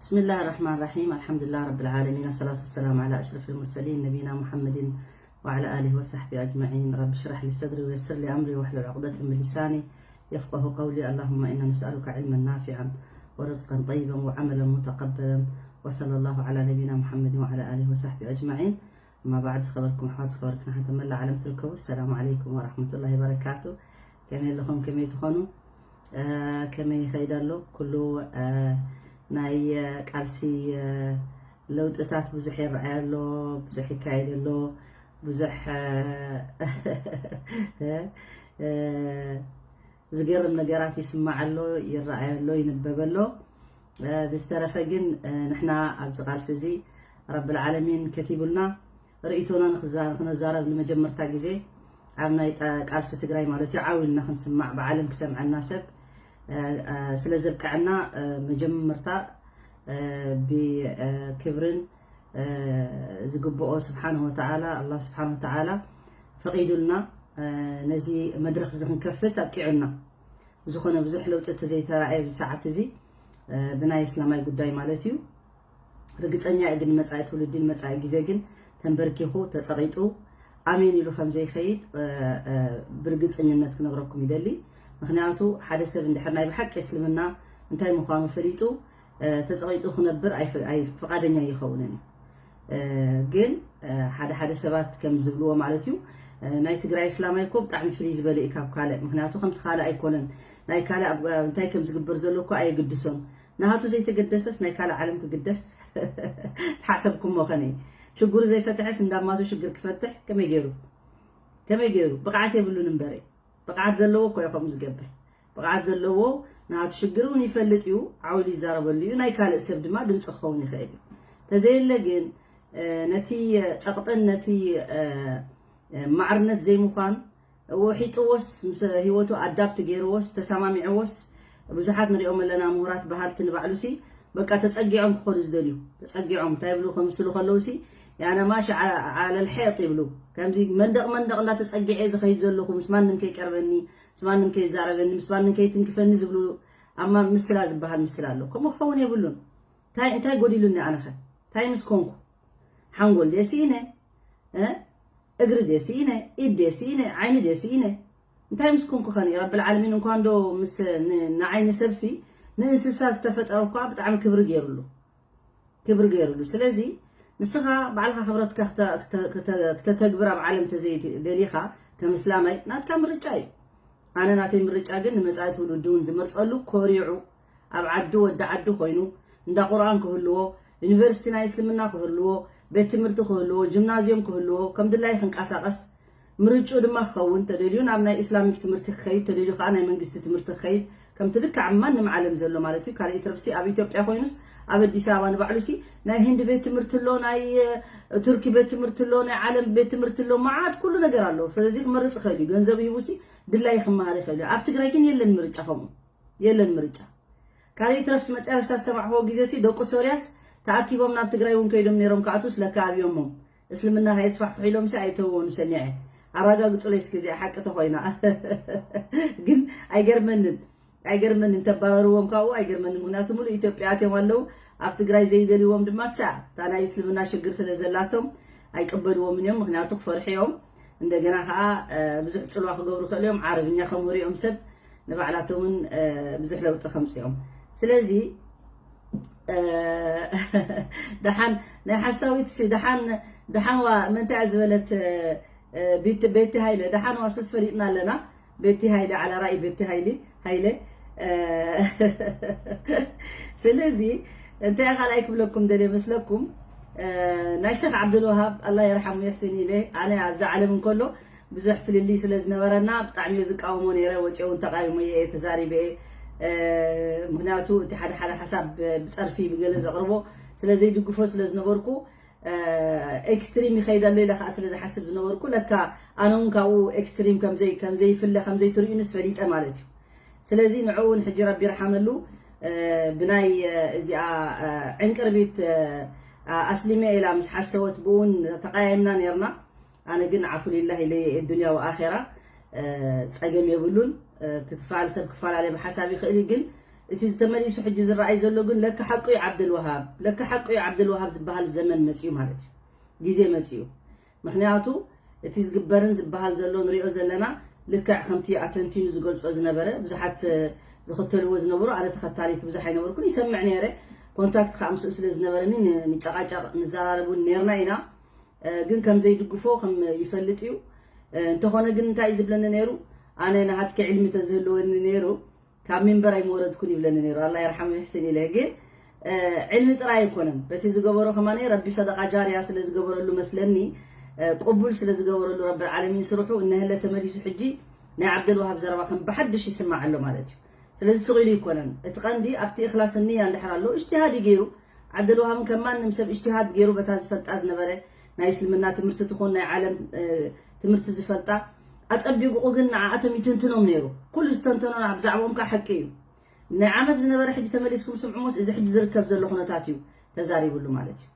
بسم الله الرحمن الرحيم. الحمد لله رب العالمين. الصلاة والسلام على أشرف المرسلين نبينا محمد وعلى آله وصحبه أجمعين. رب اشرح لي صدري ويسر لي أمري واحلل عقدة من لساني يفقه قولي. اللهم إنا نسألك علما نافعا ورزقا طيبا وعملا متقبلا. وصلى الله على نبينا محمد وعلى آله وصحبه أجمعين. أما بعد، ዝኸበርኩም ኣሕዋት፣ ዝኸበርክን ሓንቲ መላእ ዓለም ትርከቡ፣ السلام عليكم ورحمة الله وبركاته. ከመይ ኣለኹም? ከመይ ትኾኑ? እ፣ ከመይ ይኸይድ ኣሎ? ኩሉ፣ እ፣ ናይ፣ እ፣ ቃልሲ፣ እ፣ ለውጥታት ብዙሕ ይረኣይ ኣሎ፣ ብዙሕ ይካየድ ኣሎ፣ ብዙሕ፣ እ፣ እ፣ ዝገርም ነገራት ይስማዕ ኣሎ፣ ይረኣይ ኣሎ፣ ይንበብ ኣሎ። እ፣ ብዝተረፈ ግን፣ እ፣ ንሕና ኣብዚ ቃልሲ እዚ ረብል ዓለሚን ከቲቡልና፣ ርእይቶና ንኽዛ-፣ ንኽነዛረብ ንመጀመርታ ግዜ ኣብ ናይ ጠ-፣ ቃልሲ ትግራይ ማለት እዩ፣ ዓው ኢልና ክንስማዕ፣ ብዓለም ክሰምዐና ሰብ፣ እ፣ እ፣ ስለ ዘብቅዐና፣ እ፣ መጀመርታ፣ እ፣ ብ-፣ እ፣ ክብርን፣ እ፣ ዝግብኦ ስብሓንሁ ወተዓላ፣ ኣላህ ስብሓንሁ ወተዓላ ፈቒዱልና፣ እ፣ ነዚ መድረኽ እዚ ክንከፍት ኣብቂዑና። ዝኾነ ብዙሕ ለውጢ እንተዘይተራእየ ኣብዚ ሰዓት እዚ፣ እ፣ ብናይ እስላማይ ጉዳይ ማለት እዩ፣ ርግጸኛ እየ ግን መጻኢ ትውልዲ ንመጻኢ ግዜ ግን ተንበርኪኹ፣ ተጸቒጡ፣ ኣሜን ኢሉ ከም ዘይኸይድ፣ እ፣ እ፣ ብርግጸኝነት ክነግረኩም ይደሊ። ምኽንያቱ ሓደ ሰብ እንድሕር ናይ ብሓቂ እስልምና እንታይ ምዃኑ ፈሊጡ፣ እ፣ ተጸቒጡ ክነብር ኣይፈ-፣ ኣይ-፣ ፍቓደኛ ኣይኸውንን እዩ። እ፣ ግን፣ እ፣ ሓደ ሓደ ሰባት ከም ዝብልዎ ማለት እዩ፣ እ፣ ናይ ትግራይ እስላማይ እኮ ብጣዕሚ ፍልይ ዝበለ እዩ ካብ ካልእ። ምኽንያቱ ከምቲ ካልእ ኣይኮነን። ናይ ካልእ ኣብ፣ እንታይ ከም ዝግበር ዘሎ እኮ ኣየግድሶን። ናሃቱ ዘይተገደሰስ ናይ ካልእ ዓለም ክግደስ ተሓሰብኩሞ ኸነ። ሽግሩ ዘይፈትሐስ እንዳማቱ ሽግር ክፈትሕ ከመይ ገይሩ? ከመይ ገይሩ? ብቕዓት የብሉን እምበረ። ብቕዓት ዘለዎ እኮ እዩ ከምኡ ዝገብር። ብቕዓት ዘለዎ ናቱ ሽግር እውን ይፈልጥ እዩ፣ ዓው ኢሉ ይዛረበሉ እዩ። ናይ ካልእ ሰብ ድማ ድምፂ ክኸውን ይኽእል እዩ። ተዘየለ ግን፣ እ፣ ነቲ ጸቕጥን ነቲ፣ እ፣ እ፣ ማዕርነት ዘይምዃን ወሒጥዎስ፣ ምስ ህይወቱ ኣዳፕት ገይርዎስ፣ ተሰማሚዕዎስ፣ ብዙሓት ንሪኦም ኣለና ምሁራት በሃልቲ ንባዕሉሲ፣ በቃ ተጸጊዖም ክኾኑ ዝደልዩ፣ ተጸጊዖም እንታይ ይብሉ ከምስሉ ከለውሲ፣ ያነ ማሽ ዓ-፣ ዓለል ሐጥ ይብሉ። ከምዚ መንደቕ መንደቕ እንዳተጸግዐ ዝኸይድ ዘለኹ፣ ምስ ማንም ከይቀርበኒ፣ ምስ ማንም ከይዛረበኒ፣ ምስ ማንም ከይትንክፈኒ ዝብሉ ኣማ ምስላ ዝበሃል ምስላ ኣሎ። ከምኡ ክኸውን የብሉን። እንታይ፣ እንታይ ጎዲሉኒ ኣነኸ? እንታይ ምስ ኮንኩ? ሓንጎል ድየ ስኢነ? እ? እግሪ ድየ ስኢነ? ኢድ ድየ ስኢነ? ዓይኒ ድየ ስኢነ? እንታይ ምስ ኮንኩ ኸኒ? ረብል ዓለሚን እንኳን ዶ ምስ ን-፣ ንዓይኒ ሰብሲ፣ ንእንስሳ ዝተፈጠረ እኳ ብጣዕሚ ክብሪ ገይሩሉ። ክብሪ ገይሩሉ። ስለዚ ንስኻ ባዕልኻ ክብረትካ ክተ-፣ ክተ-፣ ክተ-፣ ክተተግብር ኣብ ዓለም ተዘይደሊኻ፣ ከም እስላማይ ናትካ ምርጫ እዩ። ኣነ ናተይ ምርጫ ግን ንመጻኢ ትውልዲ እውን ዝመርጸሉ፣ ኮሪዑ ኣብ ዓዱ ወዲ ዓዱ ኮይኑ፣ እንዳ ቁርኣን ክህልዎ፣ ዩኒቨርሲቲ ናይ እስልምና ክህልዎ፣ ቤት ትምህርቲ ክህልዎ፣ ጂምናዝዮም ክህልዎ፣ ከም ድላይ ክንቀሳቐስ፣ ምርጭኡ ድማ ክኸውን፣ ተደልዩ ናብ ናይ ኢስላሚክ ትምህርቲ ክኸይድ፣ ተደልዩ ከዓ ናይ መንግስቲ ትምህርቲ ክኸይድ፣ ከምቲ ልክዕ ኣብ ማንም ዓለም ዘሎ ማለት እዩ። ካልእ ይትረፍሲ ኣብ ኢትዮጵያ ኮይኑስ ኣብ ኣዲስ ኣበባ ንባዕሉሲ ናይ ህንዲ ቤት ትምህርቲ ኣሎ፣ ናይ፣ እ፣ ቱርኪ ቤት ትምህርቲ ኣሎ፣ ናይ ዓለም ቤት ትምህርቲ ኣሎ፣ መዓት ኩሉ ነገር ኣሎ። ስለዚ ክመርጽ ይኽእል እዩ። ገንዘብ ሂቡሲ ድላይ ክመሃር ይኽእል እዩ። ኣብ ትግራይ ግን የለን ምርጫ ከምኡ። የለን ምርጫ። ካልእ ይትረፍ መጨረሻ ዝሰማዕክዎ ግዜሲ ደቂ ሶርያስ ተኣኪቦም ናብ ትግራይ እውን ከይዶም ነይሮም ክኣትዉስ ለካ ኣብዮሞም። እስልምና ከየስፋሕፍሑ ኢሎምሲ ኣይተውዎን ሰሚዐ። ኣረጋግጹለይ እስኪ እዚኣ ሓቂ ተኾይና። ግን ኣይገርመንን። ኣይገርመንን፣ እንተባረርዎም ካብኡ ኣይገርመንን። ምኽንያቱ ሙሉእ ኢትዮጵያ ኣትዮም ኣለዉ። ኣብ ትግራይ ዘይደልይዎም ድማ እሳ እታ ናይ እስልምና ሽግር ስለ ዘላቶም ኣይቅበልዎምን እዮም። ምኽንያቱ ክፈርሑ እዮም። እንደገና ከዓ፣ እ፣ ብዙሕ ጽልዋ ክገብሩ ይኽእሉ እዮም። ዓረብኛ ከምህሩ እዮም ሰብ። ንባዕላቶምን፣ እ፣ ብዙሕ ለውጢ ከምጽኦም። ስለዚ፣ እ፣ ደሓን ናይ ሓሳዊት ሲ፣ ደሓን፣ ደሓን ዋ፣ መንታይ እያ ዝበለት፣ እ፣ እ፣ ቤት-፣ ቤቲ ሃይለ፣ ደሓን ዋ ሱስ ፈሊጥና ኣለና። ቤቲ ሃይለ፣ ዓላ ራእይ ቤቲ ሃይሊ፣ ሃይለ። እ፣ ስለዚ፣ እንታይ ካልኣይ ክብለኩም ደልየ መስለኩም? እ፣ ናይ ሸኽ ዓብዱልወሃብ፣ ኣላህ የርሓሙ የሕስን ኢለ፣ ኣነ ኣብዛ ዓለም እንከሎ ብዙሕ ፍልልይ ስለ ዝነበረና፣ ብጣዕሚ እየ ዝቃወሞ ነይረ። ወፂኦ እውን ተቃዊሞ እየ፣ ተዛሪበ እየ። እ፣ ምኽንያቱ፣ እቲ ሓደ ሓደ ሓሳብ ብ-፣ ብፀርፊ፣ ብገለ ዘቕርቦ ስለ ዘይድግፎ ስለ ዝነበርኩ፣ እ፣ ኤክስትሪም ይኸይድ ኣሎ ኢለ ከዓ ስለ ዝሓስብ ዝነበርኩ፣ ለካ ኣነ እውን ካብኡ ኤክስትሪም ከምዘይ-፣ ከምዘይፍለ፣ ከምዘይትርእዩንስ ፈሊጠ ማለት እዩ። ስለዚ ንዕኡ እውን ሕጂ ረቢ ይርሓመሉ፣ እ፣ ብናይ፣ እ፣ እዚኣ፣ እ፣ ዕንቅርቢት፣ እ፣ ኣ-፣ ኣስሊመ ኢላ ምስ ሓሰወት ብእውን ተቃያይምና ነይርና። ኣነ ግን ዓፉ ሊላህ ኢለ እየ፣ ዱንያ ወኣኼራ፣ እ፣ ጸገም የብሉን። እ፣ ክትፋል ሰብ ክፈላለ ብሓሳብ ይኽእል እዩ፣ ግን እቲ ዝተመሊሱ ሕጂ ዝረኣይ ዘሎ ግን ለካ ሓቁ እዩ ዓብደልወሃብ፣ ለካ ሓቁ እዩ ዓብደልወሃብ ዝበሃል ዘመን መፅዩ ማለት እዩ፣ ግዜ መፅዩ። ምክንያቱ እቲ ዝግበርን ዝበሃል ዘሎ ንሪኦ ዘለና ልክዕ ከምቲ ኣተንቲኑ ዝገልፆ ዝነበረ ብዙሓት ዝኽተልዎ ዝነበሩ ኣነ ተኸታሊት ብዙሕ ኣይነበርኩን፣ ይሰምዕ ነይረ። ኮንታክት ከዓ ምስኡ ስለ ዝነበረኒ ንጨቃጨቅ ንዘራረብ እውን ነርና ኢና። ግን ከም ዘይድግፎ ከም ይፈልጥ እዩ። እንተኾነ ግን እንታይ እዩ ዝብለኒ ነይሩ? ኣነ ናሃትኪ ዕልሚ ተዝህልወኒ ነይሩ ካብ ሚንበር ኣይምወረድኩን ይብለኒ ነይሩ። ኣላ ይርሓሙ ይሕስን ኢለ። ግን ዕልሚ ጥራይ ኣይኮነን፣ በቲ ዝገበሮ ከማኒ ረቢ ሰደቃ ጃርያ ስለ ዝገበረሉ መስለኒ፣ ቅቡል ስለ ዝገበረሉ ረብል ዓለሚን ስርሑ እነህለ ተመሊሱ ሕጂ ናይ ዓብደልዋሃብ ዘረባ ከም ብሓድሽ ይስማዕ ኣሎ ማለት እዩ። ስለዚ ስቕ ኢሉ ይኮነን። እቲ ቀንዲ ኣብቲ እኽላስ ንያ እንድሕር ኣሎ እጅትሃድ እዩ ገይሩ። ዓብደልዋሃብን ከም ማንም ሰብ እጅትሃድ ገይሩ በታ ዝፈልጣ ዝነበረ ናይ እስልምና ትምህርቲ ትኹን ናይ ዓለም ትምህርቲ ዝፈልጣ ኣጸቢቑ ግን ንዓኣቶም ይትንትኖም ነይሩ። ኩሉ ዝተንተኖ ብዛዕባኦም ከዓ ሓቂ እዩ። ናይ ዓመት ዝነበረ ሕጂ ተመሊስኩም ስምዕሞስ እዚ ሕጂ ዝርከብ ዘሎ ኩነታት እዩ ተዛሪብሉ ማለት እዩ።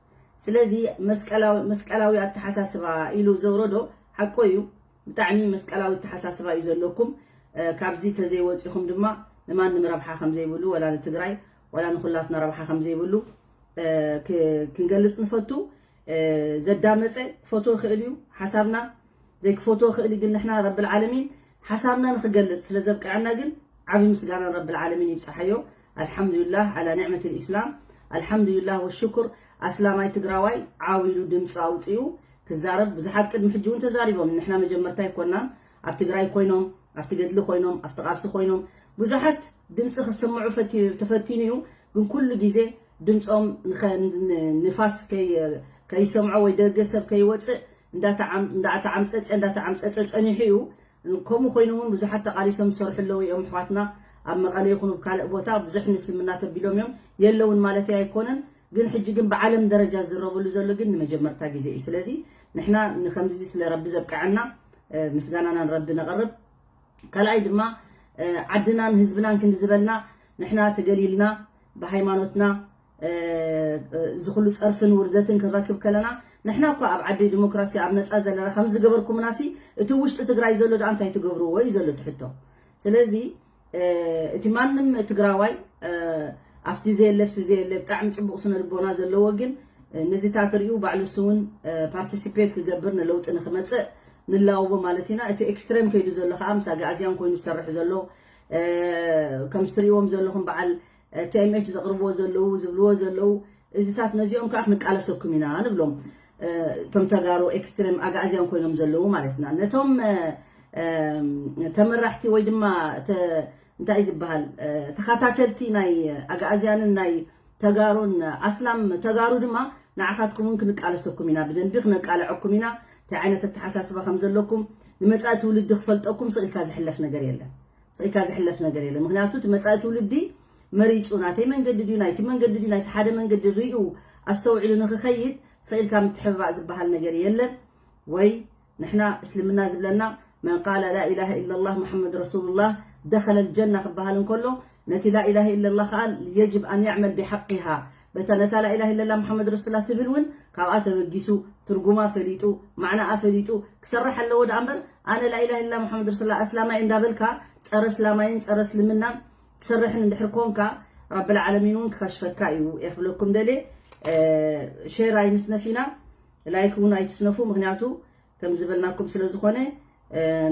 ስለዚ መስቀላዊ ኣተሓሳስባ ኢሉ ዘውረዶ ሓቆ እዩ። ብጣዕሚ መስቀላዊ ኣተሓሳስባ እዩ ዘለኩም። ካብዚ ተዘይወፂኹም ድማ ንማንም ረብሓ ከምዘይብሉ ወላ ንትግራይ ወላ ንኩላትና ረብሓ ከምዘይብሉ ክንገልፅ ንፈቱ። ዘዳመፀ ክፈትዎ ይኽእል እዩ ሓሳብና፣ ዘይክፈትዎ ይኽእል እዩ። ግን ንሕና ረብል ዓለሚን ሓሳብና ንክገልፅ ስለ ዘብቅዐና ግን ዓብዪ ምስጋና ረብል ዓለሚን ይብፃሓዮ። ኣልሓምዱሊላህ ዓላ ኒዕመት ልኢስላም፣ ኣልሓምዱሊላህ ወሽኩር። ኣስላማይ ትግራዋይ ዓው ኢሉ ድምፂ ኣውፂኡ ክዛረብ። ብዙሓት ቅድሚ ሕጂ እውን ተዛሪቦም። ንሕና መጀመርታ ኣይኮናን። ኣብ ትግራይ ኮይኖም፣ ኣብቲ ገድሊ ኮይኖም፣ ኣብቲ ቃልሲ ኮይኖም ብዙሓት ድምፂ ክስምዑ ተፈቲኑ እዩ። ግን ኩሉ ግዜ ድምፆም ንፋስ ከይሰምዖ ወይ ደገ ሰብ ከይወፅእ እንዳተዓምፀፀ እንዳተዓምፀፀ ፀኒሑ እዩ። ከምኡ ኮይኑ እውን ብዙሓት ተቃሊሶም ዝሰርሑ ኣለዉ እዮም ኣሕዋትና። ኣብ መቐለ ይኹን ኣብ ካልእ ቦታ ብዙሕ ንእስልምና ተቢሎም እዮም፣ የለውን ማለት ኣይኮነን። ግን ሕጂ ግን ብዓለም ደረጃ ዝዝረበሉ ዘሎ ግን ንመጀመርታ ግዜ እዩ። ስለዚ ንሕና ንከምዚ ስለ ረቢ ዘብቅዐና ምስጋናና ንረቢ ነቕርብ። ካልኣይ ድማ ዓድናን ህዝብናን ክንዲ ዝበልና ንሕና ተገሊልና ብሃይማኖትና እዚ ኩሉ ፀርፍን ውርደትን ክንረክብ ከለና ንሕና እኳ ኣብ ዓዲ ዲሞክራሲ ኣብ ነፃ ዘለና ከም ዝገበርኩምናሲ እቲ ውሽጢ ትግራይ ዘሎ ደኣ እንታይ ትገብርዎ እዩ ዘሎ እቲ ሕቶ። ስለዚ እቲ ማንም ትግራዋይ ኣብቲ ዘየለ ኣብቲ ዘየለ ብጣዕሚ ፅቡቅ ስነ ልቦና ዘለዎ ግን ነዚታት ሪኡ ባዕሉ ንሱ እውን ፓርቲሲፔት ክገብር ንለውጢ ንክመፅእ ንላወቦ ማለት ኢና። እቲ ኤክስትሬም ከይዱ ዘሎ ከዓ ምስ ኣግኣዝያን ኮይኑ ዝሰርሕ ዘሎ ከምዚ ትሪእዎም ዘለኹም በዓል ቲኤምኤች ዘቕርብዎ ዘለዉ ዝብልዎ ዘለዉ እዚታት ነዚኦም ከዓ ክንቃለሰኩም ኢና ንብሎም። እቶም ተጋሩ ኤክስትሬም ኣግኣዝያን ኮይኖም ዘለዉ ማለትና ነቶም ተመራሕቲ ወይ ድማ እንታይ ዝበሃል ተኸታተልቲ ናይ ኣግኣዝያንን ናይ ተጋሩን ኣስላም ተጋሩ ድማ ንዓኻትኩም እውን ክንቃለሰኩም ኢና፣ ብደንቢ ክነቃልዐኩም ኢና። እንታይ ዓይነት ኣተሓሳስባ ከም ዘለኩም ንመፃኢ ትውልዲ ክፈልጠኩም ስቕ ኢልካ ዝሕለፍ ነገር የለን። ስቕ ኢልካ ዝሕለፍ ነገር የለን። ምክንያቱ እቲ መፃኢ ትውልዲ መሪፁ ናተይ መንገዲ ድዩ ናይቲ መንገዲ ድዩ ናይቲ ሓደ መንገዲ ርእዩ ኣስተውዒሉ ንክኸይድ ስቕ ኢልካ ምትሕብባእ ዝበሃል ነገር የለን። ወይ ንሕና እስልምና ዝብለና መን ቃለ ላኢላሃ ኢላላህ ሙሐመድ ረሱሉላህ ደኸለል ጀና ክበሃል እንከሎ ነቲ ላኢላሃ ኢላላህ ከዓ የጅብ ኣን ያዕመል ቢሓቂሃ በታ ነታ ላኢላሃ ኢላላህ ሙሐመድ ረሱሉላህ ትብል እውን ካብኣ ተበጊሱ ትርጉማ ፈሊጡ ማዕናኣ ፈሊጡ ክሰርሕ ኣለዎ። ደኣ እምበር ኣነ ላኢላሃ ኢላላህ ሙሐመድ ረሱሉላህ ኣስላማይ እንዳበልካ ፀረ እስላማይን ፀረ እስልምናን ትሰርሕን እንድሕር ኮንካ ረብል ዓለሚን እውን ክኸሽፈካ እዩ እየ ክብለኩም ደልየ። ሼር ኣይንስነፍ ኢና፣ ላይክ እውን ኣይትስነፉ። ምክንያቱ ከም ዝበልናኩም ስለ ዝኾነ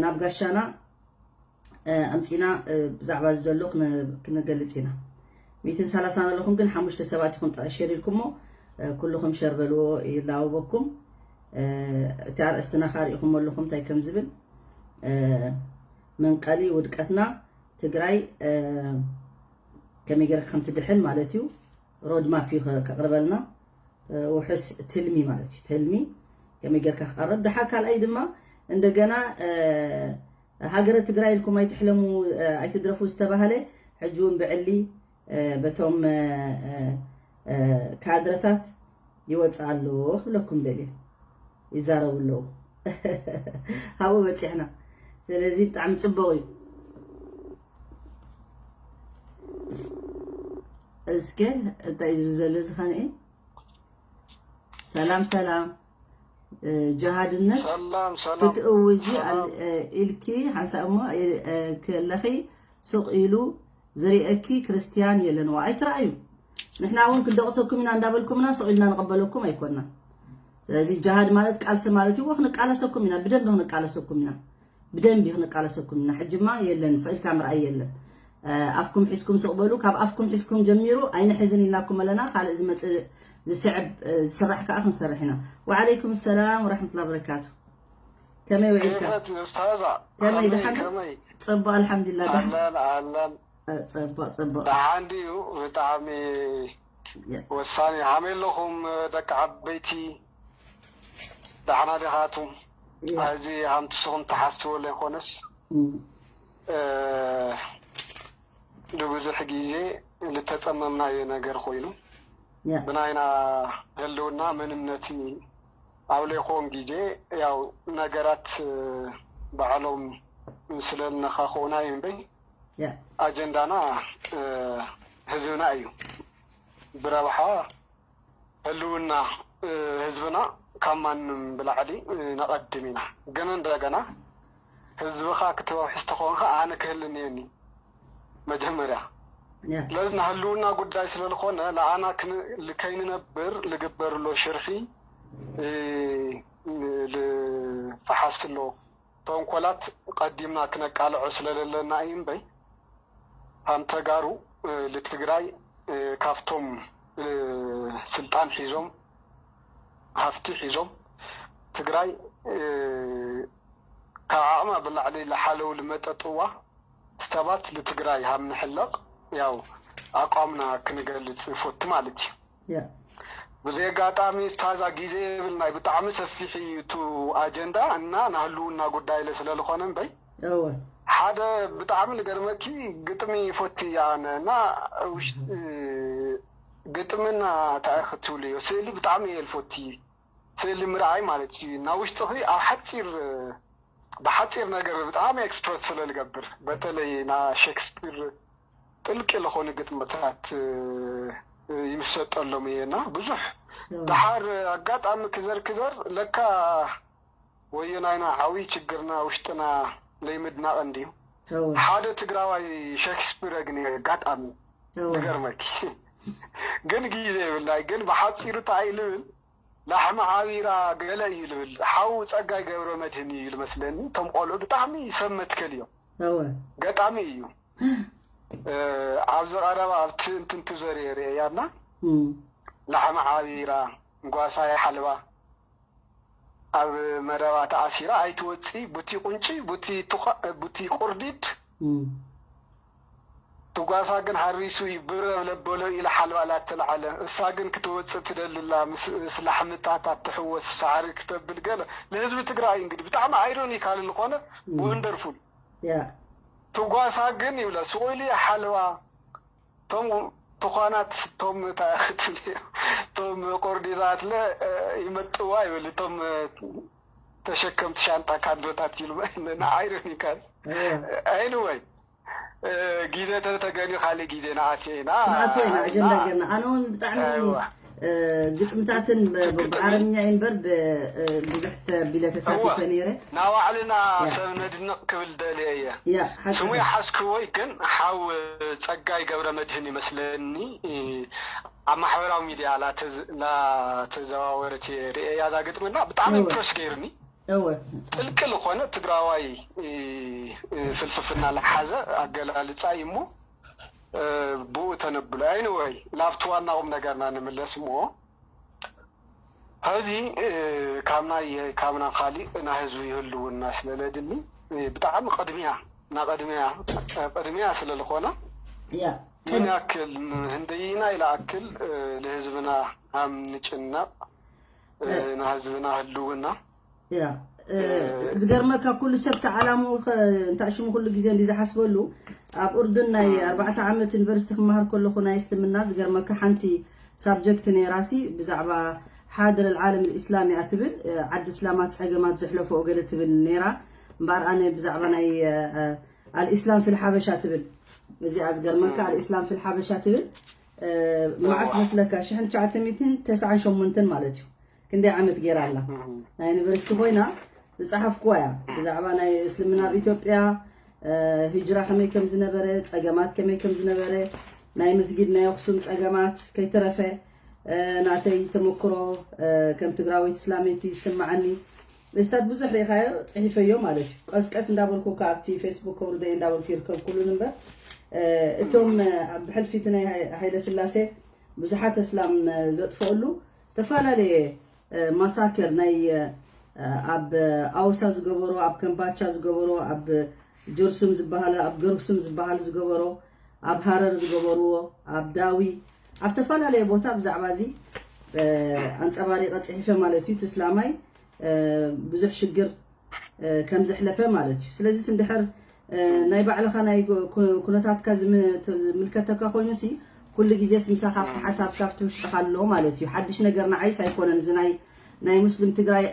ናብ ጋሻና ኣምፂና ብዛዕባ እዚ ዘሎ ክንገልፅ ኢና። ሚእትን ሰላሳን ኣለኹም ግን ሓሙሽተ ሰባት ኢኹም ጥራይ ሸር ኢልኩሞ ኩልኹም ሸር በልዎ ይላወበኩም። እቲ ኣርእስትና ካሪእኹም ኣለኹም እንታይ ከም ዝብል መንቀሊ ውድቀትና ትግራይ ከመይ ገይርካ ከም ትድሕን ማለት እዩ። ሮድማፕ እዩ ከቕርበልና ውሕስ ትልሚ ማለት እዩ። ትልሚ ከመይ ጌርካ ክቐርብ ድሓር ካልኣይ ድማ እንደገና ሃገረ ትግራይ ኢልኩም ኣይትሕለሙ ኣይትድረፉ ዝተባህለ ሕጂ እውን ብዕሊ በቶም ካድረታት ይወፅእ ኣሎ ክብለኩም ደልየ። ይዛረቡ ኣለዉ። ኣብኡ በፂሕና። ስለዚ ብጣዕሚ ፅቡቕ እዩ። እስከ እንታይ ዝብል ዘሎ ዝኸነ ሰላም ሰላም ጀሃድነት ክትእውጂ ኢልኪ ሓንሳእ እሞ ከለኺ ሱቕ ኢሉ ዝርእየኪ ክርስትያን የለን፣ ዋ ኣይትረኣዩ። ንሕና እውን ክንደቕሰኩም ኢና እንዳበልኩምና ስቕ ኢልና ንቐበለኩም ኣይኮንና። ስለዚ ጅሃድ ማለት ቃልሲ ማለት እዩ። ክንቃለሰኩም ኢና፣ ብደንቢ ክንቃለሰኩም ኢና፣ ብደንቢ ክንቃለሰኩም ኢና። ሕጂማ የለን፣ ስቕ ኢልካ ምርኣይ የለን። ኣፍኩም ሒዝኩም ስቕ በሉ። ካብ ኣፍኩም ሒዝኩም ጀሚሩ ኣይንሕዝን ኢልናኩም ኣለና። ካልእ ዝመጽእ ዝስዕብ ዝስራሕ ከዓ ክንሰርሕ ኢና። ወዓለይኩም ሰላም ወራሕመቱላ በረካቱ። ከመይ ውዒልካ? ኬፈት ኡስታዛ ከመይ ከመይ ደሓን? ከመይ ጽቡቕ ኣልሓምዱሊላ። ደሓን ኣለን ኣለን ጽቡቕ ጽቡቕ። ደሓን ድዩ? ብጣዕሚ ያ። ወሳኒ። ሃመይ ኣለኹም ደቂ ዓበይቲ? ደሓና ዲኻቱም? ያ። እዚ ሃምቲ ስኹም ትሓስብዎ ዘይኮነስ እም፣ እ፣ ንብዙሕ ግዜ ዝተጸመምናዮ ነገር ኮይኑ ያ። ብናይና ህልውና መንነቲ ኣብ ለይኮን ግዜ ያው ነገራት እ፣ ባዕሎም ስለልነኻኽኡና እዩ እምበይ ያ። ኣጀንዳና እ፣ ህዝብና እዩ። ብረብሓ ህልውና እ፣ ህዝብና ካብ ማንም ብላዕሊ እ፣ ነቐድም ኢና። ግን እንደገና ህዝብኻ ክትወሕስ ተኾንካ ኣነ ክህልኒ እየኒ መጀመርያ። ያ። ስለዚ ንህልውና ጉዳይ ስለዝኾነ ንኣና ክን- ከይንነብር ልግበር ኣሎ ሽርሒ እ፣ ልፈሓስ ኣሎ ተንኮላት ቀዲምና ክነቃልዖ ስለለለና እዩ እምበይ ሃም ተጋሩ እ፣ ልትግራይ እ፣ ካብቶም እ፣ ስልጣን ሒዞም ሃፍቲ ሒዞም ትግራይ እ፣ ካብ ዓቕማ ብላዕሊ ልሓለው ልመጠጥዋ ሰባት ልትግራይ ሃም ንሕለቕ ያው ኣቋምና ክንገልጽ ንፈቱ ማለት እዩ። ያ። ብዘይ ኣጋጣሚ ስታዛ ግዜ የብልናይ ብጣዕሚ ሰፊሕ እዩ እቲ ኣጀንዳ እና ናህልውና ጉዳይ ለ ስለልኾነ እምበይ እወ። ሓደ ብጣዕሚ ልገርመኪ ግጥሚ ይፈቲ እየ ኣነ እና ውሽ- እ፣ ግጥምና እንታይ ክትብሉ እዮ ስእሊ ብጣዕሚ እየ ልፈቲ ስእሊ ምርኣይ ማለት እዩ እና ውሽጥኺ ኣብ ሓፂር ብሓፂር ነገር ብጣዕሚ ኤክስፕረስ ስለልገብር በተለይ ና ሼክስፒር ጥልቂ ዝኾኑ ግጥምታት እ፣ ይምሰጠሎም እየ እና ብዙሕ እወ። ድሓር ኣጋጣሚ ክዘር ክዘር ለካ ወዮ ናይና ዓብይ ችግርና ውሽጥና ለይምድናቕ እንድዩ እወ። ሓደ ትግራዋይ ሸክስፒር ግን ኣጋጣሚ እወ። ንገርመኪ ግን ግዜ የብልናይ ግን ብሓፂሩ እንታይ ልብል ላሕሚ ዓቢራ ገለ እዩ ልብል ሓው ፀጋይ ገብረ መድህን እዩ ልመስለኒ እቶም ቆልዑ ብጣዕሚ ሰብ መትከል እዮም እወ። ገጣሚ እዩ እ፣ ኣብዚ ቀረባ ኣብቲ እንትንቱ ዘርየ ርእያና እም፣ ላሕሚ ዓቢራ ጓሳይ ሓልባ ኣብ መረባ ተኣሲራ ኣይትወፂ ቡቲ ቁንጪ ቡቲ ቱኻ- ቡቲ ቁርዲድ እም፣ ትጓሳ ግን ሃሪሱ እዩ ብረብ ለበሎ ኢለ ሓልባ ላተልዓለ እሳ ግን ክትወፅእ ትደልላ ምስ ምስ ላሕምታት ኣትሕወስ ሳዕሪ ክተብል ገለ ንህዝቢ ትግራይ እንግዲህ ብጣዕሚ ኣይሮኒካል ዝኾነ ወንደርፉል ያ። ትጓሳ ግን ይብለ ስቑኢሉ ሓልባ ቶም ትዃናት ቶም እንታይ ክትብል እቶም ቆርዲዛት ለ ይመጥዋ ይብል እቶም ተሸከምቲ ሻንጣ ካድሮታት ይሉ ንዓይሮኒካል እወ። ኤኒወይ ግዜ ተተገንዩ ካልእ ግዜ ንኣትዮ ኢና ንኣትዮ ኢና ኣጀንዳ እና- ጌርና ኣነ እውን ብጣዕሚ እወ። እ፣ ግጥምታትን ብ- ብ- ብዓረብኛ እዩ እምበር ብ- እ፣ ብዙሕ ተቢለ ተሳቲፈ እወ። ነይረ። ናባዕልና ያ። ሰብ ነድንቕ ክብል ደልየ እየ ያ ሓቂ ስሙ ሓቂ። ይሓዝክዎ ግን ሓው ፀጋይ ገብረ መድህን ይመስለኒ ኣብ ማሕበራዊ ሚድያ ላተዝ- ላተዘዋወረት እየ ርእየ እያ እዛ ግጥምና ብጣዕሚ እወ። ኢምፕረስ ገይርኒ እወ ጥልቂ ዝኾነ ትግራዋይ እ፣ እ፣ ፍልስፍና ለሓዘ ኣገላልፃ እዩ እሞ እ፣ ብኡ ተነብሎ ኤኒወይ ላብቲ ዋና ቁም ነገርና ንምለስ እሞ ሀዚ እ፣ ካብ ናይ ካብና ካሊእ ናይ ህዝቢ ህልውና ስለለድሊ እ፣ ብጣዕሚ ቅድሚያ ና ቅድሚያ ቅድሚያ ስለልኾነ ያ ምን ያክል ህንደይና ይለኣክል እ፣ ለህዝብና ሃም ንጭነቕ እ፣ እ። ንህዝብና ህልውና ያ እ፣ ዝገርመካ ኩሉ ሰብ ተዓላሙ እንታይ ሽሙ ኩሉ ግዜ እንዲ ዝሓስበሉ ኣብ ኡርዱን ናይ ኣርባዕተ ዓመት ዩኒቨርሲቲ ክመሃር ከለኹ ናይ እስልምና ዝገርመካ ሓንቲ ሳብጀክት ነይራሲ ብዛዕባ ሓድር العالم الإسلامي እያ ትብል እ፣ ዓዲ እስላማት ፀገማት ዘሕለፈኦ ገለ ትብል ነይራ እምበኣር ኣነ ብዛዕባ ናይ እ፣ الإسلام في الحبشة ትብል እዚኣ ዝገርመካ الإسلام في الحبشة ትብል እ፣ መዓስ እዋ። መስለካ ሽሕን ትሽዓተ ሚእትን ተስዓን ሸሞንተን ማለት እዩ ክንደይ ዓመት ገይራ ኣላ ናይ ዩኒቨርሲቲ ኮይና ዝፀሓፍኩዋ እያ ብዛዕባ ናይ እስልምና ኣብ ኢትዮጵያ ሂጅራ ከመይ ከም ዝነበረ፣ ጸገማት ከመይ ከም ዝነበረ፣ ናይ መስጊድ ናይ ኣኽሱም ጸገማት ከይተረፈ ናተይ ተመክሮ ከም ትግራወይቲ ስላመይቲ ይስምዓኒ። እስታት ብዙሕ ርኢኻዮ ጽሒፈዮ ማለት እዩ። ቀስቀስ እንዳበልኩ ካብቲ ፌስቡክ ከውርደ እንዳበልኩ ይርከብ ኩሉን እምበር እቶም ብሕልፊ እቲ ናይ ሃይለ ስላሴ ብዙሓት እስላም ዘጥፈሉ ተፈላለየ ማሳከር ናይ ኣብ ኣውሳ ዝገበሮ፣ ኣብ ከምባቻ ዝገበሮ፣ ኣብ ጀርሱም ዝበሃል፣ ኣብ ገርሱም ዝበሃል ዝገበሮ፣ ኣብ ሃረር ዝገበርዎ፣ ኣብ ዳዊ፣ ኣብ ተፈላለየ ቦታ ብዛዕባ እዚ ኣንጸባሪቐ ጽሒፈ ማለት እዩ። እቲ እስላማይ ብዙሕ ሽግር ከም ዘሕለፈ ማለት እዩ። ስለዚ እንድሕር ናይ ባዕልኻ ናይ ኩነታትካ ዝምልከተካ ኮይኑ ሲ ኩሉ ግዜ ምሳኻ ኣብቲ ሓሳብ ካብቲ ውሽጥኻ ኣሎ ማለት እዩ። ሓድሽ ነገር ንዓይስ ኣይኮነን። እዚ ናይ ናይ ሙስሊም ትግራይ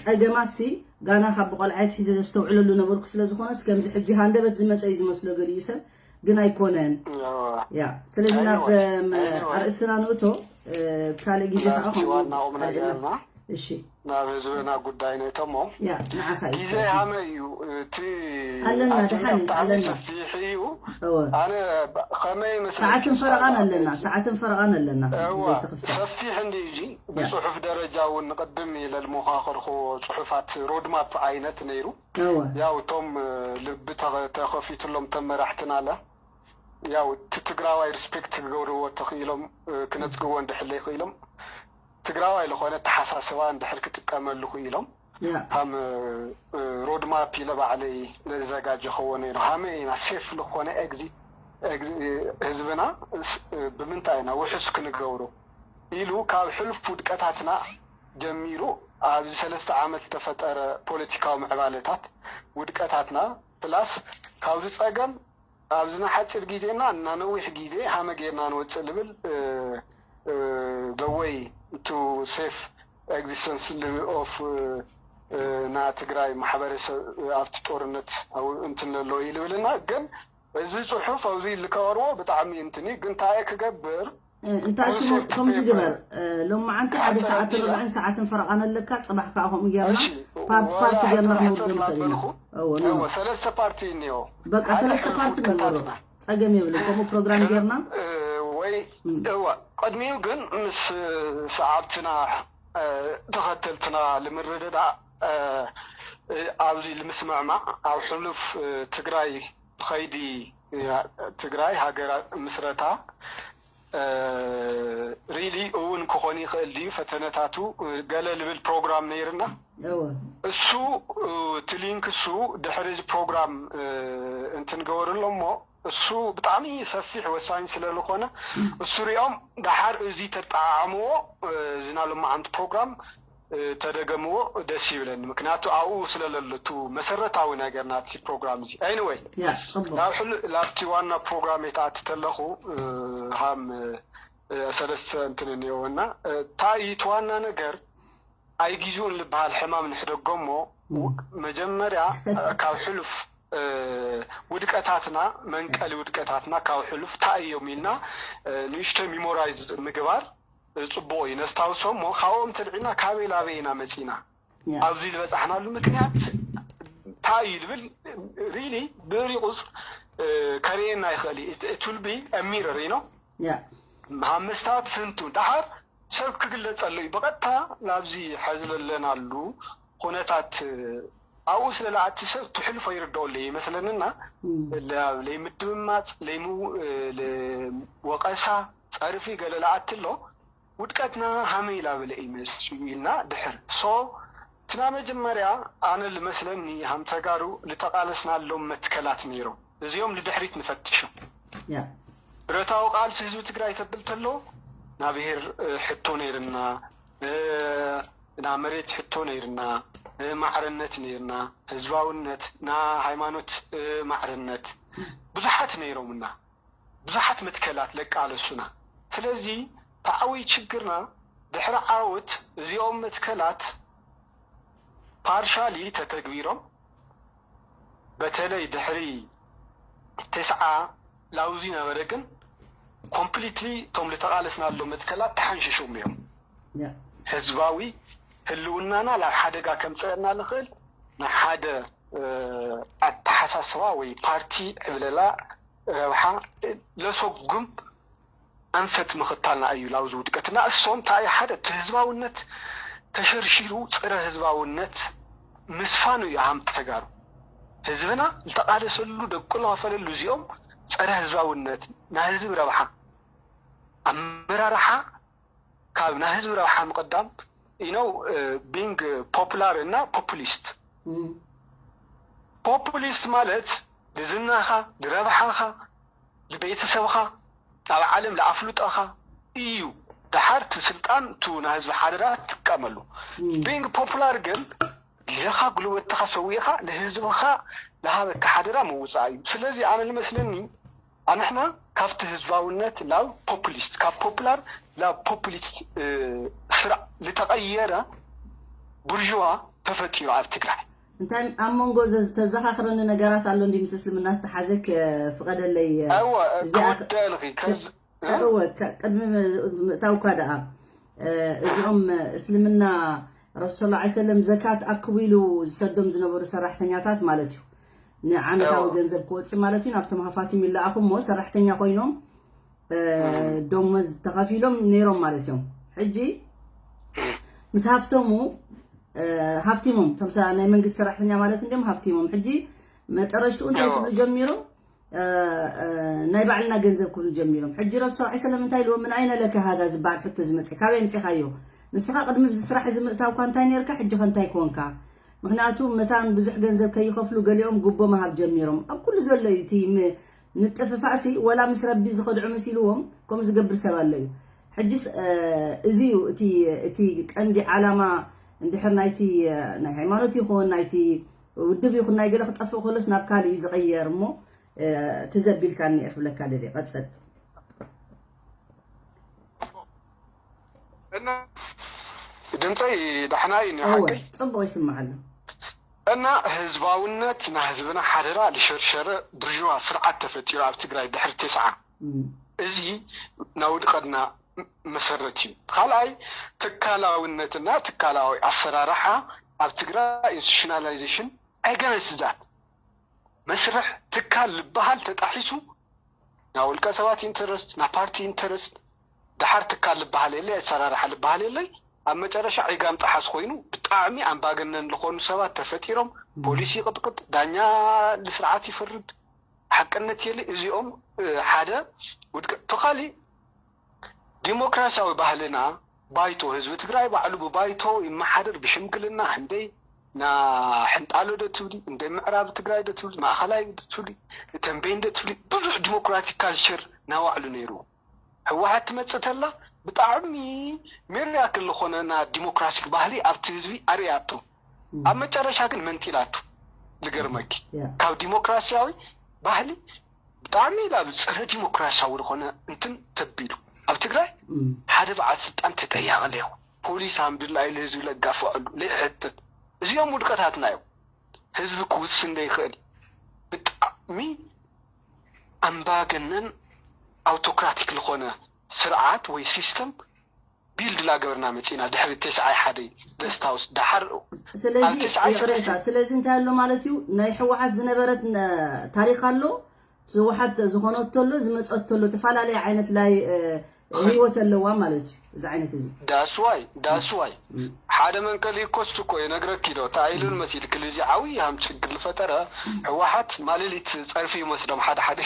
ጸገማት ሲ ጋና ካብ ብቆልዓ ትሒዘ ዘስተውዕለሉ ነበርኩ ስለ ዝኾነስ ከምዚ ሕጂ ሃንደበት ዝመጸ እዩ ዝመስሎ ገሊኡ ሰብ ግን ኣይኮነን። ያ ስለዚ ናብ ኣርእስትና ንእቶ ካልእ ግዜ ከዓ ከምኡ ዋና ቁም ነገርና እሺ ናብ ህዝብና ጉዳይ ነእቶሞ። ያ ንዓኻ እዩ ግዜ ሃመ እዩ እቲ ኣለና፣ ድሓን እዩ፣ ብጣዕሚ ኣለና። ሰፊሕ እዩ። እወ። ኣነ ከመይ መስለኪ ሰዓትን ፈረቓን ኣለና፣ ሰዓትን ፈረቓን ኣለና። እወ፣ ዘይስኽፍታ። ሰፊሕ እንዲ እጂ ብፅሑፍ ደረጃ እውን ቅድም ኢለ ልመኻኸርኩ ፅሑፋት ሮድማፕ ዓይነት ነይሩ። እወ። ያው እቶም ልቢ ተኸ- ተኸፊትሎም ተመራሕትና ኣለ ያው እቲ ትግራዋይ ሪስፔክት ክገብርዎ ተኽኢሎም ክነፅግዎ እንድሕለይ ክኢሎም ትግራዋይ ዝኾነ ተሓሳስባ እንድሕር ክጥቀመሉ ክኢሎም ያ ከም ሮድማፕ ኢለ ባዕለይ ዘዘጋጀኸዎ ነይሩ ሃመ ኢና ሴፍ ዝኾነ ኤግዚት ህዝብና ብምንታይ ኢና ውሑስ ክንገብሮ ኢሉ ካብ ሕሉፍ ውድቀታትና ጀሚሩ ኣብዚ ሰለስተ ዓመት ዝተፈጠረ ፖለቲካዊ ምዕባለታት ውድቀታትና ፕላስ ካብዚ ፀገም ኣብዚ ንሓፂር ግዜና እና ነዊሕ ግዜ ሃመ ጌርና ንወፅእ ልብል the way to safe existence of ና ትግራይ ማሕበረሰብ ኣብቲ ጦርነት እንትነሎ እዩ ልብልና ግን እዚ ፅሑፍ ኣብዚ ልከበርዎ ብጣዕሚ እንትኒ ግን እንታይ ክገብር እንታይ ሽሙ ከምዚ ግበር ሎማዓንቲ ሓደ ሰዓት ርብዕን ሰዓትን ፈረቓን ኣለካ ፅባሕ ከዓ ከምኡ ጌርና ፓርት ፓርት ጌርና ክንውድእ ንኽእል ኢና እወ እወ ሰለስተ ፓርቲ እኒኦ በቃ ሰለስተ ፓርቲ ንግበሮ ፀገም የብልን ከምኡ ፕሮግራም ጌርና ወይ እወ ቅድሚኡ ግን ምስ ሰዓብትና ተኸተልትና ልምርድዳእ ኣብዚ ልምስምዕማዕ ኣብ ሕሉፍ ትግራይ ኸይዲ ትግራይ ሃገር ምስረታ ሪሊ እውን ክኾን ይኽእል ድዩ ፈተነታቱ ገለ ልብል ፕሮግራም ነይርና እሱ እቲ ሊንክ እሱ ድሕሪ እዚ ፕሮግራም እንትንገበርሎ እሞ እሱ ብጣዕሚ ሰፊሕ ወሳኝ ስለዝኾነ እሱ ሪኦም ደሓር እዚ ተጠዓዕምዎ እዚ ናሎማዓንቲ ፕሮግራም ተደገምዎ ደስ ይብለኒ ምክንያቱ ኣብኡ ስለለለቱ መሰረታዊ ነገር ናቲ ፕሮግራም እዚ anyway ናብ ሕሉ ላብቲ ዋና ፕሮግራም የተኣቲ ተለኹ ሃም ሰለስተ እንትን እኒኦ እና እንታይ እቲ ዋና ነገር ኣይጊዙን ልበሃል ሕማም ንሕደጎ እሞ መጀመርያ ካብ ሕሉፍ ውድቀታትና መንቀሊ ውድቀታትና ካብ ሕሉፍ እንታይ እዮም ኢልና ንእሽቶ ሚሞራይዝ ምግባር ፅቡቕ እዩ ነስታውሶ እሞ ካብኦም ተልዒልና ካበይ ላበይ ኢና መፂና ኣብዚ ዝበፃሕናሉ ምክንያት እንታይ እዩ ዝብል ሪሊ ብሪቑፅ ከርእየና ይኽእል እዩ it will be a mirror ነው ያ ኣብ መስታወት ፍንቱ ደሓር ሰብ ክግለፀሉ እዩ ብቐጥታ ናብዚ ሐዚ ዘለናሉ ኩነታት ኣብኡ ስለ ለኣቲ ሰብ ትሕልፎ ይርድኦ ኣለዩ ይመስለንና ለይምድምማፅ ለይወቀሳ ፀርፊ ገለ ለኣቲ ኣሎ ውድቀትና ሃመይ ላበለ እዩ መፅኡ ኢልና ድሕር so ትናመጀመርያ ኣነ ልመስለኒ ሃም ተጋሩ ልተቃለስናሎም መትከላት ነይሮም እዚኦም ልድሕሪት ንፈትሾም ያ ብረታዊ ቃልሲ ህዝቢ ትግራይ ተብል ተሎ ናብሄር ሕቶ ነይርና ና መሬት ሕቶ ነይርና ማዕርነት ነይርና ህዝባውነት ና ሃይማኖት ማዕርነት ብዙሓት ነይሮምና ብዙሓት መትከላት ለቃለሱና ስለዚ ተዓዊ ችግርና ድሕሪ ዓወት እዚኦም መትከላት ፓርሻሊ ተተግቢሮም በተለይ ድሕሪ ተስዓ ላውዚ ነበረ ግን ኮምፕሊትሊ እቶም ልተቃለስናሎ መትከላት ተሓንሽሾም እዮም ህዝባዊ ህልውናና ናብ ሓደጋ ከምፀአና ንኽእል ንሓደ ኣተሓሳስባ ወይ ፓርቲ ዕብለላ ረብሓ ለሰጉም ኣንፈት ምኽታልና እዩ ላውዚ ውድቀትና። እሶም እንታይ ሓደ እቲ ህዝባውነት ተሸርሺሩ፣ ፀረ ህዝባውነት ምስፋኑ እዩ። ሃም ተጋሩ ህዝብና ዝተቃለሰሉ፣ ደቁ ለኸፈለሉ እዚኦም ፀረ ህዝባውነት፣ ናይ ህዝቢ ረብሓ ኣመራርሓ ካብ ናይ ህዝቢ ረብሓ ምቕዳም ኢነው ቢንግ ፖፑላር እና ፖፑሊስት። ፖፑሊስት ማለት ንዝናኻ፣ ንረብሓኻ፣ ንቤተሰብኻ፣ ኣብ ዓለም ንኣፍልጦኻ እዩ። ደሓር እቲ ስልጣን፣ እቲ ናይ ህዝቢ ሓደራ ትጥቀመሉ። ቢንግ ፖፑላር ግን ግዜኻ፣ ጉልበትኻ ሰዊእኻ ንህዝብኻ ዝሃበካ ሓደራ ምውፃእ እዩ። ስለዚ ኣነ ዝመስለኒ ኣንሕና ካብቲ ህዝባውነት ናብ ፖፑሊስት፣ ካብ ፖፑላር ናብ ፖፑሊስት ስራ ዝተቐየረ ቡርዥዋ ተፈጢሩ ኣብ ትግራይ። እንታይ ኣብ መንጎ ዘ- ተዘኻኽረኒ ነገራት ኣሎ እንዲ ምስ እስልምና ተሓዘ ፍቐደለይ። እወ እዚኣ ክወደልኺ ከዝ- እወ ካ- ቅድሚ ምእታውካ ደኣ እዚኦም እስልምና ረሱል ሰለላሁ ዐለይሂ ወሰለም ዘካት ኣክቡ ኢሉ ዝሰዶም ዝነበሩ ሰራሕተኛታት ማለት እዩ። ንዓመታዊ ገንዘብ ክወፅእ ማለት እዩ። ናብቶም ሃፋቲም ይለኣኹ እሞ ሰራሕተኛ ኮይኖም ደሞዝ ተኸፊሎም ነይሮም ማለት እዮም። ሕጂ ምስ ሃፍተሙ ሃፍቲሞም፣ እቶም ናይ መንግስቲ ሰራሕተኛ ማለት እንዲም ሃፍቲሞም። ሕጂ መጠረሽትኡ እንታይ ክብሉ ጀሚሮም? ናይ ባዕልና ገንዘብ ክብሉ ጀሚሮም። ሕጂ ረሱል ሰለላሁ ዐለይሂ ወሰለም እንታይ ኢልዎም? ምን ኣይነ ለከ ሃዛ ዝበሃል ሕቶ ዝመፀ፣ ካበይ ኣምፂኻዮ? ንስኻ ቅድሚ ብዚ ስራሕ እዚ ምእታውካ እንታይ ነርካ? ሕጂ ከ እንታይ ኮንካ? ምክንያቱ መታን ብዙሕ ገንዘብ ከይኸፍሉ ገሊኦም ጉቦ ምሃብ ጀሚሮም። ኣብ ኩሉ ዘሎ እዩ እቲ ም- ምጥፍፋእሲ ወላ ምስ ረቢ ዝኸድዑ መሲልዎም ከምኡ ዝገብር ሰብ ኣሎ እዩ። ሕጅስ እዚ እዩ እቲ እቲ ቀንዲ ዓላማ። እንድሕር ናይቲ ናይ ሃይማኖት ይኹን ናይቲ ውድብ ይኹን ናይ ገለ ክጠፍእ ከሎስ ናብ ካልእ እዩ ዝቕየር እሞ ትዘቢልካ እኒኤ ክብለካ ደልየ። ቀጽል። እና ድምፀይ ዳሕና እዩ እኒኦ እወ ሓቀይ? ፅቡቕ ይስማዕ ኣሎ። እና ህዝባውነት ናይ ህዝብና ሓደራ ልሸርሸረ ብርዥዋ ስርዓት ተፈጢሩ ኣብ ትግራይ ድሕሪ ተስዓ እም። እዚ ናይ ውድቀትና መሰረት እዩ። ካልኣይ ትካላውነትና ትካላዊ ኣሰራርሓ ኣብ ትግራይ ኢንስቲቱሽናላይዜሽን ኣይገነስዛት መስርሕ ትካል ልበሃል ተጣሒሱ ናይ ውልቀ ሰባት ኢንተረስት ናይ ፓርቲ ኢንተረስት ደሓር ትካል ልበሃል የለይ ኣሰራርሓ ልበሃል የለይ ኣብ መጨረሻ ዒጋም ጠሓስ ኮይኑ ብጣዕሚ ኣምባገነን ዝኾኑ ሰባት ተፈጢሮም ፖሊስ ይቕጥቅጥ ዳኛ ልስርዓት ይፍርድ ሓቅነት የለይ እዚኦም ሓደ ውድቀ ተኻሊ ዲሞክራሲያዊ ባህልና ባይቶ ህዝቢ ትግራይ ባዕሉ ብባይቶ ይመሓደር ብሽምግልና እንደይ ና ሕንጣሎ ዶ ትብሊ እንደይ ምዕራብ ትግራይ ዶ ትብሊ ማእኸላይ ዶ ትብሊ ተንቤን ዶ ትብሊ ብዙሕ ዲሞክራቲክ ካልቸር ናባዕሉ ነይሩ ህወሓት ትመፅእ ተላ ብጣዕሚ ሜርያክል ዝኾነ ና ዲሞክራሲክ ባህሊ ኣብቲ ህዝቢ ኣርእያቶ ኣብ መጨረሻ ግን መንጢላቱ ዝገርመኪ ካብ ዲሞክራሲያዊ ባህሊ ብጣዕሚ ናብ ፀረ ዲሞክራሲያዊ ዝኾነ እንትን ተቢሉ ኣብ ትግራይ ሓደ በዓል ስልጣን ተጠያቂ ለይኹን ፖሊስ ኣምድላ ኢሉ ህዝቢ ለጋፍዐሉ ለይሕትት እዚኦም ውድቀታትና እዮም ህዝቢ ክውስን ዘይኽእል ብጣዕሚ ኣምባገነን ኣውቶክራቲክ ዝኾነ ስርዓት ወይ ሲስተም ቢልድ ላገበርና መፂና ድሕሪ ተስዓይ ሓደ ደስታውስ ደሓር ስለዚ ይቅሬታ ስለዚ እንታይ ኣሎ ማለት እዩ ናይ ህወሓት ዝነበረት ታሪክ ኣሎ ህወሓት ዝኾነቶ ኣሎ ዝመፀቶ ኣሎ ተፈላለየ ዓይነት ላይ ህይወት ኣለዋ ማለት እዩ እዚ ዓይነት እዚ ዳስዋይ ዳስዋይ ሓደ መንቀሊ ኮስት እኮ የነግረኪ ዶ ታኢሉን መሲል ክልዚ ዓብይ ሃም ችግር ልፈጠረ ህወሓት ማለሊት ፀርፊ ይመስሎም ሓደ ሓደ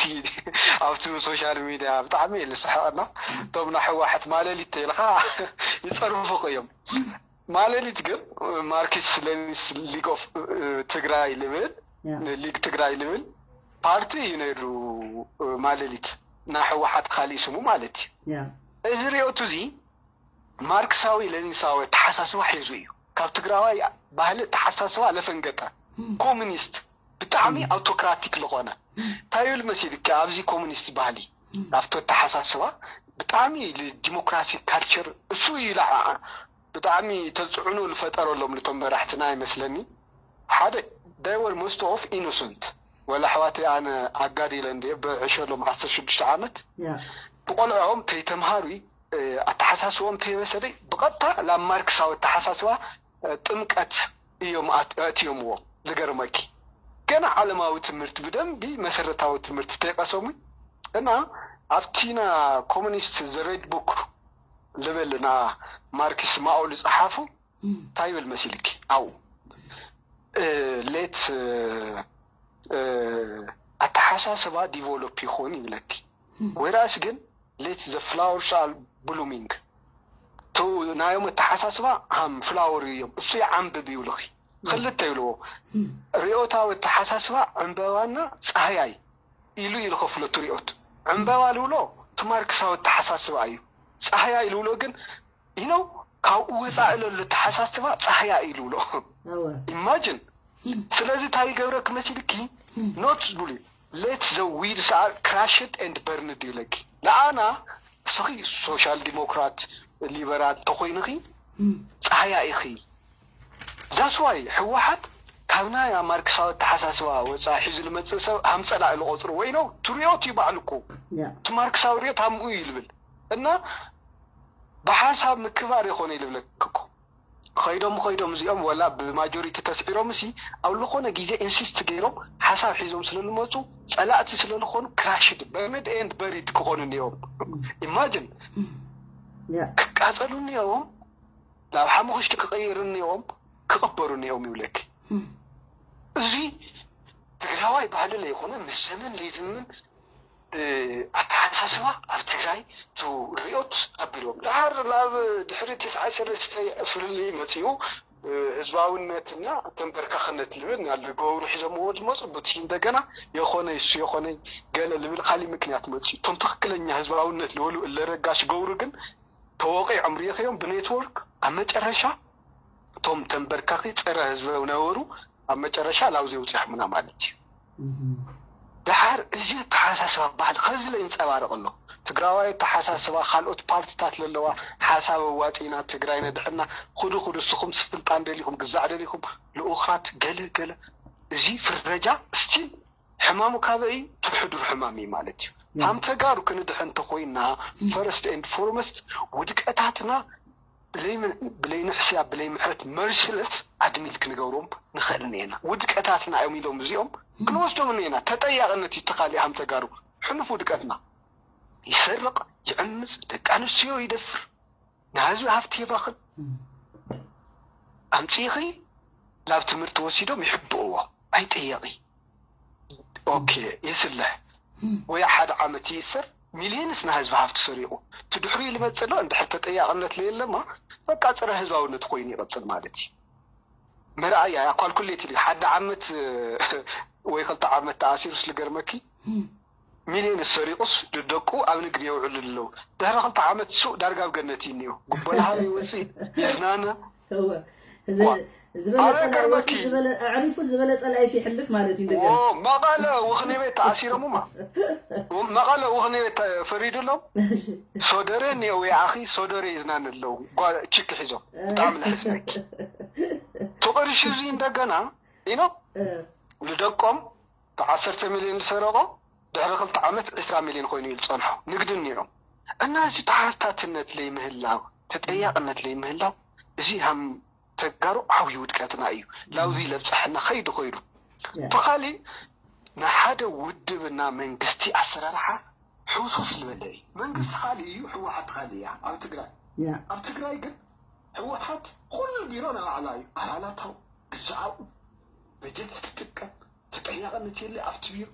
ኣብቲ ሶሻል ሚድያ ብጣዕሚ ልስሐቅና እቶም ናይ ህወሓት ማለሊት ተልካ ይፀርፉ እዮም ማለሊት ግን ማርክስ ሌኒስ ሊግ ኦፍ ትግራይ ልብል ሊግ ትግራይ ልብል ፓርቲ እዩ ነይሩ ማለሊት ናይ ህወሓት ካሊእ ስሙ ማለት እዩ እዚ ሪኦቱ እዚ ማርክሳዊ ለኒሳዊ ተሓሳስባ ሒዙ እዩ ካብ ትግራዋይ ባህሊ ተሓሳስባ ለፈንገጠ ኮሚኒስት ብጣዕሚ ኣውቶክራቲክ ዝኾነ እንታይ ይብል መሲልካ ኣብዚ ኮሚኒስት ባህሊ ኣብቲ ኣተሓሳስባ ብጣዕሚ ዲሞክራሲ ካልቸር እሱ እዩ ይለዓዓ ብጣዕሚ ተፅዕኖ ዝፈጠረሎም ነቶም መራሕትና ይመስለኒ ሓደ they were most of innocent ወላ ኣሕዋተይ ኣነ ኣጋዲለ እንድየ ብዕሸሎም ዓሰርተ ሽዱሽተ ዓመት ብቆልዕኦም ከይተምሃሩ ኣተሓሳስቦም ተይበሰለ ብቐጥታ ናብ ማርክሳዊ ኣተሓሳስባ ጥምቀት እዮም ኣእትዮምዎ ዝገርመኪ ገና ዓለማዊ ትምህርቲ ብደንቢ መሰረታዊ ትምህርቲ ተይቀሰሙ እና ኣብቲ ና ኮሙኒስት ዘ ሬድ ቡክ ልብል ና ማርክስ ማኦ ዝፀሓፉ እንታይ ይብል መሲልኪ? ኣው ሌት ኣተሓሳስባ ዲቨሎፕ ይኾን ይብለኪ። ወይራስ ግን ሌት ዘ ፍላወርስ ኣር ብሉሚንግ ናዮም ኣተሓሳስባ ሃም ፍላወር እዮም እሱ ይዓንብብ ይብሉኺ። ክልተ ይብልዎ። ርዮታዊ ኣተሓሳስባ ዕንበባና ፀሃያይ ኢሉ እዩ ዝኸፍሎ እቲ ርዮት። ዕንበባ ልብሎ እቲ ማርክሳዊ ኣተሓሳስባ እዩ። ፀሃያይ ልብሎ ግን ይነው ካብኡ ወፃኢ ለሎ ኣተሓሳስባ ፀሃያይ እዩ ልብሎ። ኢማጅን ስለዚ እንታይ ይገብረኪ መሲልኪ? ኖት ዝብሉ ሌት ዘ ዊድስ ኣር ክራሽድ ኤንድ በርንድ ይብለኪ። ንኣና እስኺ ሶሻል ዲሞክራት ሊበራል ተኮይንኺ ፀሃያ ኢኺ። ዛስዋይ ህወሓት ካብ ናይ ማርክሳዊ ኣተሓሳስባ ወፃኢ ሒዙ ዝመፅእ ሰብ ሃም ፀላኢ ዝቆፅሩ ወይ ነው ትሪኦት እዩ ባዕሉ እኮ እቲ ማርክሳዊ ሪኦት ሃምኡ እዩ ልብል እና ብሓሳብ ምክባር ይኾነ ይልብለክ እኮ። ኸይዶም ኸይዶም እዚኦም ወላ ብማጆሪቲ ተስዒሮም ሲ ኣብ ዝኾነ ግዜ ኢንሲስት ገይሮም ሓሳብ ሒዞም ስለዝመፁ ፀላእቲ ስለዝኾኑ ክራሽድ በርንድ ኤንድ በሪድ ክኾኑ እኒኦም። ኢማጅን ክቃፀሉ እኒኦም ናብ ሓሙኽሽቲ ክቕይሩ እኒኦም ክቕበሩ እኒኦም ይብለክ። እዚ ትግራዋይ ባህሊ ለይኮነ ምስ ዘመን ለይዝምን ኣተሓሳስባ ኣብ ትግራይ ቱ ሪኦት ኣቢሎም ድሓር ናብ ድሕሪ ትስዓይ ሰለስተ ፍልልይ መፂኡ ህዝባውነትና ተንበርካኽነት ልብል ናለ ገብሩ ሒዞምዎ ዝመፁ ብቲ እንደገና የኾነ ይሱ የኾነ ገለ ልብል ካሊእ ምክንያት መፂኡ እቶም ትኽክለኛ ህዝባውነት ልበሉ እለረጋሽ ገብሩ ግን ተወቂዖም ሪኢኽዮም ብኔትወርክ ኣብ መጨረሻ እቶም ተንበርካኺ ፀረ ህዝቢ ነበሩ ኣብ መጨረሻ ላውዚ ውፅሖምና ማለት እዩ። ድሓር እዚ ኣተሓሳስባ ባህል ከዚ ለይንፀባረቕ ኣሎ ትግራዋይ ኣተሓሳስባ ካልኦት ፓርቲታት ለለዋ ሓሳብ ኣዋፂና ትግራይ ነድሕና ኩዱ ኩዱ እስኹም ስልጣን ደሊኹም ግዛዕ ደሊኹም ልኡኻት ገለ ገለ እዚ ፍረጃ ስቲል ሕማሙ ካበይ እዩ? እቲ ሕዱር ሕማም እዩ ማለት እዩ። ሃም ተጋሩ ክንድሐ እንተኮይና ፈረስት ኤንድ ፎርመስት ውድቀታትና ብለይ ንሕስያ ብለይ ምሕረት መርስለስ ኣድሚት ክንገብሮም ንኽእል እኒኤና። ውድቀታትና እዮም ኢሎም እዚኦም ክንወስዶም እኒኤና። ተጠያቕነት እዩ እቲ ካሊእ ሃም ተጋሩ ሕሉፍ ውድቀትና። ይሰርቕ፣ ይዕምፅ፣ ደቂ ኣንስትዮ ይደፍር፣ ንህዝቢ ሃፍቲ የባኽን። ኣምፂእኺ ናብ ትምህርቲ ወሲዶም ይሕብእዎ ኣይጥየቂ ኦኬ ይስልሕ ወይ ሓደ ዓመት ይእሰር ሚልዮንስ ንህዝቢ ሃፍቲ ሰሪቑ ትድሕሪኡ ልመፅእ ዶ እንድሕር ተጠያቕነት ለየለማ በቃ ፀረ ህዝባውነት ኮይኑ ይቐፅል ማለት እዩ መርኣያ እያ ኳልኩሌት ኢሉ ሓደ ዓመት ወይ ክልተ ዓመት ተኣሲሩስ ልገርመኪ ሚልዮን ሰሪቑስ ንደቁ ኣብ ንግዲ የውዕሉ ኣለዉ። ድሕሪ ክልተ ዓመት ሱቕ ዳርጋ ኣብ ገነት እዩ እኒኦ። ጉቦ ንሃብ ይወፅእ፣ ይዝናነ። እወ። እዚ ዋ፣ ዝበለጸ ኣረ ናይ ወጪ ገርመኪ። ዝበለ-፣ ኣዕሪፉ ዝበለጸ ላይፍ ይሕልፍ ማለት እዩ እንደገና። ዎ፣ መቐለ ወኽኒ ቤት ተኣሲሮምማ። መቐለ ወኽኒ ቤት ተ-፣ ፈሪዱሎም። እሺ። ሶደሬ እኒኦ ወይ ኣኺ ሶደሬ ይዝናነ ኣለዉ። ጓ-፣ ችክ ሒዞም። ብጣዕሚ ነሕስነኪ። እቲ ቅርሺ እዚ እንደገና፣ ኢኖ፣ እ። ንደቆም ብዓሰርተ ሚልዮን ዝሰረቖ ድሕሪ ክልተ ዓመት ዕስራ ሚልዮን ኮይኑ እዩ ዝጸንሖ። ንግዲ እኒኦም። እና እዚ ተሓታትነት ለይምህላው፣ ተጠያቕነት ለይምህላው፣ እዚ ሃም ተጋሩ ዓብዪ ውድቀትና እዩ። ላውዚ ለብፀሐና ኸይዱ ኸይዱ። ያ። ብኻሊእ ንሓደ ውድብና መንግስቲ ኣሰራርሓ ሕውስውስ ዝበለ እዩ። መንግስቲ ካልእ እዩ፣ ህወሓት ካልእ እያ ኣብ ትግራይ። ያ። ኣብ ትግራይ ግን ህወሓት ኩሉ ቢሮ ናይ ባዕላ እዩ። ኣባላታው፣ ግዛኣው፣ በጀት ትጥቀም፣ ተጠያቕነት የለ ኣብቲ ቢሮ።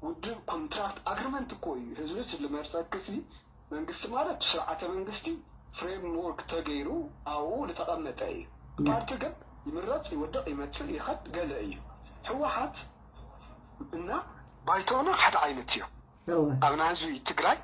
ውድብ ኮንትራክት ኣግሪመንት እኮ እዩ። ህዝቢ ዝመርፀክሲ መንግስቲ ማለት ስርዓተ መንግስቲ ፍሬምወርክ ተገይሩ ኣብኡ ዝተቐመጠ እዩ። ያ። ፓርቲ ግን ይምረፅ፣ ይወድቕ፣ ይመፅእ፣ ይኸድ ገለ እዩ። ህወሓት እና ባይቶና ሓደ ዓይነት እዩ። እወ። ኣብና ህዝቢ ትግራይ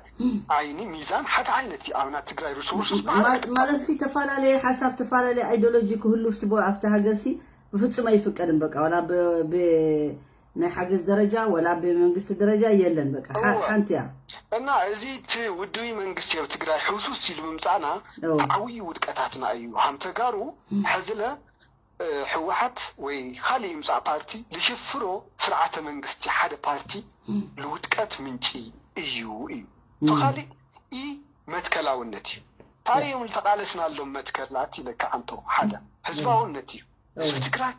ዓይኒ ሚዛን ሓደ ዓይነት እዩ። ኣብና ትግራይ ሪሶርስስ ማ-፣ ማለት ሲ ተፈላለየ ሓሳብ ተፈላለየ ኣይዲዮሎጂ ክህሉ ኣብቲ ቦ-፣ ኣብቲ ሃገር ሲ ብፍጹም ኣይፍቀድን። በቃ ዋላ ብ-፣ ብ-፣ ናይ ሓገዝ ደረጃ ወላ ብመንግስቲ ደረጃ የለን። በቃ ሓ-፣ እወ። ሓንቲ እያ። እና እዚ እቲ ውድዊ መንግስቲ ኣብ ትግራይ ሕውሱስ ኢሉ ምምፃእና እወ። ዓብዪ ውድቀታትና እዩ። ሃም ተጋሩ ሕዝለ እ፣ ህወሓት ወይ ካልእ ይምፃእ ፓርቲ ልሽፍሮ ስርዓተ መንግስቲ ሓደ ፓርቲ ልውድቀት ምንጪ እዩ እዩ እቲ ካልእ ኢ መትከላውነት እዩ ታሪዮም ልተቃለስናሎም መትከላት ኢለካ ኣንቶ ሓደ ህዝባውነት እዩ ህዝቢ ትግራይ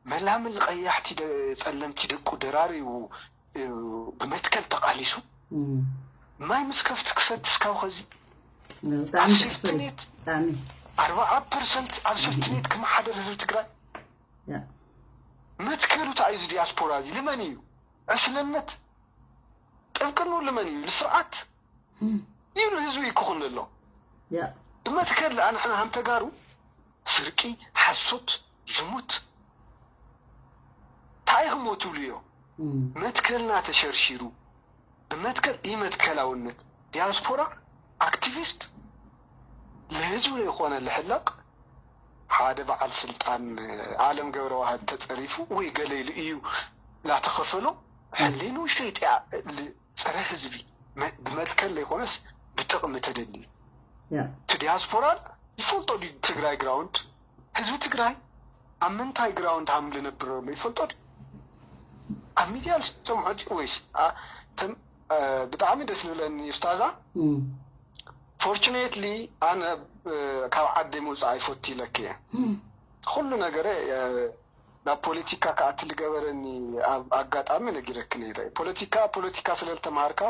መላምል ቀያሕቲ ደ- ጸለምቲ ደቁ ደራሪቡ እ፣ ብመትከል ተቓሊሱ እም። ማይ ምስ ከፍት ክሰት እስካው ኸዚ ብጣዕሚ ኣብ ትሕፍር ሴፍትኔት ብጣዕሚ ኣርባዓ ፐርሰንት ኣብ ሴፍትኔት ክመሓደር ህዝቢ ትግራይ ያ መትከሉ እንታይ እዩ? እዚ ዲያስፖራ እዚ ልመን እዩ? ዕስለነት ጥብቅኑ ልመን እዩ? ንስርዓት እም። ይብሉ ህዝቢ ይክኹን ዘሎ ያ ብመትከል ኣንሕና ሃም ተጋሩ ስርቂ፣ ሓሶት፣ ዝሙት እንታይ ክሞ ትብሉ እዮ? እም። መትከልና ተሸርሺሩ ብመትከል ኢመትከላውነት ዲያስፖራ ኣክቲቪስት ለህዝቡ ለይኮነ ልሕለቅ ሓደ በዓል ስልጣን ኣለም ገብረ ዋህድ ተጸሪፉ ወይ ገለ ኢሉ እዩ ላተኸፈሎ ሕሊኑ ሸይጥያ ጸረ ህዝቢ መ- ብመትከል ለይኮነስ ብጥቕሚ ተደልዩ ያ እቲ ዲያስፖራ ይፈልጦ ድዩ ትግራይ ግራውንድ ህዝቢ ትግራይ ኣብ ምንታይ ግራውንድ ሃም ልነብር ኣሎ ይፈልጦ ድዩ ኣብ ሚድያ ዝሰምዖ ድዩ ወይስ ኣ- ተም- እ፣ ብጣዕሚ ደስ ዝብለኒ ኡስታዛ እም። ፎርቹኔትሊ ኣነ እ፣ ካብ ዓደይ ምውፃእ ኣይፈቱ ኢለክ እየ እም። ኩሉ ነገረ እ፣ ናብ ፖለቲካ ክኣቲ ዝገበረኒ ኣብ ኣጋጣሚ ነጊረክ ነይረ ፖለቲካ ፖለቲካ ስለልተማሃርካ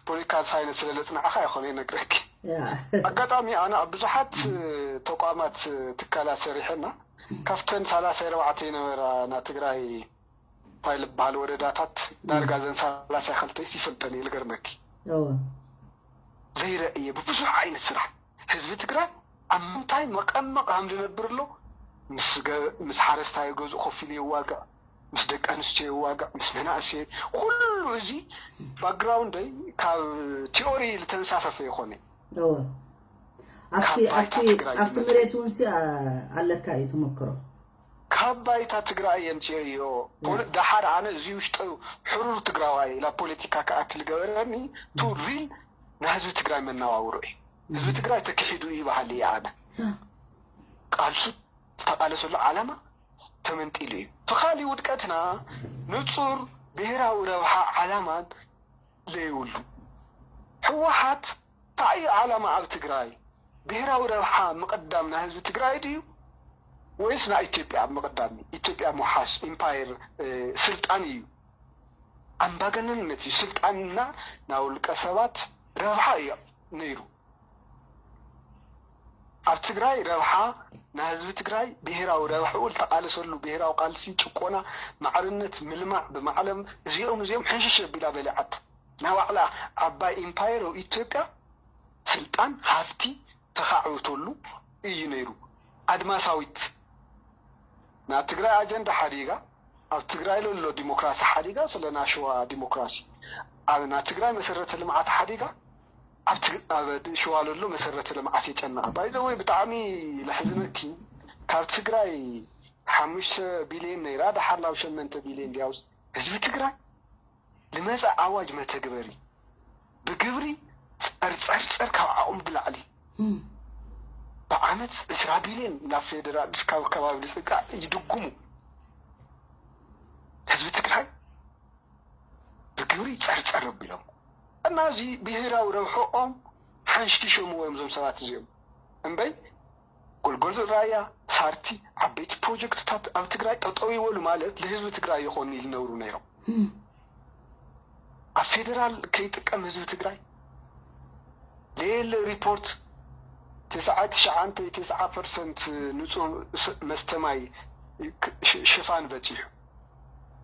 ፖለቲካ ሳይንስ ስለለፅናዕካ ይኮነ ነግረክ ያ ኣጋጣሚ ኣነ ኣብ ብዙሓት እ፣ ተቋማት እ፣ ትካላት ሰሪሐና ካብተን ሰላሳ ኣርባዕተ ይነበራ ና ትግራይ እንታይ ዝበሃል ወረዳታት ዳርጋ ዘን ሰላሳ ክልተይስ ይፈልጠን እየ ልገርመኪ እወ ዘይረእየ ብብዙሕ ዓይነት ስራሕ ህዝቢ ትግራይ ኣብ ምንታይ መቐመቕ ሃም ዝነብር ኣሎ ምስ ገ- ምስ ሓረስታይ ገዝኡ ኮፍ ኢሉ የዋግዕ ምስ ደቂ ኣንስትዮ የዋግዕ ምስ መናእሰይ ኩሉ እዚ ባክግራውንደይ ካብ ቲኦሪ ዝተንሳፈፈ ይኮነ እወ ኣብቲ ካብ ባይታ ኣብቲ ትግራይ ኣብቲ ዝመጽእ። መሬት እውን ሲ ኣለካ እዩ ተመክሮ ካብ ባይታ ትግራይ የምፅኦ እዮ ፖለ- ደሓር ኣነ እዚ ውሽጢ ሕሩር ትግራዋይ ናብ ፖለቲካ ክኣቲ ዝገበረኒ ቱ ሪል ንህዝቢ ትግራይ መነባብሮ እዩ ህዝቢ ትግራይ ተክሒዱ እዩ በሃሊ እየ ኣነ ቃልሱ ዝተቃለሰሉ ዓላማ ተመንጢሉ እዩ እቲ ካሊእ ውድቀትና ንፁር ብሄራዊ ረብሓ ዓላማን ለይብሉ ህወሓት እንታይ እዩ ዓላማ ኣብ ትግራይ ብሄራዊ ረብሓ ምቕዳም ናይ ህዝቢ ትግራይ ድዩ ወይስ ናይ ኢትዮጵያ ምቕዳም ኢትዮጵያ ምውሓስ ኢምፓየር ስልጣን እዩ ኣምባገነንነት እዩ ስልጣንና ናይ ውልቀ ሰባት ረብሓ እዩ ነይሩ ኣብ ትግራይ ረብሓ ናይ ህዝቢ ትግራይ ብሄራዊ ረብሕኡ ዝተቃለሰሉ ብሄራዊ ቃልሲ ጭቆና ማዕርነት ምልማዕ ብማዕለም እዚኦም እዚኦም ሕንሽሽ ኣቢላ በሊዓቶ ናይ ባዕላ ዓባይ ኢምፓየር ኣብ ኢትዮጵያ ስልጣን ሃፍቲ ተኻዕብተሉ እዩ ነይሩ ኣድማሳዊት ናብ ትግራይ ኣጀንዳ ሓዲጋ ኣብ ትግራይ ለሎ ዲሞክራሲ ሓዲጋ ስለ ናሸዋ ዲሞክራሲ ኣብ ና ትግራይ መሰረተ ልምዓት ሓዲጋ ኣብ ትግ- ኣብ ሽዋ ለሎ መሰረተ ልምዓት የጨነቐ ባይዘወይ ብጣዕሚ ለሕዝነኪ ካብ ትግራይ ሓሙሽተ ቢልዮን ነይራ ደሓር ናብ ሸመንተ ቢልዮን ድያውስ ህዝቢ ትግራይ ልመፀ ኣዋጅ መተግበሪ ብግብሪ ፀርፀርፀር ካብ ዓቕሙ ብላዕሊ ብዓመት ዕስራ ቢልዮን ናብ ፌደራል እስካብ ከባቢ ዝፅጋዕ ይድጉሙ ህዝቢ ትግራይ ብግብሪ ፀርፀር ኣቢሎም እና እዚ ብሄራዊ ረብሕኦም ሓንሽሾምዎ እዮም እዞም ሰባት እዚኦም እምበይ ጎልጎል ራያ ሳርቲ ዓበይቲ ፕሮጀክትታት ኣብ ትግራይ ጠጠው ይበሉ ማለት ንህዝቢ ትግራይ ይኾኑ ይነብሩ ነይሮም ኣብ ፌደራል ከይጥቀም ህዝቢ ትግራይ ለየለ ሪፖርት ተስዓ ትሽዓንተ ተስዓ ፐርሰንት ንፁህ መስተማይ ሽፋን በፂሑ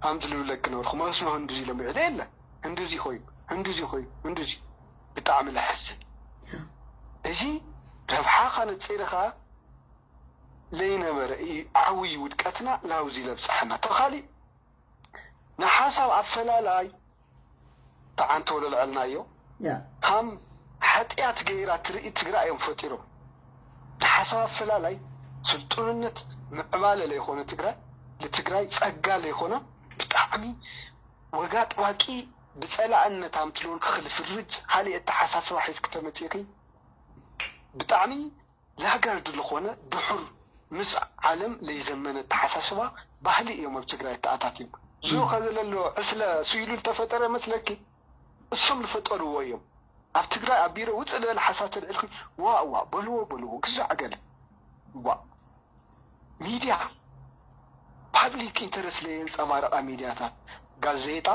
ኣምዚ ልብለክ ነበርኩ መስኖ ህንዱዚ ኢሎም ይዕለ የለ ህንዱዚ ኮይኑ ህንዱዚ ኮይኑ ህንዱዚ ብጣዕሚ ለሐዝን እዚ ረብሓኻ ነፂርኻ ለይነበረ ዓብይ ውድቀትና ላውዚ ለብፅሐና ተኻሊ ንሓሳብ ኣፈላላይ ተዓንተ ወለልዐልናዮ ሃም ሓጢኣት ገይራ ትርኢ ትግራይ እዮም ፈጢሮም ንሓሳብ ኣፈላላይ ስልጡንነት ምዕባለ ለይኮነ ትግራይ ንትግራይ ፀጋ ለይኮነ ብጣዕሚ ወጋ ጥባቂ ብፀላእነት ኣምትልውን ክኽል ፍርጅ ካልእ ኣተሓሳስባ ሒዝ ክተመፂእኺ ብጣዕሚ ላጋርድ ዝኾነ ድሑር ምስ ዓለም ለይዘመነ ኣተሓሳስባ ባህሊ እዮም ኣብ ትግራይ ተኣታትዮም። ዝኸ ዘለሎ ዕስለ ስኢሉ ዝተፈጠረ መስለኪ? እሶም ዝፈጠርዎ እዮም። ኣብ ትግራይ ኣብ ቢሮ ውፅእ ዝበለ ሓሳብ ተልዕልኪ ዋእ ዋእ በልዎ በልዎ ግዛዕ ገለ ዋእ ሚድያ ፓብሊክ ኢንተረስት ለየንፀባረቓ ሚድያታት፣ ጋዜጣ፣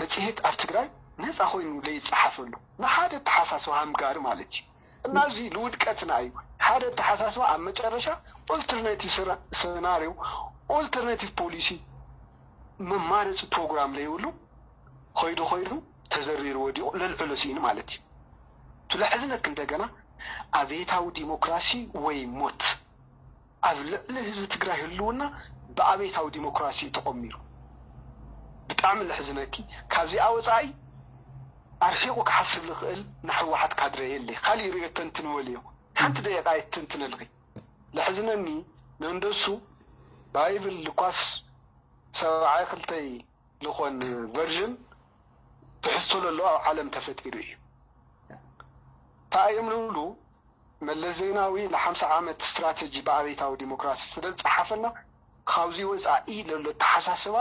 መፅሄት ኣብ ትግራይ ነፃ ኮይኑ ለይፀሓፈሉ ንሓደ ኣተሓሳስባ ሃምጋሪ ማለት እዩ። እና እዚ ንውድቀትና እዩ። ሓደ ኣተሓሳስባ ኣብ መጨረሻ ኦልተርናቲቭ ሰናሪዮ፣ ኦልተርናቲቭ ፖሊሲ፣ መማረፂ ፕሮግራም ለይብሉ ኸይዱ ኸይዱ ተዘሪሩ ወዲቑ ለልዕሎ ስኢኑ ማለት እዩ። ትለሕዝነክ እንደገና ኣብየታዊ ዲሞክራሲ ወይ ሞት ኣብ ልዕሊ ህዝቢ ትግራይ ህልውና ብኣብየታዊ ዲሞክራሲ እዩ ተቆሚሩ። ብጣዕሚ ለሕዝነኪ ካብዚኣ ወፃኢ ኣርሒቑ ክሓስብ ልኽእል ናይ ህወሓት ካድረ የለ። ካሊእ ርእዮ ተንትንወልዮ ሓንቲ ደቂቃ የትንትነልኺ። ለሕዝነኒ ነንደሱ ባይብል ልኳስ ሰብዓይ ክልተይ ልኾን ቨርዥን ትሕዝቶ ለሎ ኣብ ዓለም ተፈጢሩ እዩ። እንታይ እዮም ንብሉ? መለስ ዜናዊ ንሓምሳ ዓመት ስትራቴጂ ብኣብየታዊ ዲሞክራሲ ስለ ዝፀሓፈና ካብዚ ወፃኢ ለሎ ኣተሓሳስባ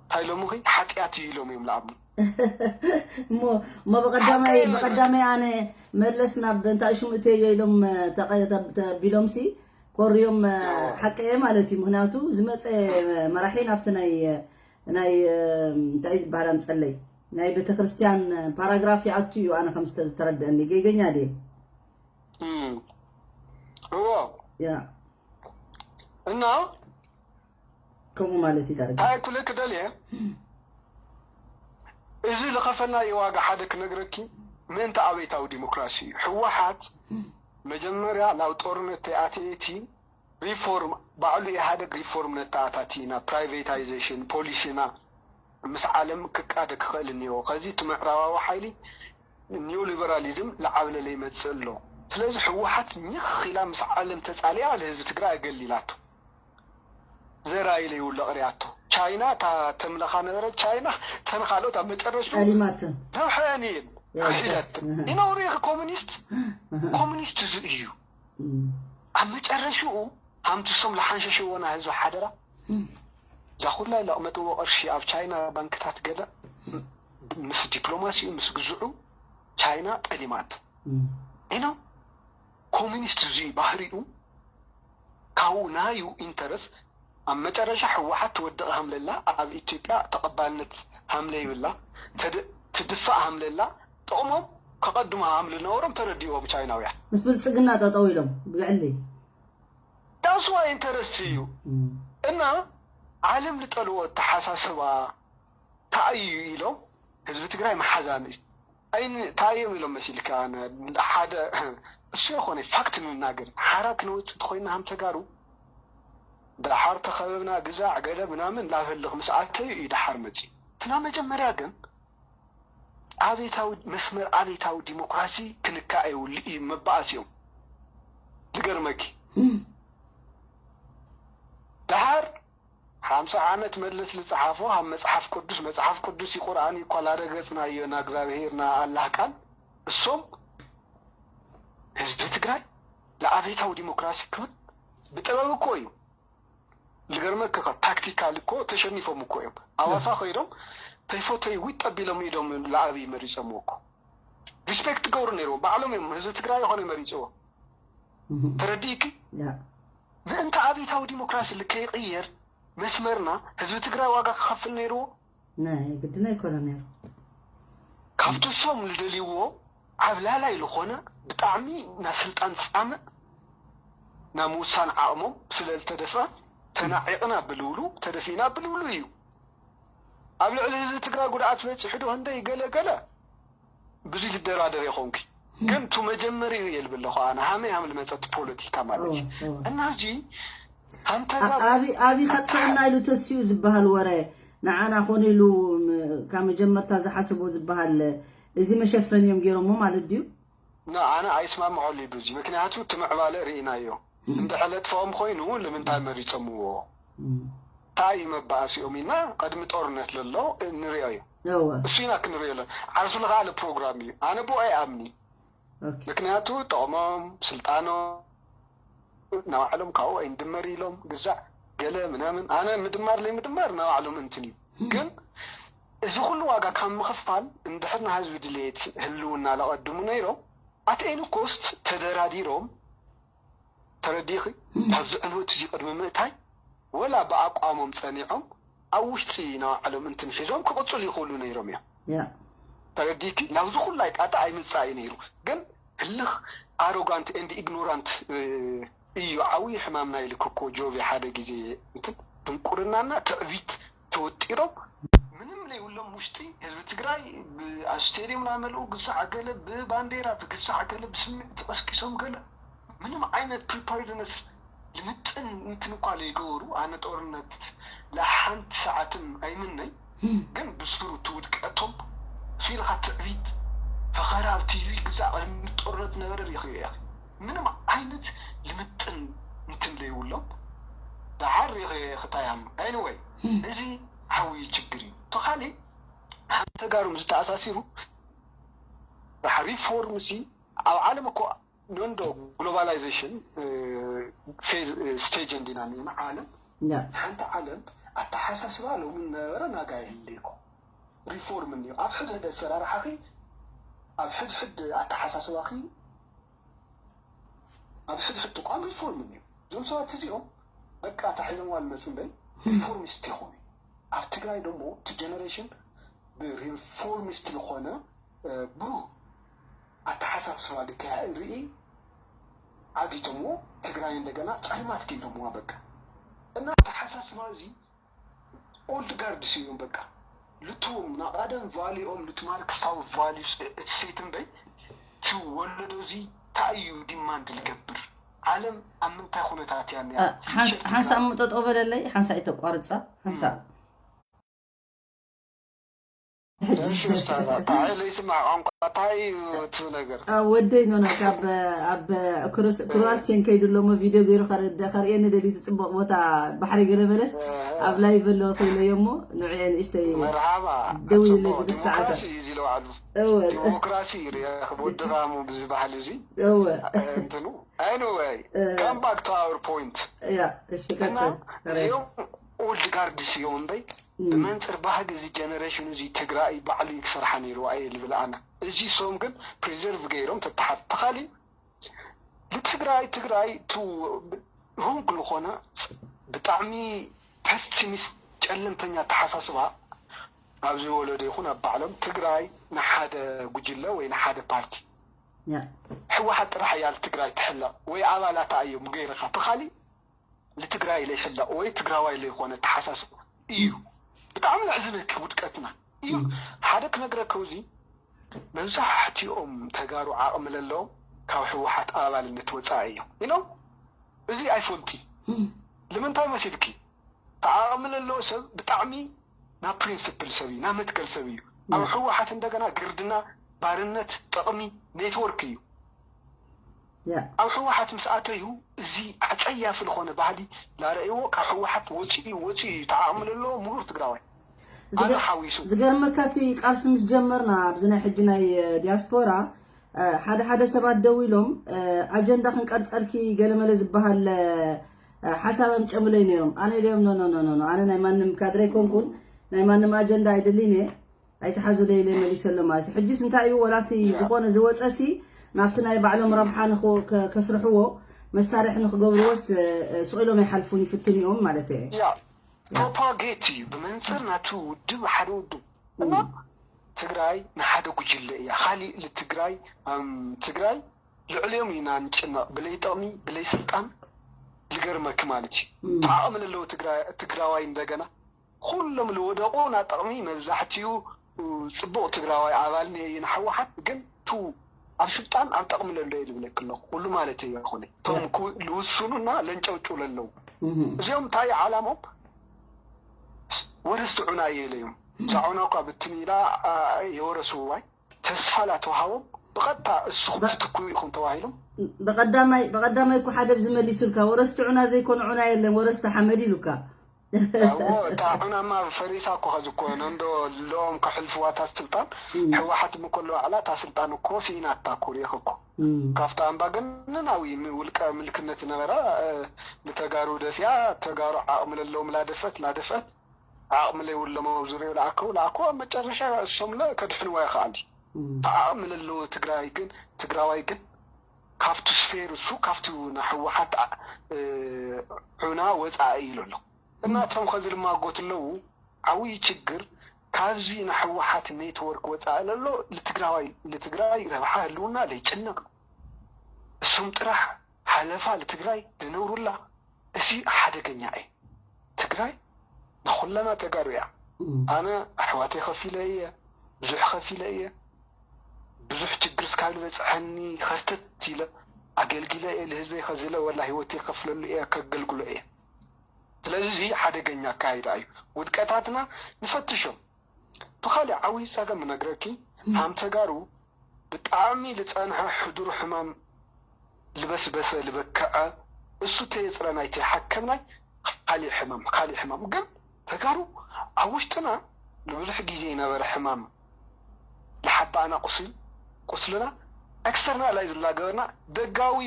እንታይ ኢሎምኺ ሓጢኣት እዩ ኢሎም እዮም ለኣምኑ። እሞ እሞ ብቀዳማይ ብቀዳማይ ኣነ መለስ ናብ እንታይ ሽሙ እተዮ ኢሎም ተቢሎምሲ ኮርዮም ሓቂ እየ ማለት እዩ። ምክንያቱ ዝመፀ መራሒ ናብቲ ናይ ናይ እንታይ ዝበሃል ኣምፀለይ ናይ ቤተክርስትያን ፓራግራፍ ይኣቱ እዩ። ኣነ ከም ዝተረደአኒ ገይገኛ ድየ? እዎ ያ እና ከምኡ ማለት እዩ ዳርጋ እንታይ ክብለኪ ደልየ እዚ ዝኸፈልናዮ ዋጋ ሓደ ክነግረኪ ምእንቲ ኣብየታዊ ዲሞክራሲ እዩ። ህወሓት መጀመርያ ናብ ጦርነት ተይኣተየቲ ሪፎርም ባዕሉ ኢህኣደግ ሪፎርም ነተኣታቲና ፕራይቬታይዜሽን ፖሊሲና ምስ ዓለም ክቃደ ክኽእል እኒኦ። ከዚ እቲ ምዕራባዊ ሓይሊ ኒዮሊበራሊዝም ለዓብለለ ይመፅእ ኣሎ። ስለዚ ህወሓት ኝኽ ኢላ ምስ ዓለም ተፃሊኣ ንህዝቢ ትግራይ ኣገሊላቶ። ዘራይ ኢለ ይውሎ ቅሪያቶ ቻይና እታ ተምለኻ ነበረት ቻይና ተን ካልኦት ኣብ መጨረሽቱ ጠሊማትን ረውሐን እየን Yeah, ርሒለት exactly. ይነውሩ ኢኺ ኮሚኒስት ኮሚኒስት እዚ እዩ Mm. ኣብ መጨረሽኡ ሃምቲ ሶም ለሓንሸሽዎ ናይ ህዝቢ ሓደራ እዛ ኩላ ለቕመጥዎ ቅርሺ ኣብ ቻይና ባንክታት ገለ ምስ ዲፕሎማሲኡ ምስ ግዝዑ ቻይና ጠሊማት Mm. ኢኖ ኮሚኒስት እዚ ባህሪኡ ካብኡ ናዩ ኢንተረስ ኣብ መጨረሻ ህወሓት ትወድቕ ሃምለላ ኣብ ኢትዮጵያ ተቐባልነት ሃምለ ይብላ ተድ- ትድፋእ ሃምለላ ጥቕሞም ከቐድሙ ሃምል ነበሮም ተረዲእዎም ቻይናውያን ምስ ብልፅግና ጠጠው ኢሎም ብግዕሊ ዳስዋ ኢንተረስት እዩ Mm. እና ዓለም ልጠልዎ ኣተሓሳስባ እንታይ እዩ ኢሎም ህዝቢ ትግራይ መሓዛን እዩ ኣይን እንታይ እዮም ኢሎም መሲልካ ኣነ ሓደ እሱ የኾነ ፋክት ንናገር ሓራ ክንወፅእ ተኮይና ሃም ተጋሩ ደሓር ተኸበብና ግዛዕ ገለ ምናምን ናብ ህልኽ ምስ ኣተዩ እዩ ደሓር መፂ ትናብ መጀመርያ ግን ኣብየታዊ መስመር ኣብየታዊ ዲሞክራሲ ክንካእ የብሉ እዩ መባኣስ እዮም ዝገርመኪ ደሓር ሓምሳ ዓመት መለስ ዝፀሓፎ ኣብ መፅሓፍ ቅዱስ መፅሓፍ ቅዱስ እዩ ቁርኣን እዩ እኳ ላረገፅናዮ ና እግዚኣብሄር ና ኣላህ ቃል እሶም ህዝቢ ትግራይ ለኣብየታዊ ዲሞክራሲ ክብል ብጥበብ እኮ እዩ ዝገርመኪ ከ ታክቲካል እኮ ተሸኒፎም እኮ እዮም ኣዋሳ ከይዶም ተይፎተይ ዊጥ ኣቢሎም ኢዶም ለኣብይ መሪፀምዎ እኮ ሪስፔክት ትገብሩ ነይርዎም ባዕሎም እዮም ህዝቢ ትግራይ ይኮነ መሪፅዎ ተረዲእኪ ያ ምእንቲ ኣብየታዊ ዲሞክራሲ ልከይቅየር መስመርና ህዝቢ ትግራይ ዋጋ ክኸፍል ነይርዎ ናይ ግድን ኣይኮነ ነይሩ ካብቲ እሶም ዝደልይዎ ዓብላላይ ዝኾነ ብጣዕሚ ናብ ስልጣን ዝፃምእ ናብ ምውሳን ዓቕሞም ስለ ዝተደፍአ ተናዒቕና ብልብሉ ተደፊእና ብልብሉ እዩ ኣብ ልዕሊ ህዝቢ ትግራይ ጉድኣት በፂሑ ዶ ህንደይ ገለ ገለ ብዙ ልደራደር ይኾንኪ ግን ቱ መጀመሪኡ እየ ልብል ኣለኹ ኣነ ሃመይ ሃም ልመፀት ፖለቲካ ማለት እዩ እወ፣ እወ። እና ሕጂ ሃምተጋ ኣቢ ኣቢ ከጥፍአና ኢሉ ተስዩ ዝበሃል ወረ ንዓና ኮነ ኢሉ ም- ካብ መጀመርታ ዝሓስቦ ዝበሃል እዚ መሸፈኒ እዮም ገይሮሞ ማለት ድዩ ና ኣነ ኣይስማምዐሉ እዩ ብዙ ምክንያቱ እቲ ምዕባለ ርኢናዮ እንድሕር ለጥፍኦም ኮይኑ ንምንታይ መሪፀምዎ እንታይ እዩ መባእሲኦም ኢልና ቅድሚ ጦርነት ለሎ ንሪኦ እዩ እወ እሱ ኢና ክንሪኦ ለ ዓርሱ ለኸኣለ ፕሮግራም እዩ ኣነ ብኦ ኣይኣምኒ ኦኬ ምክንያቱ ጥቕሞም ስልጣኖም ናባዕሎም ካብኡ ኣይንድመር ኢሎም ግዛዕ ገለ ምናምን ኣነ ምድማር ለይ ምድማር ናባዕሎም እንትን እዩ ግን እዚ ኩሉ ዋጋ ካብ ምኽፋል እንድሕር ንህዝቢ ድሌት ህልውና ለቐድሙ ነይሮም ኣት ኤኒ ኮስት ተደራዲሮም ተረዲኺ? ኣብዚ ዕንወት እዚ ቅድሚ ምእታይ ወላ ብኣቋሞም ጸኒዖም ኣብ ውሽጢ ናይ ባዕሎም እንትን ሒዞም ክቕጽሉ ይኽእሉ ነይሮም እዮም። ያ ተረዲኪ? ናብዚ ኩላይ ጣጣ ኣይምጻእ እዩ ነይሩ። ግን ህልኽ፣ arrogant and ignorant እዩ ዓብዪ ሕማምና ኢልክ እኮ ጆቪ ሓደ ግዜ። እንትን ድንቁርናና ትዕቢት ተወጢሮም ምንም ለይብሎም ውሽጢ ህዝቢ ትግራይ ብ- ኣብ ስቴድየም ናመልኡ ግዛዕ ገለ ብባንዴራ ብግዛዕ ገለ ብስምዒት ተቐስቂሶም ገለ ምንም ዓይነት preparedness ልምጥን እንትን እኳ ለይገበሩ። ኣነ ጦርነት ለሓንቲ ሰዓትን ኣይምነይ፣ ግን ብስሩ እቲ ውድቀቶም ፊልኻ ትዕቢት ፈኸራ ኣብ ቲቪ ግዛዕ ቅድሚ ጦርነት ነበረ ሪኽዮ እያ። ምንም ዓይነት ልምጥን እንትን ለይብሎም ደሓር ሪኽዮ እየ ክታያም። Anyway እዚ ዓብዪ ችግር እዩ። ተኻሊ ሓንቲ ተጋሩ ምስ ተኣሳሲሩ ሪፎርም ሲ ኣብ ዓለም እኮ ኖንዶ ግሎባላይዜሽን ፌዝ ስቴጅ እንዲና እኒና ዓለም ያ ሓንቲ ዓለም ኣተሓሳስባ ሎሚ ነበረ ናጋ የለ እኮ ሪፎርም እኒኦ ኣብ ሕድ ሕድ ኣሰራርሓኺ ኣብ ሕድ ሕድ ኣተሓሳስባኺ ኣብ ሕድ ሕድ ተቋም ሪፎርም እኒኦ እዞም ሰባት እዚኦም በቃ ታሒዞም ዋልመፁ እምበይ ሪፎርሚስት ይኾኑ ኣብ ትግራይ ደሞ እቲ ጀነሬሽን ብሪፎርሚስት ዝኾነ ብሩህ ኣተሓሳስባ ልክያ እንርኢ ዓጊቶምዎ ትግራይ እንደገና ፀልማት ጌሮምዋ በቃ እና ኣተሓሳስባ እዚ ኦልድ ጋርድስ እዮም በቃ ልትዎም ናቃደም ቫሊኦም ልቲ ማርክሳዊ ቫሊዩስ እቲ ሴት እምበይ እቲ ወለዶ እዚ እንታይ እዩ ዲማንድ ልገብር ዓለም ኣብ ምንታይ ኩነታት እያ እኒኣ ሓንሳእ ምጠጦ በለለይ ሓንሳእ ይተቋርፃ ሓንሳእ እሺ ኡስታዝ፣ እንታይ ለይስማዕ ቋንቋ እንታይ እዩ እቲ ነገር? ወደይ ኖና ካብ ኣብ ክሮኣትስየን ከይዱ ኣሎ እሞ ቪድዮ ገይሩ ከርእየኒ ደልዩ እቲ ፅቡቕ ቦታ ባሕሪ ገለ መለስ ኣብ ላይቭ ኣለኹ ኢለዮ እሞ ንዕየ ንእሽተይ መርሓባ ደው ኢለ ብዙሕ ሰዓታት ዲሞክራሲ እዩ እዚ ለባዕሉ ዲሞክራሲ እዩ ሪኣ ክወድኻ ሞ ብዚ ባህሊ እዚ እወ እንትኑ anyway come back to our point ያ እሺ እና ቀፅል እዚኦም ኦልድ ጋርድስ እዮም እምበይ ብመንፅር ባህጊ እዚ ጀነሬሽን እዚ ትግራይ ባዕሉ እዩ ክሰርሓ ነይሩ ኣየ ልብል ኣነ እዚ ሶም ግን ፕሪዘርቭ ገይሮም ተተሓዝ ተኻሊ ንትግራይ ትግራይ ቱ ሮንግ ዝኾነ ብጣዕሚ ፐሲሚስት ጨለምተኛ ኣተሓሳስባ ኣብዚ ወለዶ ይኹን ኣብ ባዕሎም ትግራይ ንሓደ ጉጅለ ወይ ንሓደ ፓርቲ ያ ህወሓት ጥራሕ እያ ትግራይ ትሕለቕ ወይ ኣባላታ እዮም ገይርኻ ተኻሊ ንትግራይ ለይሕለቕ ወይ ትግራዋይ ለይኾነ ተሓሳስብ እዩ ብጣዕሚ ዘሕዝነኪ ውድቀትና እዩ ሓደ ክነግረከው እዚ መብዛሕትኦም ተጋሩ ዓቕሚ ለለዎም ካብ ህወሓት ኣባልነት ወፃኢ እዮም ኢሎም እዚ ኣይፈልጢ ንምንታይ መሲልኪ ተዓቕሚ ለለዎ ሰብ ብጣዕሚ ናብ ፕሪንስፕል ሰብ እዩ ናብ መትከል ሰብ እዩ ኣብ ህወሓት እንደገና ግርድና ባርነት ጥቕሚ ኔትወርክ እዩ ያ ኣብ ህወሓት ምስ ኣተዩ እዚ ኣፀያፊ ዝኾነ ባህሊ ላረእዎ ካብ ህወሓት ወፂኡ ወፂኡ እዩ ተዓቕሚ ለለዎ ምሁር ትግራዋይ ኣነ ሓዊሱ ዝገርመካ እቲ ቃልሲ ምስ ጀመርና ኣብዚ ናይ ሕጂ ናይ ዲያስፖራ ሓደ ሓደ ሰባት ደው ኢሎም ኣጀንዳ ክንቀርፀልኪ ገለመለ ዝበሃል ሓሳብ ኣምፀሙለይ ነይሮም ኣነ ኢለዮም ኖ ኖ ኖ ኖ ኣነ ናይ ማንም ካድረ ኣይኮንኩን ናይ ማንም ኣጀንዳ ኣይደልይን እየ ኣይትሓዙለይ ኢለ መሊሰሎም ማለት እዩ ሕጂስ እንታይ እዩ ወላቲ ዝኾነ ዝወፀሲ ናብቲ ናይ ባዕሎም ረብሓ ከስርሕዎ መሳርሒ ንክገብርዎስ ስቕ ኢሎም ኣይሓልፉን ይፍትኑ እዮም ማለት እየ ያ ፕሮፓጌት እዩ ብመንፅር ናቱ ውድብ ሓደ ውድብ እና ትግራይ ንሓደ ጉጅለ እያ ካሊእ ልትግራይ ትግራይ ልዕሊኦም ኢና ንጭነቕ ብለይ ጥቕሚ ብለይ ስልጣን ልገርመኪ ማለት እዩ ተዓቕሚ ለለዎ ትግራዋይ እንደገና ኩሎም ልወደቑ ናጥቕሚ መብዛሕትኡ ፅቡቕ ትግራዋይ ኣባል ነየ ንሕወሓት ግን ቱ ኣብ ስልጣን ኣብ ጠቕሚ ለሎ እየ ዝብለኪ ኣለኹ ኩሉ ማለት እየ ይኹነ እቶም ልውስኑና ለንጨውጭው ለለዉ እዚኦም እንታይ ዓላሞም ወረስቲ ዑና እየ ኢለዮም እዛ ዑና እኳ ብትም ኢላ የወረስዋይ ተስፋ ላተውሃቦም ብቐጥታ እስኹም ትትክኡ ኢኹም ተባሂሎም ብቐዳማይ ብቐዳማይ እኮ ሓደ ብዝመሊሱልካ ወረስቲ ዑና ዘይኮነ ዑና የለን ወረስቲ ሓመድ ኢሉካ እዎ እታ ዑናማ ፈሪሳ እኮ ከዚ እኮ ነንዶ ልኦም ከሕልፍዋ እታ ስልጣን ሕወሓት ምኮሎ ባዕላ እታ ስልጣን እኮ ስኢናታ እኮ ሪኢኺ እኮ ካብቲ ኣምባገነናዊ ውልቀ ምልክነት ዝነበራ ንተጋሩ ደፊኣ ተጋሩ ዓቕሚ ለለዎም ላደፈት ላደፈት ዓቕሚ ለይብሎም ኣብ ዙሪኡ ለኣከው ለኣከው ኣብ መጨረሻ እሶምለ ከድሕንዋ ይኸኣሉ ዓቕሚ ለለዎ ትግራይ ግን ትግራዋይ ግን ካብቲ ስፌር እሱ ካብቲ ንሕወሓት ዑና ወፃኢ ኢሉ ኣሎ። እናቶም ከዚ ልማጎት ኣለዉ። ዓብዪ ችግር ካብዚ ንሕወሓት ኔትወርክ ወፃኢ ለሎ ልትግራዋይ ልትግራይ ረብሓ ህልውና ለይጭነቕ እሱም ጥራሕ ሓለፋ ልትግራይ ልነብሩላ። እዚ ሓደገኛ እዩ። ትግራይ ንኩለና ተጋሩ እያ። ኣነ ኣሕዋተይ ከፊለ እየ፣ ብዙሕ ከፊለ እየ፣ ብዙሕ ችግር እስካብ ዝበፅሐኒ ከርተት ኢለ ኣገልጊለ እየ። ልህዝበይ ከዝለ ወላ ህይወተይ ከፍለሉ እየ፣ ከገልግሎ እየ። ስለዚ እዚ ሓደገኛ ኣካይዳ እዩ። ውድቀታትና ንፈትሾም። ብኻሊእ ዓብዪ ፀገም እነግረኪ፣ ሃም ተጋሩ ብጣዕሚ ልፀንሐ ሕዱር ሕማም ልበስበሰ ልበከዐ እሱ ተየፅረ ናይቲ ሓከምናይ ካሊእ ሕማም ካሊእ ሕማም ግን ተጋሩ ኣብ ውሽጥና ንብዙሕ ግዜ ይነበረ ሕማም ልሓባእና ቁስል ቁስልና ኤክስተርናላይዝ ላገበርና ደጋዊ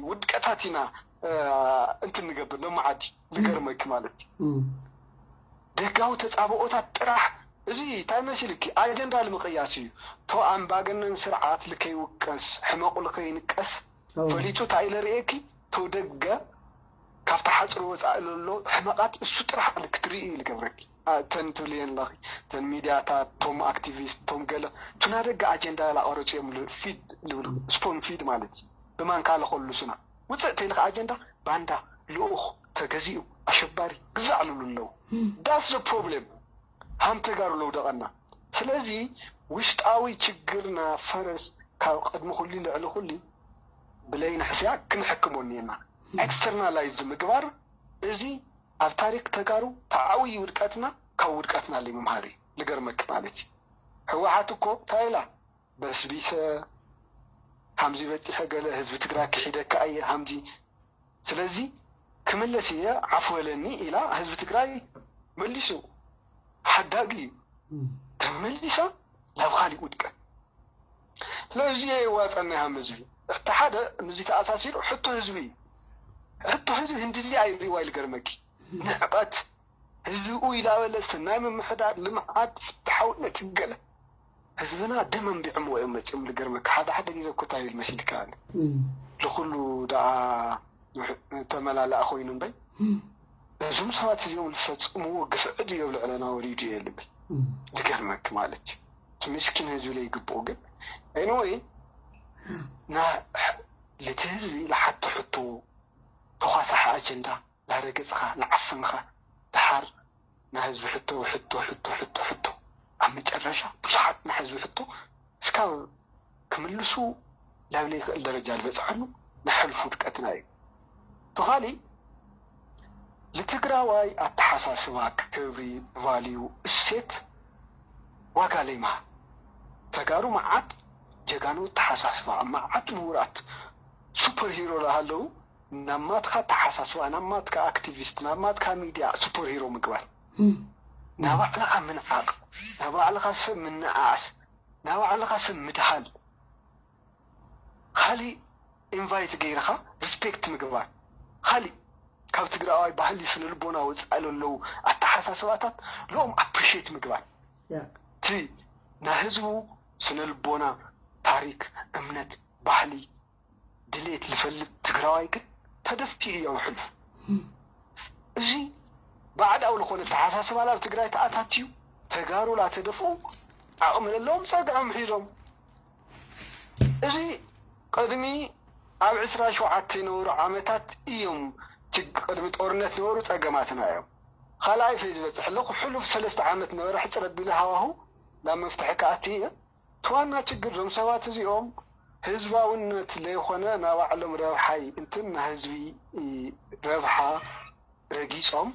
ውድቀታት ኢና እንትን ንገብር ነመዓዲ ልገርመኪ ማለት እዩ። ደጋዊ ተፃብኦታት ጥራሕ እዚ እንታይ መሲልኪ ኣጀንዳ ልምቅያስ እዩ። ቶ ኣምባገነን ስርዓት ልከይውቀስ ሕመቁ ልከይንቀስ ፈሊጡ እንታይ ኢለ ርእየኪ ቶ ደገ ካብቲ ሓፅሪ ወፃኢ ለሎ ሕመቃት እሱ ጥራሕ ክትርኢ ልገብረኪ። ተን ትብልየን ኣለኺ ተን ሚድያታት ቶም ኣክቲቪስት ቶም ገለ ቱና ደገ ኣጀንዳ ላቀረፁ እዮም ፊድ ልብሉ ስፖን ፊድ ማለት እዩ። ብማንካ ለኸሉ ስና ውፅእ ተይልካ ኣጀንዳ ባንዳ ልኡኽ ተገዚኡ ኣሸባሪ ግዛዕ ልብሉ ኣለዉ። ዳስ ፕሮብሌም ሃም ተጋሩ ለውደቐና። ስለዚ ውሽጣዊ ችግርና ፈረስ ካብ ቅድሚ ኩሉ ልዕሊ ኩሉ ብለይ ንሕስያ ክንሕክሞ እኒና ኤክስተርናላይዝ ምግባር እዚ ኣብ ታሪክ ተጋሩ ተዓብይ ውድቀትና ካብ ውድቀትና ለይ ምምሃር እዩ። ልገርመክ ማለት እዩ ህወሓት እኮ ታይላ በስቢሰ ሃምዚ በፂሐ ገለ ህዝቢ ትግራይ ክሒደካ እየ ሃምዚ ስለዚ ክምለስ እየ ዓፍ በለኒ ኢላ ህዝቢ ትግራይ መሊሱ ሓዳጊ እዩ ተመሊሳ ናብ ካሊእ ውድቀት ስለዚ የዋፀና ሃም ህዝቢ እቲ ሓደ ምዚ ተኣሳሲሩ ሕቶ ህዝቢ እዩ ሕቶ ህዝቢ ህንድዚ ኣይሪእዋ ይልገርመኪ ንዕቐት ህዝብኡ ኢላበለ ሰናይ ምምሕዳር ልምዓት ፍትሓውነት ገለ ህዝብና ደም ኣንቢዖምዎ እዮም መፂኦም ልገርመካ ሓደ ሓደ ግዜ እኮ እንታይ ይብል መሲልካ ኣለ ልኩሉ ደኣ ተመላላእ ኮይኑ እምበይ እዞም ሰባት እዚኦም ዝፈፅምዎ ግፍዒ ድዮ ኣብ ልዕለና ወሪዱ እየ ልብል ልገርመክ ማለት እዩ እቲ ምስኪን ህዝቢ ለይግብኡ ግን anyway ልቲ ህዝቢ ልሓቶ ሕቶ ተኳሳሒ ኣጀንዳ ላረገፅኻ ልዓፈንኻ ደሓር ንህዝቢ ሕቶ ሕቶ ሕቶ ሕቶ ሕቶ ኣብ መጨረሻ ብዙሓት ንህዝቢ ሕቶ እስካብ ክምልሱ ናብ ለይክእል ደረጃ ዝበፅሐሉ ንሕልፉ ውድቀትና እዩ። ብኻሊእ ልትግራዋይ ኣተሓሳስባ ክብሪ ቫልዩ እሴት ዋጋ ለይምሃብ ተጋሩ መዓት ጀጋኑ ኣተሓሳስባ መዓት ምሁራት ሱፐር ሂሮ ለሃለዉ ናማትካ ተሓሳስባ ናማትካ ኣክቲቪስት ናማትካ ሚድያ ሱፐር ሂሮ ምግባር ናባዕልኻ ምንዓቕ ናባዕልኻ ሰብ ምንኣኣስ ናባዕልኻ ሰብ ምድሃል ካሊእ ኢንቫይት ገይርኻ ሪስፔክት ምግባር ካሊእ ካብ ትግራዋይ ባህሊ ስነ ልቦና ወፃኢ ለለዉ ኣተሓሳስባታት ሎም ኣፕሪሽት ምግባር እቲ ናይ ህዝቡ ስነ ልቦና ታሪክ እምነት ባህሊ ድሌት ልፈልጥ ትግራዋይ ግን ተደፍቲኡ እዩ ኣብ ሕሉፍ እዚ ባዕዳዊ ዝኾነ ተሓሳስባ ናብ ትግራይ ተኣታትዩ ተጋሩ ላተደፍኡ ዓቕሚ ለለዎም ፀግዖም ሒዞም እዚ ቅድሚ ኣብ ዕስራ ሸውዓተ ነበሩ ዓመታት እዮም ቅድሚ ጦርነት ነበሩ ፀገማትና እዮም ካልኣይ ፈይ ዝበፅሕ ኣለኹ ሕሉፍ ሰለስተ ዓመት ነበረ ሕፅር ኣቢሉ ሃዋሁ ናብ መፍትሒ ክኣቲ እየ እቲ ዋና ችግር እዞም ሰባት እዚኦም ህዝባውነት ለይኾነ ናባዕሎም ረብሓይ እንትን ንህዝቢ ረብሓ ረጊፆም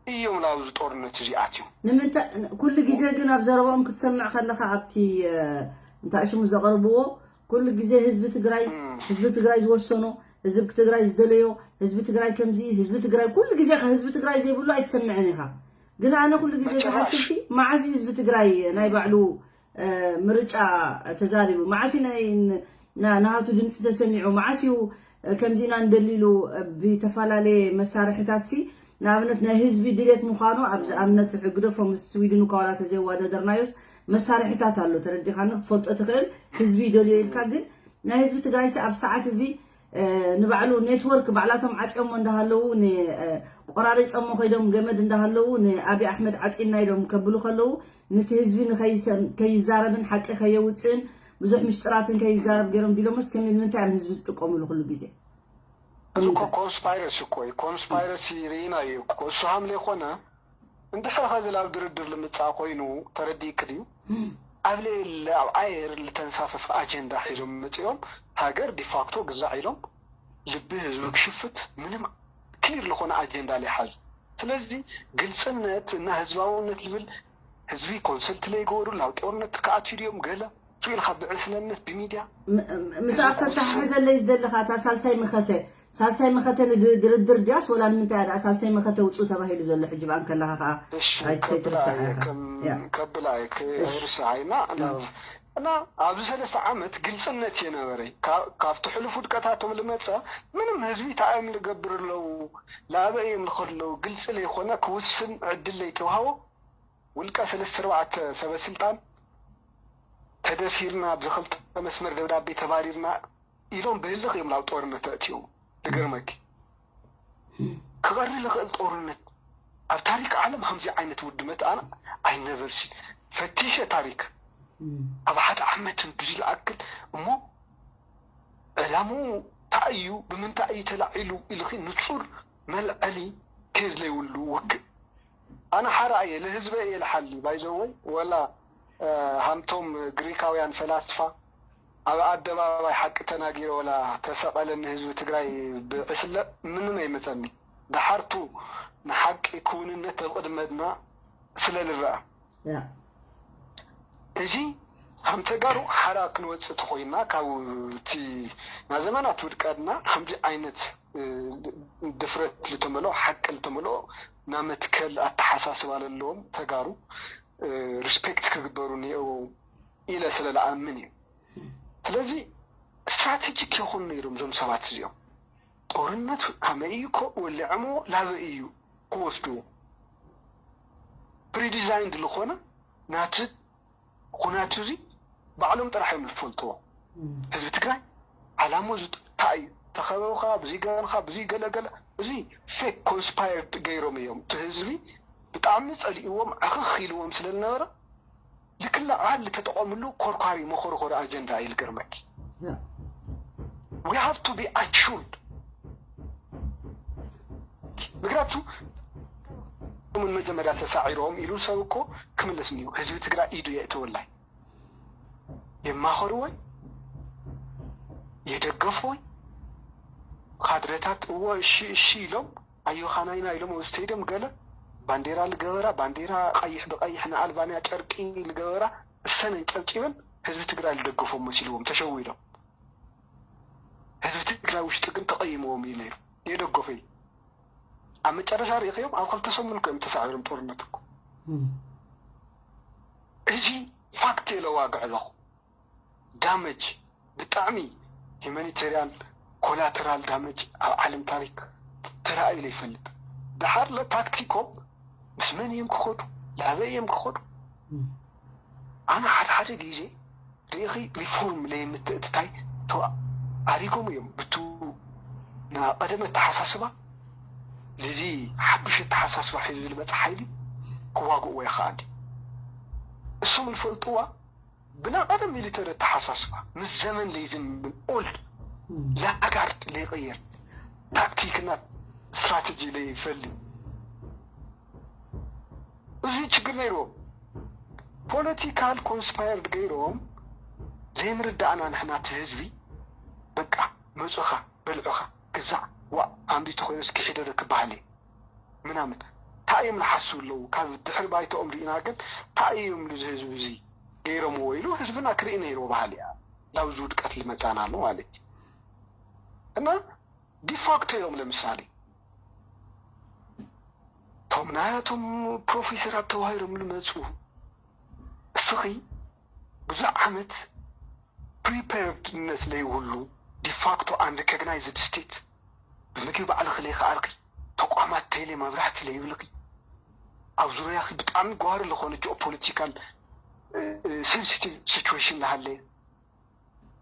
እዮም ናብዚ ጦርነት እዚ ኣትዮም። ንምንታይ ኩሉ ግዜ ግን ኣብ ዘረባኦም ክትሰምዕ ከለኻ ኣብቲ እንታይ ሽሙ ዘቕርብዎ ኩሉ ግዜ ህዝቢ ትግራይ ህዝቢ ትግራይ ዝወሰኖ ህዝቢ ትግራይ ዝደለዮ ህዝቢ ትግራይ ከምዚ ህዝቢ ትግራይ ኩሉ ግዜ ህዝቢ ትግራይ ዘይብሉ ኣይትሰምዕን ኢኻ። ግን ኣነ ኩሉ ግዜ ዝሓስብ ሲ መዓስ እዩ ህዝቢ ትግራይ ናይ ባዕሉ ምርጫ ተዛሪቡ መዓስ እዩ ናይ ናሃቱ ድምፂ ተሰሚዑ መዓስ እዩ ከምዚና እንደሊሉ ብተፈላለየ መሳርሕታት ሲ ንኣብነት ናይ ህዝቢ ድሌት ምዃኑ ኣብዚ ኣብነት ሕግደፎ ምስ ስዊድን እኳ ዋላ ተዘይዋዳደርናዮስ መሳርሕታት ኣሎ ተረዲኻኒ ክትፈልጦ ትኽእል ህዝቢ ይደልዮ ኢልካ ግን ናይ ህዝቢ ትግራይ ኣብ ሰዓት እዚ ንባዕሉ ኔትወርክ ባዕላቶም ዓፅዮሞ እንዳሃለዉ፣ ቆራሪፆሞ ከይዶም ገመድ እንዳሃለዉ፣ ንኣብይ ኣሕመድ ዓፂና ኢሎም ከብሉ ከለዉ፣ ነቲ ህዝቢ ንከይዛረብን ሓቂ ከየውፅእን ብዙሕ ምሽጥራትን ከይዛረብ ገይሮም ቢሎምስ፣ ከመይ ንምንታይ እዮም ህዝቢ ዝጥቀምሉ ኩሉ ግዜ? እዚ እኮ ኮንስፓይረሲ እኮ እዩ። ኮንስፓይረሲ ርኢና እዩ እኮ። እሱ ሃምለ ይኮነ እንድሕር ኸዚ ላብ ድርድር ልምጻእ ኮይኑ ተረዲእክ ድዩ? ኣብ ልዕሊ ኣብ ኣየር ልተንሳፈፈ ኣጀንዳ ሒዞም መጺኦም ሃገር ዲፋክቶ ግዛዕ ኢሎም ልቢ ህዝቢ ክሽፍት ምንም ክሊር ልኾነ ኣጀንዳ ለይሓዙ። ስለዚ ግልጽነት እና ህዝባውነት ልብል ህዝቢ ኮንሰልት ለይገበሩ ናብ ጦርነት ክኣትዩ ድዮም ገለ ቱ ኢልካ ብዕስለነት ብሚድያ ምስ ኣብ ተተሓሕዘለይ ዝደለኻ እታ ሳልሳይ መኸተ ሳልሳይ መኸተ ንድርድር ድያስ ወላ ንምንታይ እያ ሳልሳይ መኸተ ውፁ ተባሂሉ ዘሎ ሕጂ ብኣን ከለኻ ከዓ ኣይትኸይትርሳዕ ኢኻ ከብላ ኣይርስዓ እና እና ኣብዚ ሰለስተ ዓመት ግልፅነት የነበረ ካብቲ ሕሉፍ ውድቀታቶም ልመፀ ምንም ህዝቢ ታእዮም ልገብር ኣለዉ ላበ እዮም ልኸለዉ ግልፂ ለይኮነ ክውስን ዕድል ለይተውሃቦ ውልቀ ሰለስተ ኣርባዕተ ሰበ ስልጣን ተደፊርና ብክልተ መስመር ደብዳቤ ተባሪርና ኢሎም ብህልኽ እዮም ናብ ጦርነት ተእትዮም። ልገርመኪ ክቐሪ ልኽእል ጦርነት ኣብ ታሪክ ዓለም ከምዚ ዓይነት ውድመት ኣነ ኣይነበርሲ ፈቲሸ ታሪክ ኣብ ሓደ ዓመትን ብዙ ይኣክል እሞ ዕላሙ እንታይ እዩ ብምንታይ እዩ ተላዒሉ ኢልኺ ንጹር መልዐሊ ኬዝ ለይብሉ ውግእ ኣነ ሓራ እየ ለህዝበ እየ ልሓሊ ባይዘወይ ወላ ሃምቶም ግሪካውያን ፈላስፋ ኣብ ኣደባባይ ሓቂ ተናጊረ ወላ ተሰቐለ ንህዝቢ ትግራይ ብዕስለ ምንም ኣይመፀኒ ደሓርቱ ንሓቂ ክውንነት ኣብ ቅድመና ስለ ልረኣ እዚ ከም ተጋሩ ሓራ ክንወፅእ ተኮይና ካብ እቲ ናዘመናት ውድቀትና ከምዚ ዓይነት ድፍረት ልተመልኦ ሓቂ ልተመልኦ ናመትከል ኣተሓሳስባ ለለዎም ተጋሩ ሪስፔክት ክግበሩ እኒአዎ ኢለ ስለ ልኣምን እዩ። ስለዚ ስትራቴጂክ ይኹን ነይሮም እዞም ሰባት እዚኦም ጦርነት ከመይ እዩ ወሊዖምዎ ላበይ እዩ ክወስድዎ ፕሪዲዛይንድ ዝኾነ ናቲ ኩነቱ እዚ ባዕሎም ጥራሕ እዮም ዝፈልጥዎ። ህዝቢ ትግራይ ዓላሙ እንታይ እዩ? ተኸበብኻ፣ ብዙይ ገበንኻ፣ ብዙይ ገለገለ፣ እዚ ፌክ ኮንስፓየርድ ገይሮም እዮም። እቲ ህዝቢ ብጣዕሚ ፀሊእዎም ዕኽኽ ኢልዎም ስለ ዝነበረ ልክላዕ ልተጠቐምሉ ኮርኳሪ መኾርኾሪ ኣጀንዳ እዩ ልገርመኪ። We have to be assured ምክንያቱ ምን መጀመርያ ተሳዒሮም ኢሉ ሰብ እኮ ክምልስ እኒሁ ህዝቢ ትግራይ ኢዱ የእትወላይ የማኸርወይ የደገፍወይ ካድረታት እወ እሺ እሺ ኢሎም ኣዮኻናይና ኢሎም ኣብ ስቴድዮም ገለ ባንዴራ ልገበራ ባንዴራ ቀይሕ ብቀይሕ ንኣልባንያ ጨርቂ ልገበራ እሰነን ጨብጪበን ህዝቢ ትግራይ ልደገፎም መሲልዎም ተሸዊዶም ህዝቢ ትግራይ ውሽጢ ግን ተቐይምዎም እዩ ነይሩ የደገፈይ ኣብ መጨረሻ ርኢኽዮም ኣብ ክልተ ሰሙን እኮ እዮም ተሳዒሮም ጦርነት እኮ እዚ ፋክት የለዋግዕ ኣለኹ ዳመጅ ብጣዕሚ ሂማኒቴርያን ኮላተራል ዳመጅ ኣብ ዓለም ታሪክ ተራእዩ ዘይፈልጥ ደሓር ለታክቲኮም ምስ መን እዮም ክኸዱ ላበይ እዮም ክኸዱ ኣነ ሓደ ሓደ ግዜ ርኢኺ ሪፎርም ለየምትእትታይ ኣሪጎም እዮም ብቱ ናቐደመ ኣተሓሳስባ ልዚ ሓዱሽ ኣተሓሳስባ ሒዙ ዝልመፀ ሓይሊ ክዋግእዎ ይኽኣል እዩ እሶም ዝፈልጥዋ ብናቐደም ሚሊተሪ ኣተሓሳስባ ምስ ዘመን ለይዝምን ኦልድ ላጋርድ ለይቕየር ታክቲክና ስትራቴጂ ለይፈሊ እዚ ችግር ነይርዎም ፖለቲካል ኮንስፓየርድ ገይሮም ዘይምርዳእና ንሕና እቲ ህዝቢ በቃ መፁኻ በልዑኻ ግዛዕ ዋእ ኣምቢቲ ኮይኑስ ክሒደዶ ክበሃል እየ ምናምን እንታይ እዮም ንሓስቡ ኣለዉ ካብ ድሕሪ ባይተኦም ርኢና ግን እንታይ እዮም ንዚ ህዝቢ እዚ ገይሮምዎ ኢሉ ህዝብና ክርኢ ነይርዎ በሃሊ እያ ናብዚ ውድቀት ልመፃና ኣሎ ማለት እዩ እና ዲፋክቶ እዮም ለምሳሌ እቶም ናያቶም ፕሮፌሰራት ተዋሂሮም ልመፁ እስኺ ብዙሕ ዓመት ፕሪፐርድነት ለይብሉ ዲፋክቶ ኣንሪኮግናይዝድ ስቴት ብምግቢ ባዕልኺ ለይከኣልኪ ተቋማት ቴሌ መብራህቲ ለይብልኺ ኣብ ዙርያኺ ብጣዕሚ ጓሪ ዝኾነ ጂኦፖለቲካል ሴንሲቲቭ ሲቹዌሽን ለሃለየ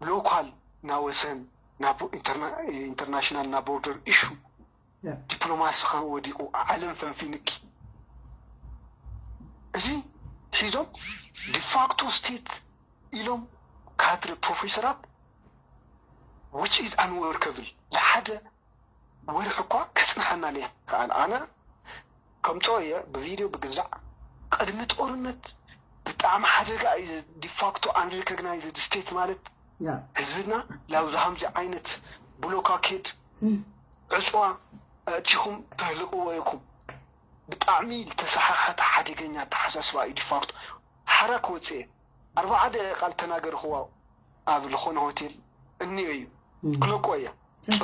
ሎካል ናብ ወሰን ናብ international ናብ border issue ዲፕሎማሲ ከ ወዲቁ ዓለም ፈንፊንኪ እዚ ሒዞም de facto state ኢሎም ካድረ ፕሮፌሰራት which is unworkable ንሓደ ወርሒ እኳ ከጽንሓና ለይክኣል ኣነ ከምጾ እየ ብቪድዮ ብግዛዕ ቅድሚ ጦርነት ብጣዕሚ ሓደጋ እዩ de facto unrecognized state ማለት ህዝብና ላብዚ ከምዚ ዓይነት ብሎካኬድ ዕፅዋ ኣእቲኹም ተህልቕዎ ኢኹም ብጣዕሚ ዝተሰሓሓተ ሓደገኛ ኣተሓሳስባ እዩ de facto ሓራ ክወፅእ እየ ኣርባዓ ደቂቃ ዝተናገርኽዋ ኣብ ዝኾነ ሆቴል እኒኦ እዩ ክለቆ እየ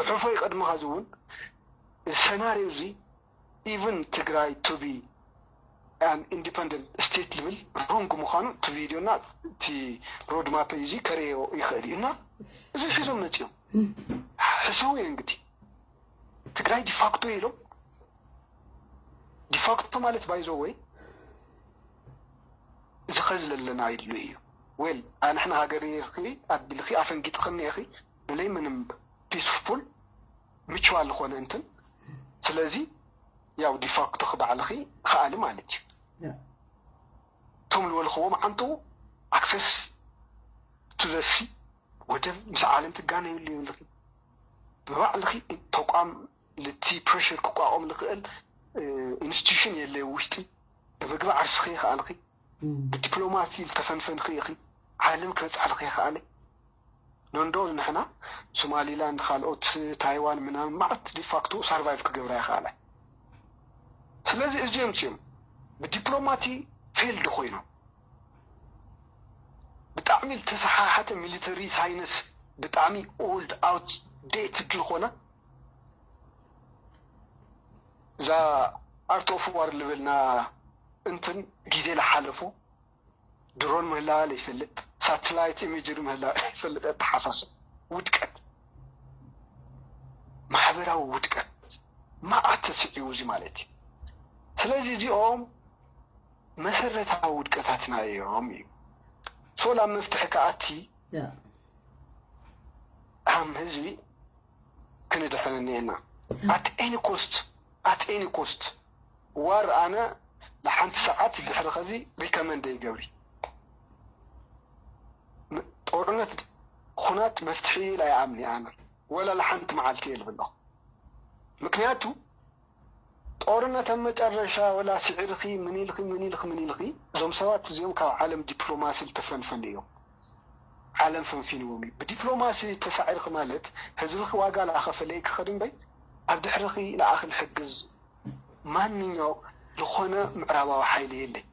ፅሑፈይ ቅድሚ ኸዚ እውን ሰናሪዮ እዚ even ትግራይ to be an independent state ልብል wrong ምዃኑ እቲ ቪድዮ እና እቲ road map እዚ ከርእዮ ይኽእል እዩ እና እዚ ሒዞም መፅኦም ሕሰው እየ እንግዲህ ትግራይ de facto ኢሎም de facto ማለት by the way እዚ ኸዚ ለለና ይድሉ እዩ well ኣንሕና ሃገር ኢኺ ኣቢልኺ ኣፈንጊጥኽኒ ኢኺ ብለይ ምንም peaceful mutual ዝኾነ እንትን ስለዚ ያው de facto ባዕልኺ ኸኣሊ ማለት እዩ እቶም ዝበልኽዎም ዓንተው access to the sea ወደብ ምስ ዓለም ትጋነይሉ የብልኺ ብባዕልኺ ተቋም ልቲ pressure ክቋቋም ዝኽእል institution የለ ውሽጢ ብምግቢ ዓርስኺ ይኸኣልኺ ብዲፕሎማሲ ዝተፈንፈንኺ ኢኺ ዓለም ክበፅሓልኺ ይኸኣለ ሎንዶን ንሕና ሶማሊላንድ ካልኦት ታይዋን ምናምን ማዓት de facto survive ክገብራ ይኸኣላ ስለዚ እዚኦም ፅኦም ብዲፕሎማቲ failed ኮይኖም ብጣዕሚ ዝተሰሓሓተ military science ብጣዕሚ old outdated ዝኾነ እዛ art of war ልበልና እንትን ግዜ ዝሓለፎ ድሮን ምህላዋ ዘይፈልጥ ሳተላይት imagery ምህላዋ ዘይፈልጥ ኣተሓሳስብ ውድቀት ማሕበራዊ ውድቀት መዓት ተስዒቡ እዚ ማለት እዩ ስለዚ እዚኦም መሰረታዊ ውድቀታትና እዮም እዩ so ላብ መፍትሒ ክኣቲ ሃም ህዝቢ ክንድሕን እኒኤና at any cost at any cost war ኣነ ንሓንቲ ሰዓት ድሕሪ ኸዚ recommend ኣይገብሪ ጦርነት ኹናት መፍትሒ ኢለ ኣይኣምን ኣነ ወላ ለሓንቲ መዓልቲ እየ ልብል ኣለኹ ምክንያቱ ጦርነት ኣብ መጨረሻ ወላ ስዒርኺ ምን ኢልኺ ምን ኢልኺ ምን ኢልኺ እዞም ሰባት እዚኦም ካብ ዓለም ዲፕሎማሲ ዝተፈንፈኑ እዮም ዓለም ፈንፊንዎም እዩ ብዲፕሎማሲ ተሳዒርኺ ማለት ህዝብኺ ዋጋ ላኸፈለ ክኸድ እምበይ ኣብ ድሕርኺ ለኣኽል ሕግዝ ማንኛው ዝኾነ ምዕራባዊ ሓይሊ የለይ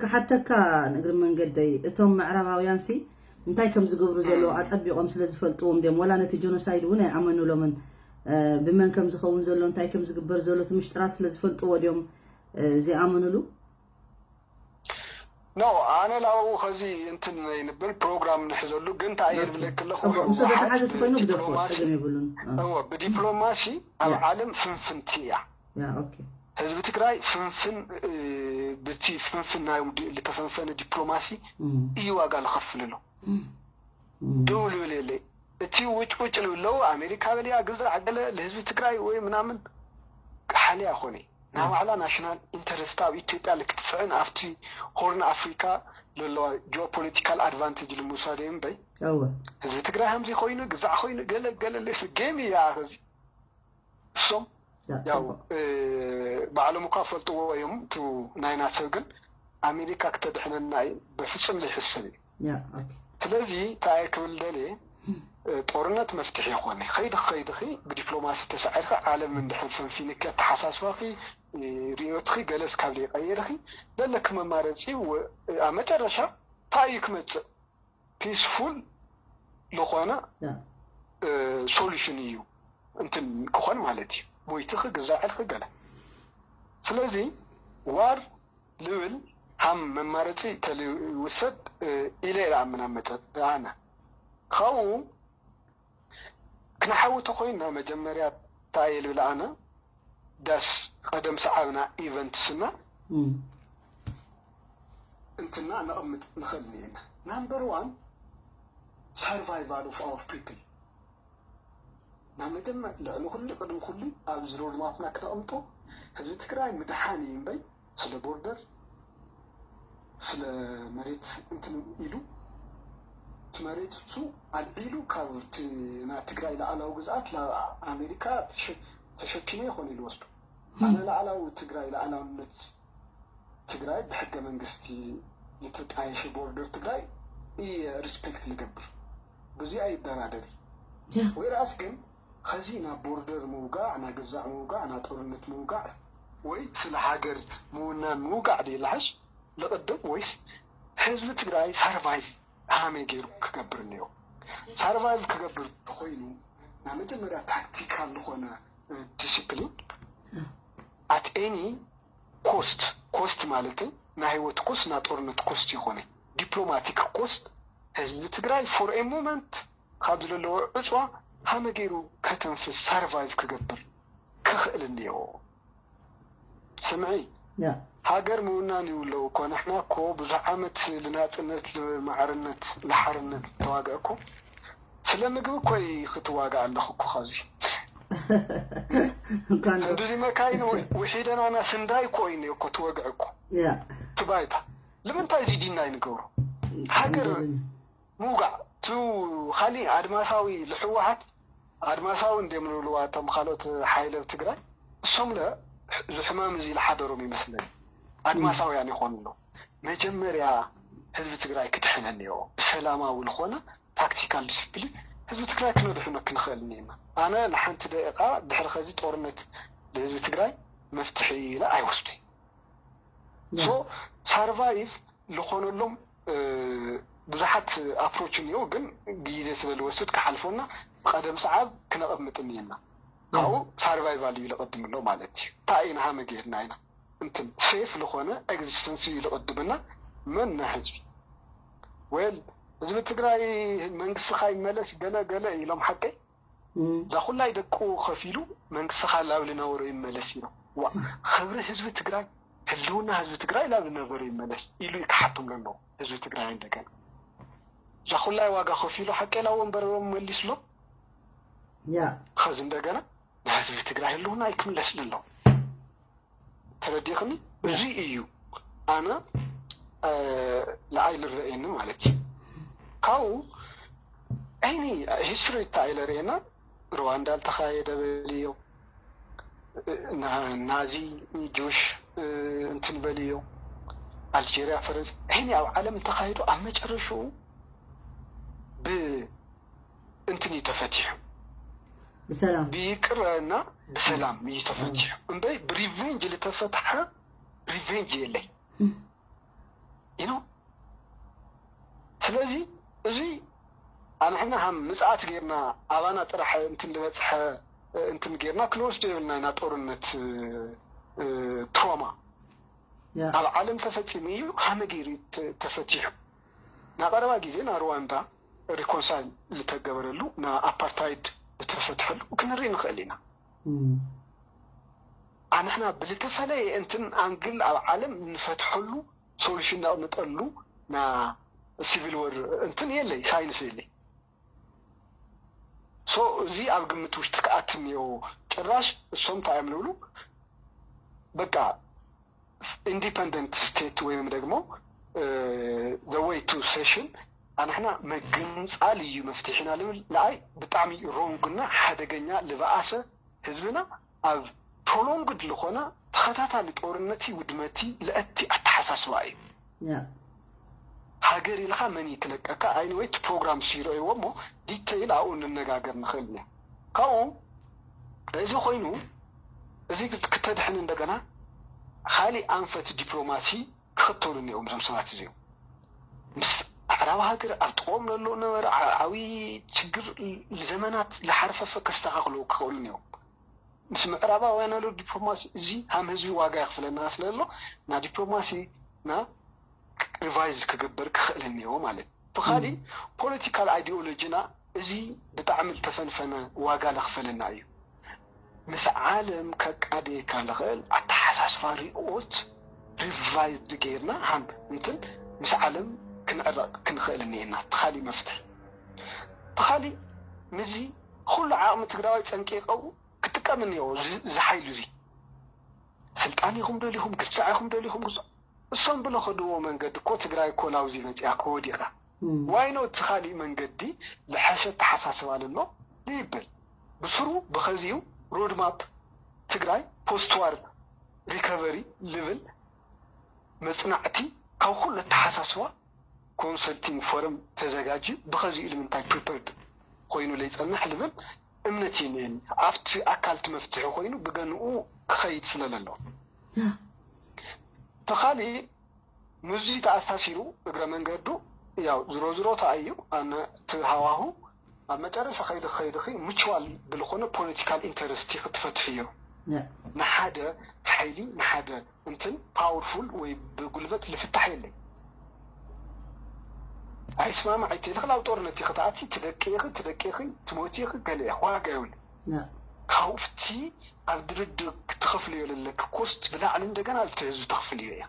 ክሓተካ ንእግሪ መንገደይ እቶም ምዕራባውያን ሲ እንታይ ከም ዝገብሩ ዘለዉ ኣጸቢቖም ስለ ዝፈልጥዎም ድዮም ወላ ነቲ ጆኖሳይድ እውን ኣይኣመኑሎምን ብመን ከም ዝኸውን ዘሎ እንታይ ከም ዝግበር ዘሎ እቲ ምሽጥራት ስለ ዝፈልጥዎ ድዮም ዘይኣመኑሉ ኖ ኣነ ላብኡ ከዚ እንትን ይንብል ፕሮግራም ንሕዘሉ ግን እንታይ እየ ዝብለክ ኣለኹ ምስ ተተሓዘ ተኮይኑ ግደፎ ጸገም የብሉን ብዲፕሎማሲ ኣብ ዓለም ፍንፍንቲ እያ ያ ኦኬ ህዝቢ ትግራይ ፍንፍን ብቲ ፍንፍን ናዮም ዝተፈንፈነ ዲፕሎማሲ እዩ ዋጋ ዝኸፍልሉ ደው ልብል የለ እቲ ውጭ ውጭ ልብለው ኣሜሪካ በሊያ ግዛዕ ገለ ለህዝቢ ትግራይ ወይ ምናምን ሓልያ ኮነ ናይ ባዕላ ናሽናል ኢንተረስት ኣብ ኢትዮጵያ ልክትፅዕን ኣብቲ ሆርን ኣፍሪካ ለለዋ ጂኦፖለቲካል ኣድቫንቴጅ ልምውሳድ እምበይ እወ ህዝቢ ትግራይ ከምዚ ኮይኑ ግዛዕ ኮይኑ ገለ ገለ ሌፍ ጌም እያ እዚ እሶም ያ ያው ጽቡቅ ባዕሎም እኳ ፈልጥዎ እዮም ቱ ናይና ሰብ ግን ኣሜሪካ ክተድሕነና እዩ በፍጹም ዘይሕሰብ እዩ ያ ኦኬ ስለዚ እንታይ ክብል ደልየ ጦርነት መፍትሒ ይኾነ ከይዲ ከይድኺ ብዲፕሎማሲ ተሳዒርካ ዓለም እንድሕር ፈንፊንኪ ኣተሓሳስባኺ ሪኦትኺ ገለስ ካብ ዘይቀየርኺ ዘለኪ መማረፂ ወ- ኣብ መጨረሻ እንታይ እዩ ክመፅእ ፒስፉል ዝኾነ ያ ሶሉሽን እዩ እንትን ክኾን ማለት እዩ ሞይትኺ ግዛዕልኺ ገለ ስለዚ ዋር ልብል ሃም መማረፂ ተልውሰድ ኢለ ይኣምን ኣብ መጨ ኣነ ካብኡ ክንሓዊ ተኮይንና መጀመርያ እንታይ እየ ልብል ኣነ ዳስ ቀደም ሰዓብና ኢቨንትስና እም፣ እንትና ነቕምጥ ንኽእል ኢና ናምበር ዋን survival of our people ናብ መጀመር ልዕሊ ኩሉ ቅድሚ ኩሉ ኣብዚ ሮድማፕና ክነቕምጦ ህዝቢ ትግራይ ምድሓን እዩ እምበይ ስለ ቦርደር ስለ መሬት እንትን ኢሉ እቲ መሬት እሱ ኣልዒሉ ካብ ናይ ትግራይ ላዕላዊ ግዝኣት ናብ ኣሜሪካ ተሸኪመ ይኾን ኢሉ ወስዱ ኣነ ላዕላዊ ትግራይ ላዕላውነት ትግራይ ብሕገ መንግስቲ ዝተጣየሸ ቦርደር ትግራይ እየ ሪስፔክት ልገብር ብዙ ኣይደራደር ወይራስ ግን ከዚ ናብ ቦርደር ምውጋዕ ናብ ገዛዕ ምውጋዕ ናብ ጦርነት ምውጋዕ ወይ ስለ ሃገር ምውናን ምውጋዕ ድዩ ልሓሽ ልቕድም ወይስ ህዝቢ ትግራይ ሳርቫይቭ ሃመይ ገይሩ ክገብር እኒኦ ሳርቫይቭ ክገብር ተኮይኑ ናብ መጀመርያ ታክቲካል ዝኾነ ዲስፕሊን at any cost cost ማለት ናይ ህይወት ኮስት ናይ ጦርነት ኮስት ይኾነ ዲፕሎማቲክ ኮስት ህዝቢ ትግራይ for a moment ካብ ዝለለዎ ዕፅዋ ሃመ ገይሩ ከተንፍስ ሳርቫይቭ ክገብር ክኽእል እኒኦ ስምዒ ሃገር ምውናን ይብለው እኮ ንሕና እኮ ብዙሕ ዓመት ልናፅነት ልማዕርነት ልሓርነት ተዋግዐኩም ስለ ምግቢ እኮ ክትዋግእ ኣለኹ እኮ ካብዚ ክንዱዚ መካይን ውሒደናና ስንዳይ እኮ እዩ እኮ ትወግዕ እኮ ትባይታ ንምንታይ እዚ ዲናይ ንገብሮ ሃገር ምውጋዕ ቱ ካሊእ ኣድማሳዊ ልሕወሓት ኣድማሳዊ እንዲም ንብልዋ እቶም ካልኦት ሓይለ ኣብ ትግራይ እሶም ለ እዚ ሕማም እዚ ዝሓደሮም ይመስለኒ ኣድማሳውያን ይኾኑ ኣለዉ መጀመርያ ህዝቢ ትግራይ ክድሕነ እኒኦ ብሰላማዊ ዝኾነ ታክቲካል ዲስፕሊን ህዝቢ ትግራይ ክነድሕኖ ክንኽእል እኒና ኣነ ንሓንቲ ደቂቃ ድሕሪ ከዚ ጦርነት ንህዝቢ ትግራይ መፍትሒ ኢለ ኣይወስዱይ ሶ ሳርቫይቭ ዝኾነሎም ብዙሓት ኣፕሮች እኒኦ ግን ግዜ ስለ ዝወስድ ክሓልፎና ብቀደም ሰዓብ ክነቐምጥ እኒና ካብኡ ሳርቫይቫል እዩ ለቐድምሎ ማለት እዩ እንታይ ኢና ሃመ ገይርና ኢና እንትን ሴፍ ዝኾነ ኤግዚስተንስ እዩ ለቐድምና መን ና ህዝቢ ወል ህዝቢ ትግራይ መንግስትኻ ይመለስ ገለ ገለ ኢሎም ሓቀይ እዛ ኩላይ ደቁ ከፊሉ መንግስቲ ካላብ ልነበሮ ይመለስ ኢሉ ዋ ክብሪ ህዝቢ ትግራይ ህልውና ህዝቢ ትግራይ ላብ ልነበሮ ይመለስ ኢሉ ክሓቶም ለለዎ ህዝቢ ትግራይ እንደገና እዛ ኩላይ ዋጋ ከፊሉ ሓቀላ ወንበሮም መሊስሎም ያ ከዚ እንደገና ንህዝቢ ትግራይ ህልውና ይክምለስ ለለዎ ተረዲኽኒ እዚ እዩ ኣነ ንኣይ ልረእየኒ ማለት እዩ ካብኡ any history እንታይ ኢለ ርእየና ሩዋንዳ ዝተኻየደ በልዮ ናዚ ጁሽ እንትን በልዮ ኣልጀርያ ፈረንሳ any ኣብ ዓለም ዝተኻየዱ ኣብ መጨረሽኡ ብ እንትን እዩ ተፈቲሑ ብሰላም ብይቅረና ብሰላም እዩ ተፈቲሑ እምበይ ብሪቬንጅ ዝተፈትሐ ሪቬንጅ የለይ you know ስለዚ እዚ ኣንሕና ሃም ምፅኣት ጌርና ኣባና ጥራሕ እንትን ዝበፅሐ እንትን ጌርና ክንወስዶ የብልና ኢና ጦርነት ትሮማ ኣብ ዓለም ተፈፂሙ እዩ ሃመ ገይሩ ተፈቲሑ ናቀረባ ግዜ ና ሩዋንዳ reconcile ዝተገበረሉ ና ኣፓርታይድ ዝተፈትሐሉ ክንርኢ ንኽእል ኢና ኣንሕና ብልተፈለየ እንትን ኣንግል ኣብ ዓለም ንፈትሐሉ solution ነቕምጠሉ ና civil war እንትን የለይ science የለይ so እዚ ኣብ ግምት ውሽጢ ክኣት እኒኦ ጭራሽ እሶም እንታይ እዮም ንብሉ በቃ independent state ወይም ደግሞ the way to secession ኣንሕና ምግንፃል እዩ መፍትሒና ልብል ንኣይ ብጣዕሚ wrong እና ሓደገኛ ልበኣሰ ህዝብና ኣብ prolonged ዝኾነ ተኸታታሊ ጦርነቲ ውድመቲ ለእቲ ኣተሓሳስባ እዩ ሃገር ኢልካ መን ይክለቀካ ኣይንወይ እቲ ፕሮግራም ሲረእይዎ እሞ detail ኣብኡ ንነጋገር ንኽእል ኢና ካብኡ እዚ ኮይኑ እዚ ክተድሕን እንደገና ካሊእ ኣንፈት ዲፕሎማሲ ክኽተሉ እኒኦም እዞም ሰባት እዚኦም ምስ ኣዕራብ ሃገር ኣብ ጥቕኦም ነሎ ነበረ ዓብዪ ችግር ዘመናት ዝሓርፈፈ ከስተኻኽልዎ ክኽእሉ እኒኦም ምስ ምዕራባውያን ኣሎ ዲፕሎማሲ እዚ ሃም ህዝቢ ዋጋ የኽፍለና ስለሎ ና ዲፕሎማሲ ና ሪቫይዝ ክግበር ክኽእል እኒኦ ማለት ብኻሊ ፖለቲካል ኣይዲኦሎጂና እዚ ብጣዕሚ ዝተፈንፈነ ዋጋ ለኽፈለና እዩ ምስ ዓለም ከቃደየካ ልኽእል ኣተሓሳስባ ሪኦት ሪቫይዝ ገይርና ሃም እንትን ምስ ዓለም ክንዕረቕ ክንኽእል እኒኤና እቲ ካሊእ መፍትሒ ብኻሊእ ምስዚ ኩሉ ዓቕሚ ትግራዋይ ፀንቂቐው ክጥቀም እኒኦ እዚ ሓይሉ እዚ። ስልጣን ኢኹም ደሊኹም፣ ግዛዕ ኢኹም ደሊኹም፣ ግዛዕ። እሶም ብለኸድዎ መንገዲ እኮ ትግራይ እኮ ላውዚ መፂኣ እኮ ወዲቓ። ዋይኖ እቲ ካሊእ መንገዲ ዝሐሸ ኣተሓሳስባ ኣሎ ይብል። ብስሩ ብኸዚኡ ሮድማፕ ትግራይ ፖስትዋር ሪከቨሪ ልብል መፅናዕቲ ካብ ኩሉ ኣተሓሳስባ ኮንሰልቲንግ ፎረም ተዘጋጅዩ ብኸዚኡ ኢሉ ምንታይ ፕሪፐርድ ኮይኑ ለይፀንሕ ልብል እምነት እዩ እኒአኒ። ኣብቲ ኣካል እቲ መፍትሒ ኮይኑ ብገንኡ ክኸይድ ስለለሎ ተኻሊ ምስዚ ተኣሳሲሩ እግረ መንገዱ ያው ዝሮ ዝሮ ተኣዩ ኣነ እቲ ሃዋሁ ኣብ መጨረሻ ከይዲ ከይድኺ ሙቹዋል ብልኾነ ፖለቲካል ኢንተረስት ክትፈትሕዮ ንሓደ ሓይሊ ንሓደ እንትን ፓወርፉል ወይ ብጉልበት ልፍታሕ የለይ። ኣይስማማዕ ኣይተልኽል ኣብ ጦርነት ኢኺ ትኣቲ ትደቂ ኢኺ ትደቂ ኢኺ ትሞቲ ኢኺ ገለ ኢኺ ዋጋ የብሉ። ካብቲ ኣብ ድርድር ክትኸፍልዮ ለለኪ ኮስት ብላዕሊ እንደገና ኣብቲ ህዝቢ ተኽፍልዮ እያ።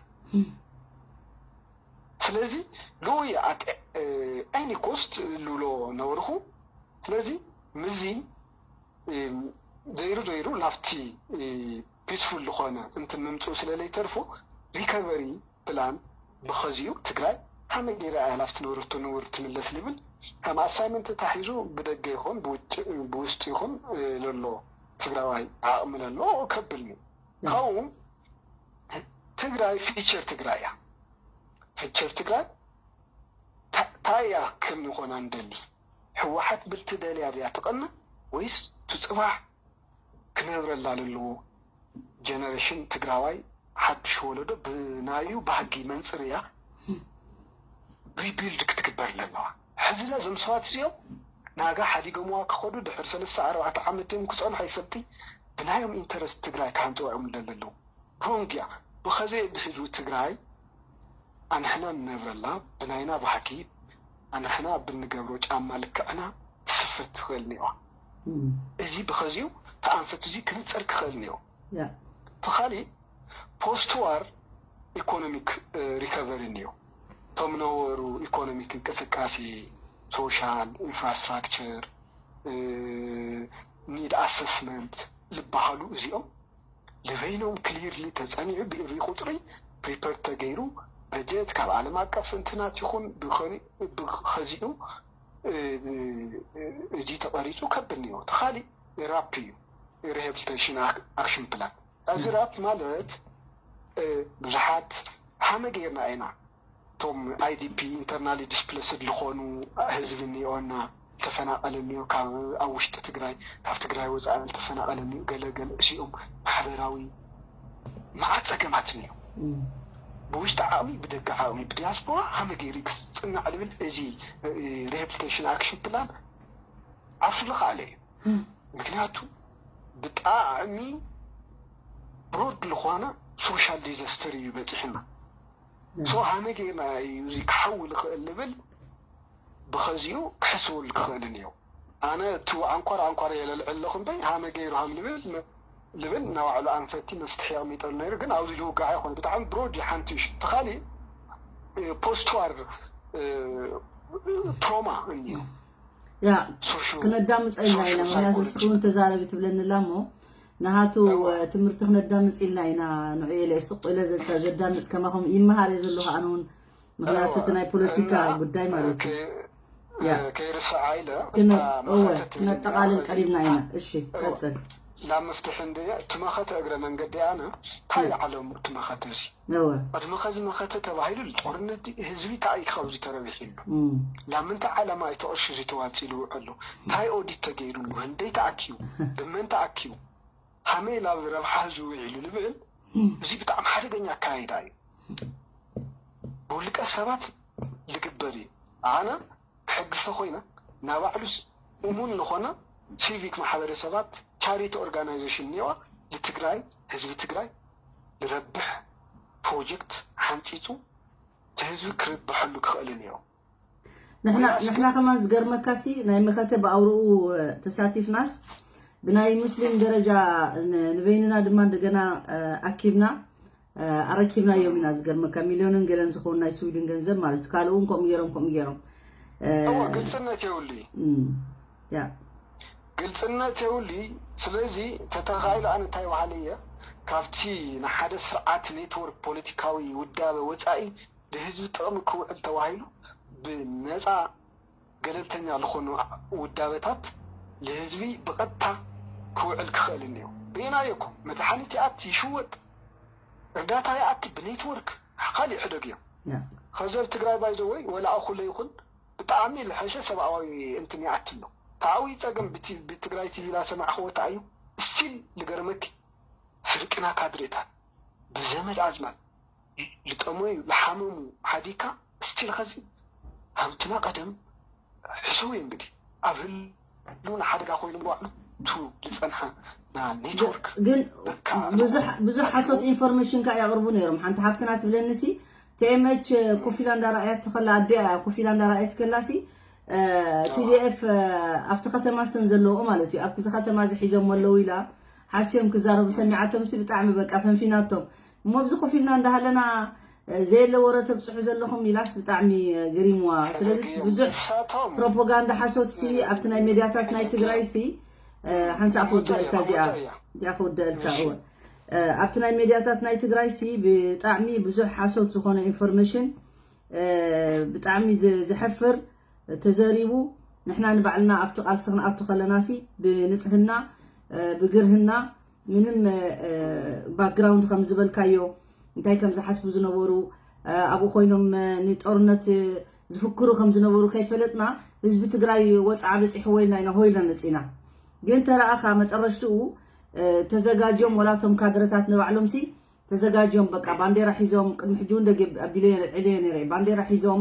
ስለዚ ሉይ ኣት ኤኒ ኮስት ልብሎ ነበርኹ። ስለዚ ምዚ ዘይሩ ዘይሩ ናብቲ ፒስፉል ዝኾነ እንትን ምምፅኡ ስለለይተርፎ ሪከቨሪ ፕላን ብኸዚኡ ትግራይ ሃመይ ገይራ እያ ላፍቲ ነበረቶ ንውር ትምለስ ልብል ከም ኣሳይመንት ተታሒዙ ብደገ ይኹን ብውሽጢ ይኹን ለሎ ትግራዋይ ዓቕሚ ለሎ ከብል እዩ። ካብኡ ትግራይ ፊቸር ትግራይ እያ። ፊቸር ትግራይ እንታይ እያ ክንኾና ንደሊ? ህወሓት ብልቲ ደልያ ድያ ትቐንእ ወይስ ትፅባሕ ክነብረላ ለለዎ ጀነሬሽን ትግራዋይ ሓድሽ ወለዶ ብናዩ ባህጊ መንፅር እያ ሪቢልድ ክትግበር ለለዋ። ሕዚ ለ እዞም ሰባት እዚኦም ናጋ ሓዲጎምዋ ክኸዱ ድሕሪ ሰለስተ ኣርባዕተ ዓመት እዮም ክፀንሑ ኣይፈልጢ ብናዮም ኢንተረስት ትግራይ ክሃንፅዋ እዮም ለለለዉ ሮንግ እያ። ብኸዚ ድሕዙ ትግራይ ኣንሕና ንነብረላ ብናይና ባህጊ ኣንሕና ብንገብሮ ጫማ ልክዕና ትስፈት ትኽእል እኒዋ። እዚ ብኸዚኡ ተኣንፈት እዚ ክንፀር ክኽእል እኒዎ። ተኻሊ ፖስት ዋር ኢኮኖሚክ ሪከቨሪ እኒዮ። እቶም ነበሩ ኢኮኖሚክ እንቅስቃሴ ሶሻል ኢንፍራስትራክቸር ኒድ ኣሰስመንት ልበሃሉ እዚኦም ልበይኖም ክሊርሊ ተፀኒዑ ብእሪ ቁፅሪ ፕሪፐር ተገይሩ በጀት ካብ ዓለም ኣቀፍ እንትናት ይኹን ብኸዚኡ እዚ ተቐሪፁ ከብል እኒኦ ተኻሊ ራፕ እዩ ሪሃብሊቴሽን ኣክሽን ፕላን እዚ ራፕ ማለት ብዙሓት ሃመ ገይርና ኢና እቶም ኣይ ዲ ፒ ኢንተርናሊ ዲስፕለስድ ዝኾኑ ህዝቢ እኒኦና ተፈናቐለ እኒኦ ካብ ኣብ ውሽጢ ትግራይ ካብ ትግራይ ወፃኢ ዝተፈናቐለ እኒኦ ገለገለ እሲኦም ማሕበራዊ መዓት ፀገማት እኒኦ ብውሽጢ ዓቕሚ ብደገ ዓቕሚ ብዲያስፖራ ሃመ ገይሩ ክፅናዕ ልብል እዚ ሪሃብሊቴሽን ኣክሽን ፕላን ዓርሱ ልኽኣለ እዩ ምክንያቱ ብጣዕሚ ብሮድ ዝኾነ ሶሻል ዲዛስተር እዩ በፂሕና ሶ ሃመ ጌርና እዩ እዚ ክሓዊ ልኽእል ልብል ብኸዚኡ ክሕስበሉ ክኽእልን እዩ ኣነ እቲ ኣንኳር ኣንኳር የለልዕል ኣለኹ እምበይ ሃመ ገይሩ ሃም ልብል ልብል ናባዕሉ ኣንፈቲ መፍትሒ ኣቕሚጠሉ ነይሩ ግን ኣብዚ ልውጋዕ ይኾነ ብጣዕሚ ብሮድ እዩ ሓንቲ እዩ ተኻሊ ፖስትዋር ትሮማ እኒዮ ያ ክነዳምፀ ኢልና ኢና ምክንያቱ እስኪ እውን ተዛረቢ ትብለኒ ኣላ እሞ ንሃቱ ትምህርቲ ክነዳምፅ ኢልና ኢና ንዑ ኢለ ሱቅ ኢለ ዘዳምፅ ከማኹም ይመሃር እየ ዘለኹ ኣነ እውን ምክንያቱ እቲ ናይ ፖለቲካ ጉዳይ ማለት እዩ ከይርስዓ ኢለ ክነጠቃልል ቀሪብና ኢና እሺ ቀፅል ናብ መፍትሒ እንድየ እቲ መኸተ እግረ መንገዲ ኣነ እንታይ ዓለም እቲ መኸተ እዚ እቲ መኸዚ መኸተ ተባሂሉ ጦርነት ህዝቢ እንታይ እዩ ካብዚ ተረቢሑ ኣሎ ናብ ምንታይ ዓላማ እዩ ተቕርሺ እዚ ተዋፂሉ ኣሎ እንታይ ኦዲት ተገይሩሉ ህንደይ ተኣኪቡ ብመን ተኣኪቡ ሃመይ ላብ ረብሓ ህዝቢ ውዒሉ ልብል እዚ ብጣዕሚ ሓደገኛ ኣካይዳ እዩ ብውልቀ ሰባት ልግበር እዩ ኣነ ክሕግሰ ኮይነ ናባዕሉስ እሙን ዝኾነ ሲቪክ ማሕበረሰባት ቻሪቲ ኦርጋናይዜሽን እኒዋ ንትግራይ ህዝቢ ትግራይ ዝረብሕ ፕሮጀክት ሓንፂፁ እቲ ህዝቢ ክርብሐሉ ክኽእል እኒኦ ንሕና ከማን ዝገርመካሲ ናይ መኸተ ብኣውርኡ ተሳቲፍናስ ብናይ ሙስሊም ደረጃ ንበይንና ድማ እንደገና ኣኪብና ኣረኪብናዮም ኢና ዝገርመካ ሚልዮንን ገለን ዝኸውን ናይ ስዊድን ገንዘብ ማለት እዩ ካልእ እውን ከምኡ ገይሮም ከምኡ ገይሮም እዎ ግልፅነት የብሉ እዩ። ያ ግልፅነት የብሉ እዩ። ስለዚ ተተኻኢሉ ኣነ እንታይ በሃለ እየ፣ ካብቲ ንሓደ ስርዓት ኔትወርክ ፖለቲካዊ ውዳበ ወፃኢ ንህዝቢ ጥቕሚ ክውዕል ተባሂሉ ብነፃ ገለልተኛ ዝኾኑ ውዳበታት ንህዝቢ ብቐጥታ ክውዕል ክኽእል እኒኦ። ርኢናዮ እኮ፣ መድሓኒት ይኣቲ ይሽወጥ፣ እርዳታ ይኣቲ ብኔትወርክ፣ ካሊእ ሕደግ እዮም። ያ ከዚ ኣብ ትግራይ ባይዘወይ ወላ እኹለ ይኹን ብጣዕሚ ልሐሸ ሰብኣዊ እንትን ይኣቲ ኣሎ። ተኣዊ ፀገም ብቲ- ብትግራይ ቲቪ ላሰማዕኽዎ ተኣዩ ስቲል ልገርመኪ ስርቅና ካድሬታት ብዘመድ ኣዝማድ ልጠመዩ ልሓመሙ ሓዲካ ስቲል ኸዚ ሃምትና ቀደም ሕሰው እንግዲህ ኣብ ህልውና ሓደጋ ኮይኑ ባዕሉ ቱ ዝፀንሐ ና ኔትወርክ ግን በቃ ብዙሕ ብዙሕ ሓሶት ኢንፎርሜሽን ከኣ የቕርቡ ነይሮም። ሓንቲ ሓፍትና ትብለኒ ሲ ቲኤምኤች ኮፍ ኢላ እንዳረኣየት ከላ ኣዲኣ እያ ኮፍ ኢላ እንዳረኣየት ከላ ሲ ቲዲኤፍ ኣብቲ ከተማ ስን ዘለዎ ማለት እዩ ኣብዚ ከተማ እዚ ሒዞም ኣለዉ ኢላ ሓስዮም ክዛረቡ ሰሚዓቶም ሲ ብጣዕሚ በቃ ፈንፊናቶም እሞ ኣብዚ ኮፍ ኢልና እንዳሃለና ዘየለ ወረ ተብፅሑ ዘለኹም ኢላስ ብጣዕሚ ገሪምዋ። ስለዚ ብዙሕ እሳቶም ፕሮፓጋንዳ ሓሶት ሲ ኣብቲ ናይ ሜድያታት ናይ ትግራይ ሲ ሓንሳእ ክውደልካ እዚኣ እዚኣ ክውደልካ እወ ኣብቲ ናይ ሜድያታት ናይ ትግራይ ሲ ብጣዕሚ ብዙሕ ሓሶት ዝኾነ ኢንፎርሜሽን ብጣዕሚ ዝ- ዘሕፍር ተዘሪቡ ንሕና ንባዕልና ኣብቲ ቃልሲ ክንኣቱ ከለና ሲ ብንፅህና ብግርህና ምንም ባክግራውንድ ከም ዝበልካዮ እንታይ ከም ዝሓስቡ ዝነበሩ ኣብኡ ኮይኖም ንጦርነት ዝፍክሩ ከም ዝነበሩ ከይፈለጥና ህዝቢ ትግራይ ወፅዓ በፂሕዎ ኢልና ኢና ሆ ኢልና መፂና ግን ተረኣኻ መጠረሽትኡ ተዘጋጅዮም ወላቶም ካድረታት ንባዕሎም ሲ ተዘጋጅዮም በቃ ባንዴራ ሒዞም ቅድሚ ሕጂ እውን ደገ ኣቢለዮ ዕልዮ ነረ ባንዴራ ሒዞም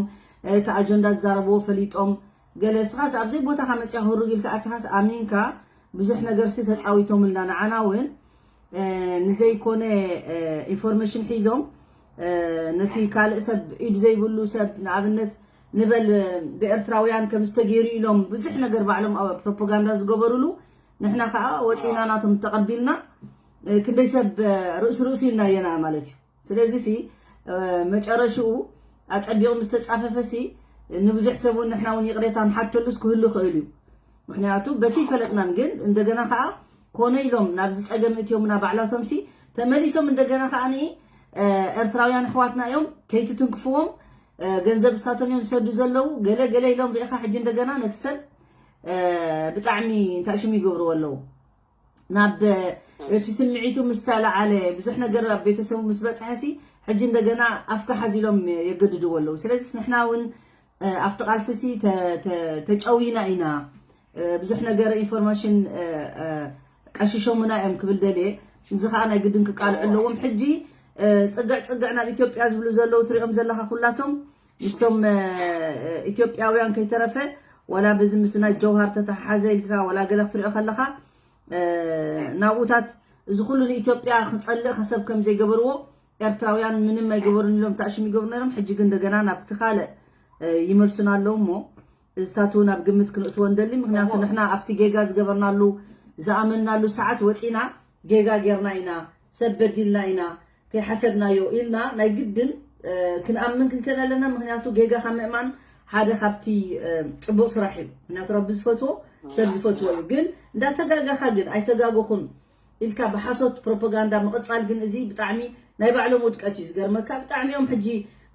እቲ ኣጀንዳ ዝዛረብዎ ፈሊጦም ገለ እስኻስ ኣብዘይ ቦታኻ መፅያ ክህሩግ ኢልካ ኣትኻስ ኣሚንካ ብዙሕ ነገርሲ ተፃዊቶምልና ንዓና እውን ንዘይኮነ ኢንፎርሜሽን ሒዞም ነቲ ካልእ ሰብ ኢድ ዘይብሉ ሰብ ንኣብነት ንበል ብኤርትራውያን ከም ዝተገይሩ ኢሎም ብዙሕ ነገር ባዕሎም ፕሮፓጋንዳ ዝገበሩሉ ንሕና ከዓ ወፂና ናቶም ተቐቢልና ክንደይ ሰብ ርእሲ ርእሱ ኢልና የና ማለት እዩ ስለዚ ሲ መጨረሽኡ ኣፀቢቑ ምስ ተፃፈፈ ሲ ንብዙሕ ሰብ እውን ንሕና እውን ይቕሬታ ንሓተሉስ ክህሉ ይኽእል እዩ ምክንያቱ በቲ ፈለጥናን ግን እንደገና ከዓ ኮነ ኢሎም ናብዚ ፀገም እትዮምና ባዕላቶም ሲ ተመሊሶም እንደገና ከዓ ን ኤርትራውያን ኣሕዋትና እዮም ከይትትንክፍዎም ገንዘብ እሳቶም እዮም ዝሰዱ ዘለዉ ገለ ገለ ኢሎም ሪኢኻ ሕጂ እንደገና ነቲ ሰብ ብጣዕሚ እንታይ ሽም ይገብርዎ ኣለዉ ናብ እቲ ስምዒቱ ምስ ተለዓለ ብዙሕ ነገር ኣብ ቤተሰቡ ምስ በፅሐ ሲ ሕጂ እንደገና ኣፍካ ሓዚሎም የገድድዎ ኣለዉ ስለዚ ንሕና እውን ኣብቲ ቃልሲ ሲ ተጨዊና ኢና ብዙሕ ነገር ኢንፎርሜሽን ቀሽሾምና እዮም ክብል ደልየ እዚ ከዓ ናይ ግድን ክቃልዑ ኣለዎም ሕጂ ፅግዕ ፅግዕ ናብ ኢትዮጵያ ዝብሉ ዘለዉ ትሪኦም ዘለካ ኩላቶም ምስቶም ኢትዮጵያውያን ከይተረፈ ዋላ በዚ ምስ ናይ ጀውሃር ተተሓሓዘ ኢልካ ዋላ ገለ ክትሪኦ ከለካ ናብኡታት እዚ ኩሉ ንኢትዮጵያ ክፀልእ ከሰብ ከም ዘይገበርዎ ኤርትራውያን ምንም ኣይገበሩን ኢሎም ተኣሽም ይገብሩ ነሮም ሕጂ ግን እንደገና ናብቲ ካልእ ይመልሱና ኣለዉ እሞ እዝታት እውን ኣብ ግምት ክንእትዎ እንደሊ ምክንያቱ ንሕና ኣብቲ ጌጋ ዝገበርናሉ ዝኣመንናሉ ሰዓት ወፂና ጌጋ ጌርና ኢና ሰብ በዲልና ኢና ከይሓሰብናዮ ኢልና ናይ ግድን ክንኣምን ክንክእል ኣለና ምክንያቱ ጌጋ ካብ ምእማን ሓደ ካብቲ ፅቡቅ ስራሕ እዩ ምክንያቱ ረቢ ዝፈትዎ ሰብ ዝፈትዎ እዩ ግን እንዳተጋጋኻ ግን ኣይተጋገኹን ኢልካ ብሓሶት ፕሮፓጋንዳ ምቕፃል ግን እዚ ብጣዕሚ ናይ ባዕሎም ውድቀት እዩ ዝገርመካ ብጣዕሚ እዮም ሕጂ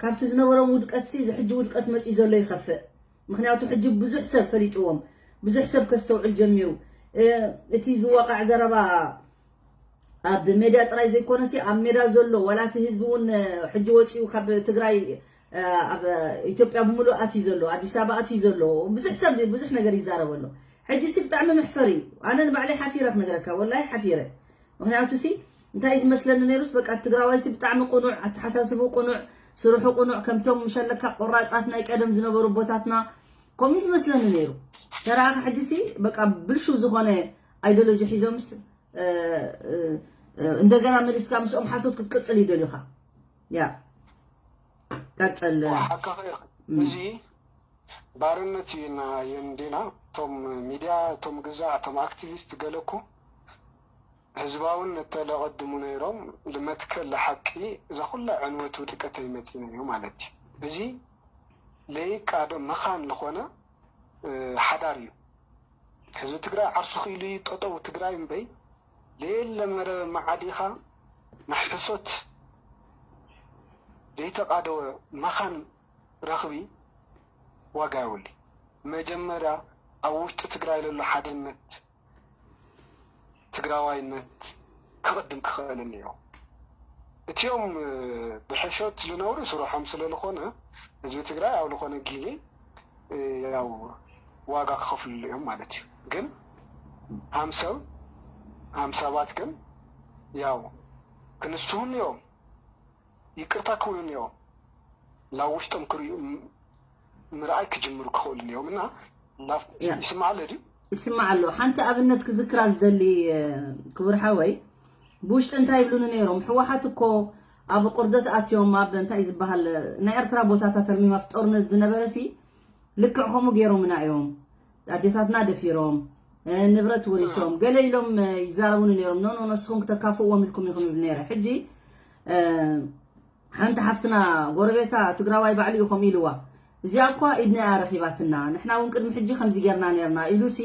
ካብቲ ዝነበሮም ውድቀት ሲ እዚ ሕጂ ውድቀት መፅኡ ዘሎ ይኸፍእ ምክንያቱ ሕጂ ብዙሕ ሰብ ፈሊጥዎም ብዙሕ ሰብ ከስተውዕል ጀሚሩ እቲ ዝዋቃዕ ዘረባ ኣብ ሜድያ ጥራይ ዘይኮነሲ ኣብ ሜዳ ዘሎ ዋላ እቲ ህዝቢ እውን ሕጂ ወፂኡ ካብ ትግራይ ኣብ ኢትዮጵያ ብምሉእ ኣትዩ ዘሎ ኣዲስ ኣበባ ኣትዩ ዘሎ ብዙሕ ሰብ ብዙሕ ነገር ይዛረብ ኣሎ ሕጂ ሲ ብጣዕሚ መሕፈር እዩ ኣነ ንባዕለይ ሓፊረ ክነግረካ ወላይ ሓፊረ ምክንያቱ ሲ እንታይ እዩ ዝመስለኒ ነይሩስ በቃ ትግራዋይ ሲ ብጣዕሚ ቁኑዕ ኣተሓሳስቡ ቁኑዕ ስርሑ ቁኑዕ ከምቶም ሸለካ ቆራፃት ናይ ቀደም ዝነበሩ ቦታትና ከምኡ ዝመስለኒ ነይሩ ተረኣኻ ሕጂ ሲ በቃ ብልሹ ዝኾነ ኣይዲዮሎጂ ሒዞምስ እንደገና መሊስካ ምስኦም ሓሶት ክትቅፅል ይደልዩኻ ያ ቀፀል ሓካኸ እዚ ባርነት ኢና የንዲና እቶም ሚድያ እቶም ግዛዕ እቶም ኣክቲቪስት ገለኩ ህዝባውነት ተለቐድሙ ነይሮም ልመትከል ሓቂ እዛ ኩላ ዕንወት ውድቀት ኣይመፂና እዩ ማለት እዩ እዚ ለይቃዶ መኻን ዝኾነ ሓዳር እዩ። ህዝቢ ትግራይ ዓርሱ ክኢሉ እዩ ጠጠው ትግራይ እምበይ ለየለ መረ መዓዲኻ ንሕሶት ዘይተቃደወ መኻን ረኽቢ ዋጋ የብሉ። መጀመርያ ኣብ ውሽጢ ትግራይ ለሎ ሓድነት ትግራዋይነት ክቕድም ክኽእል እኒኦ። እቲኦም ብሕሾት ዝነብሩ ስርሖም ስለ ዝኾነ ህዝቢ ትግራይ ኣብ ዝኾነ ግዜ ያው ዋጋ ክኸፍልሉ እዮም ማለት እዩ። ግን ሃምሰብ ሃምሳባት ግን ያው ክንስሁ እኒኦም ይቅርታ ክብሉ እኒኦም ላብ ውሽጦም ክርእዩ ምርኣይ ክጅምሩ ክኽእሉ እዮም እና ይስማዕ ኣሎ ድዩ? ይስማዕ ኣሎ። ሓንቲ ኣብነት ክዝክራ ዝደሊ ክቡር ሓወይ፣ ብውሽጢ እንታይ ይብሉኒ ነይሮም? ህወሓት እኮ ኣብ ቁርደት ኣትዮም ኣብ እንታይ ዝበሃል ናይ ኤርትራ ቦታታት ተርሚማ ጦርነት ዝነበረ ሲ ልክዕ ከምኡ ገይሮምና እዮም። ኣዴታትና ደፊሮም ንብረት ወሪሶም ገለ ኢሎም ይዛረቡኒ ነይሮም። ኖ ኖ፣ ንስኹም ክተካፍእዎም ኢልኩም ኢኹም ይብል ነይረ። ሕጂ ሓንቲ ሓፍትና ጎረቤታ ትግራዋይ ባዕሉ እዩ ከምኡ ኢልዋ። እዚኣ እኳ ኢድና እያ ረኺባትና፣ ንሕና እውን ቅድሚ ሕጂ ከምዚ ጌርና ነርና ኢሉሲ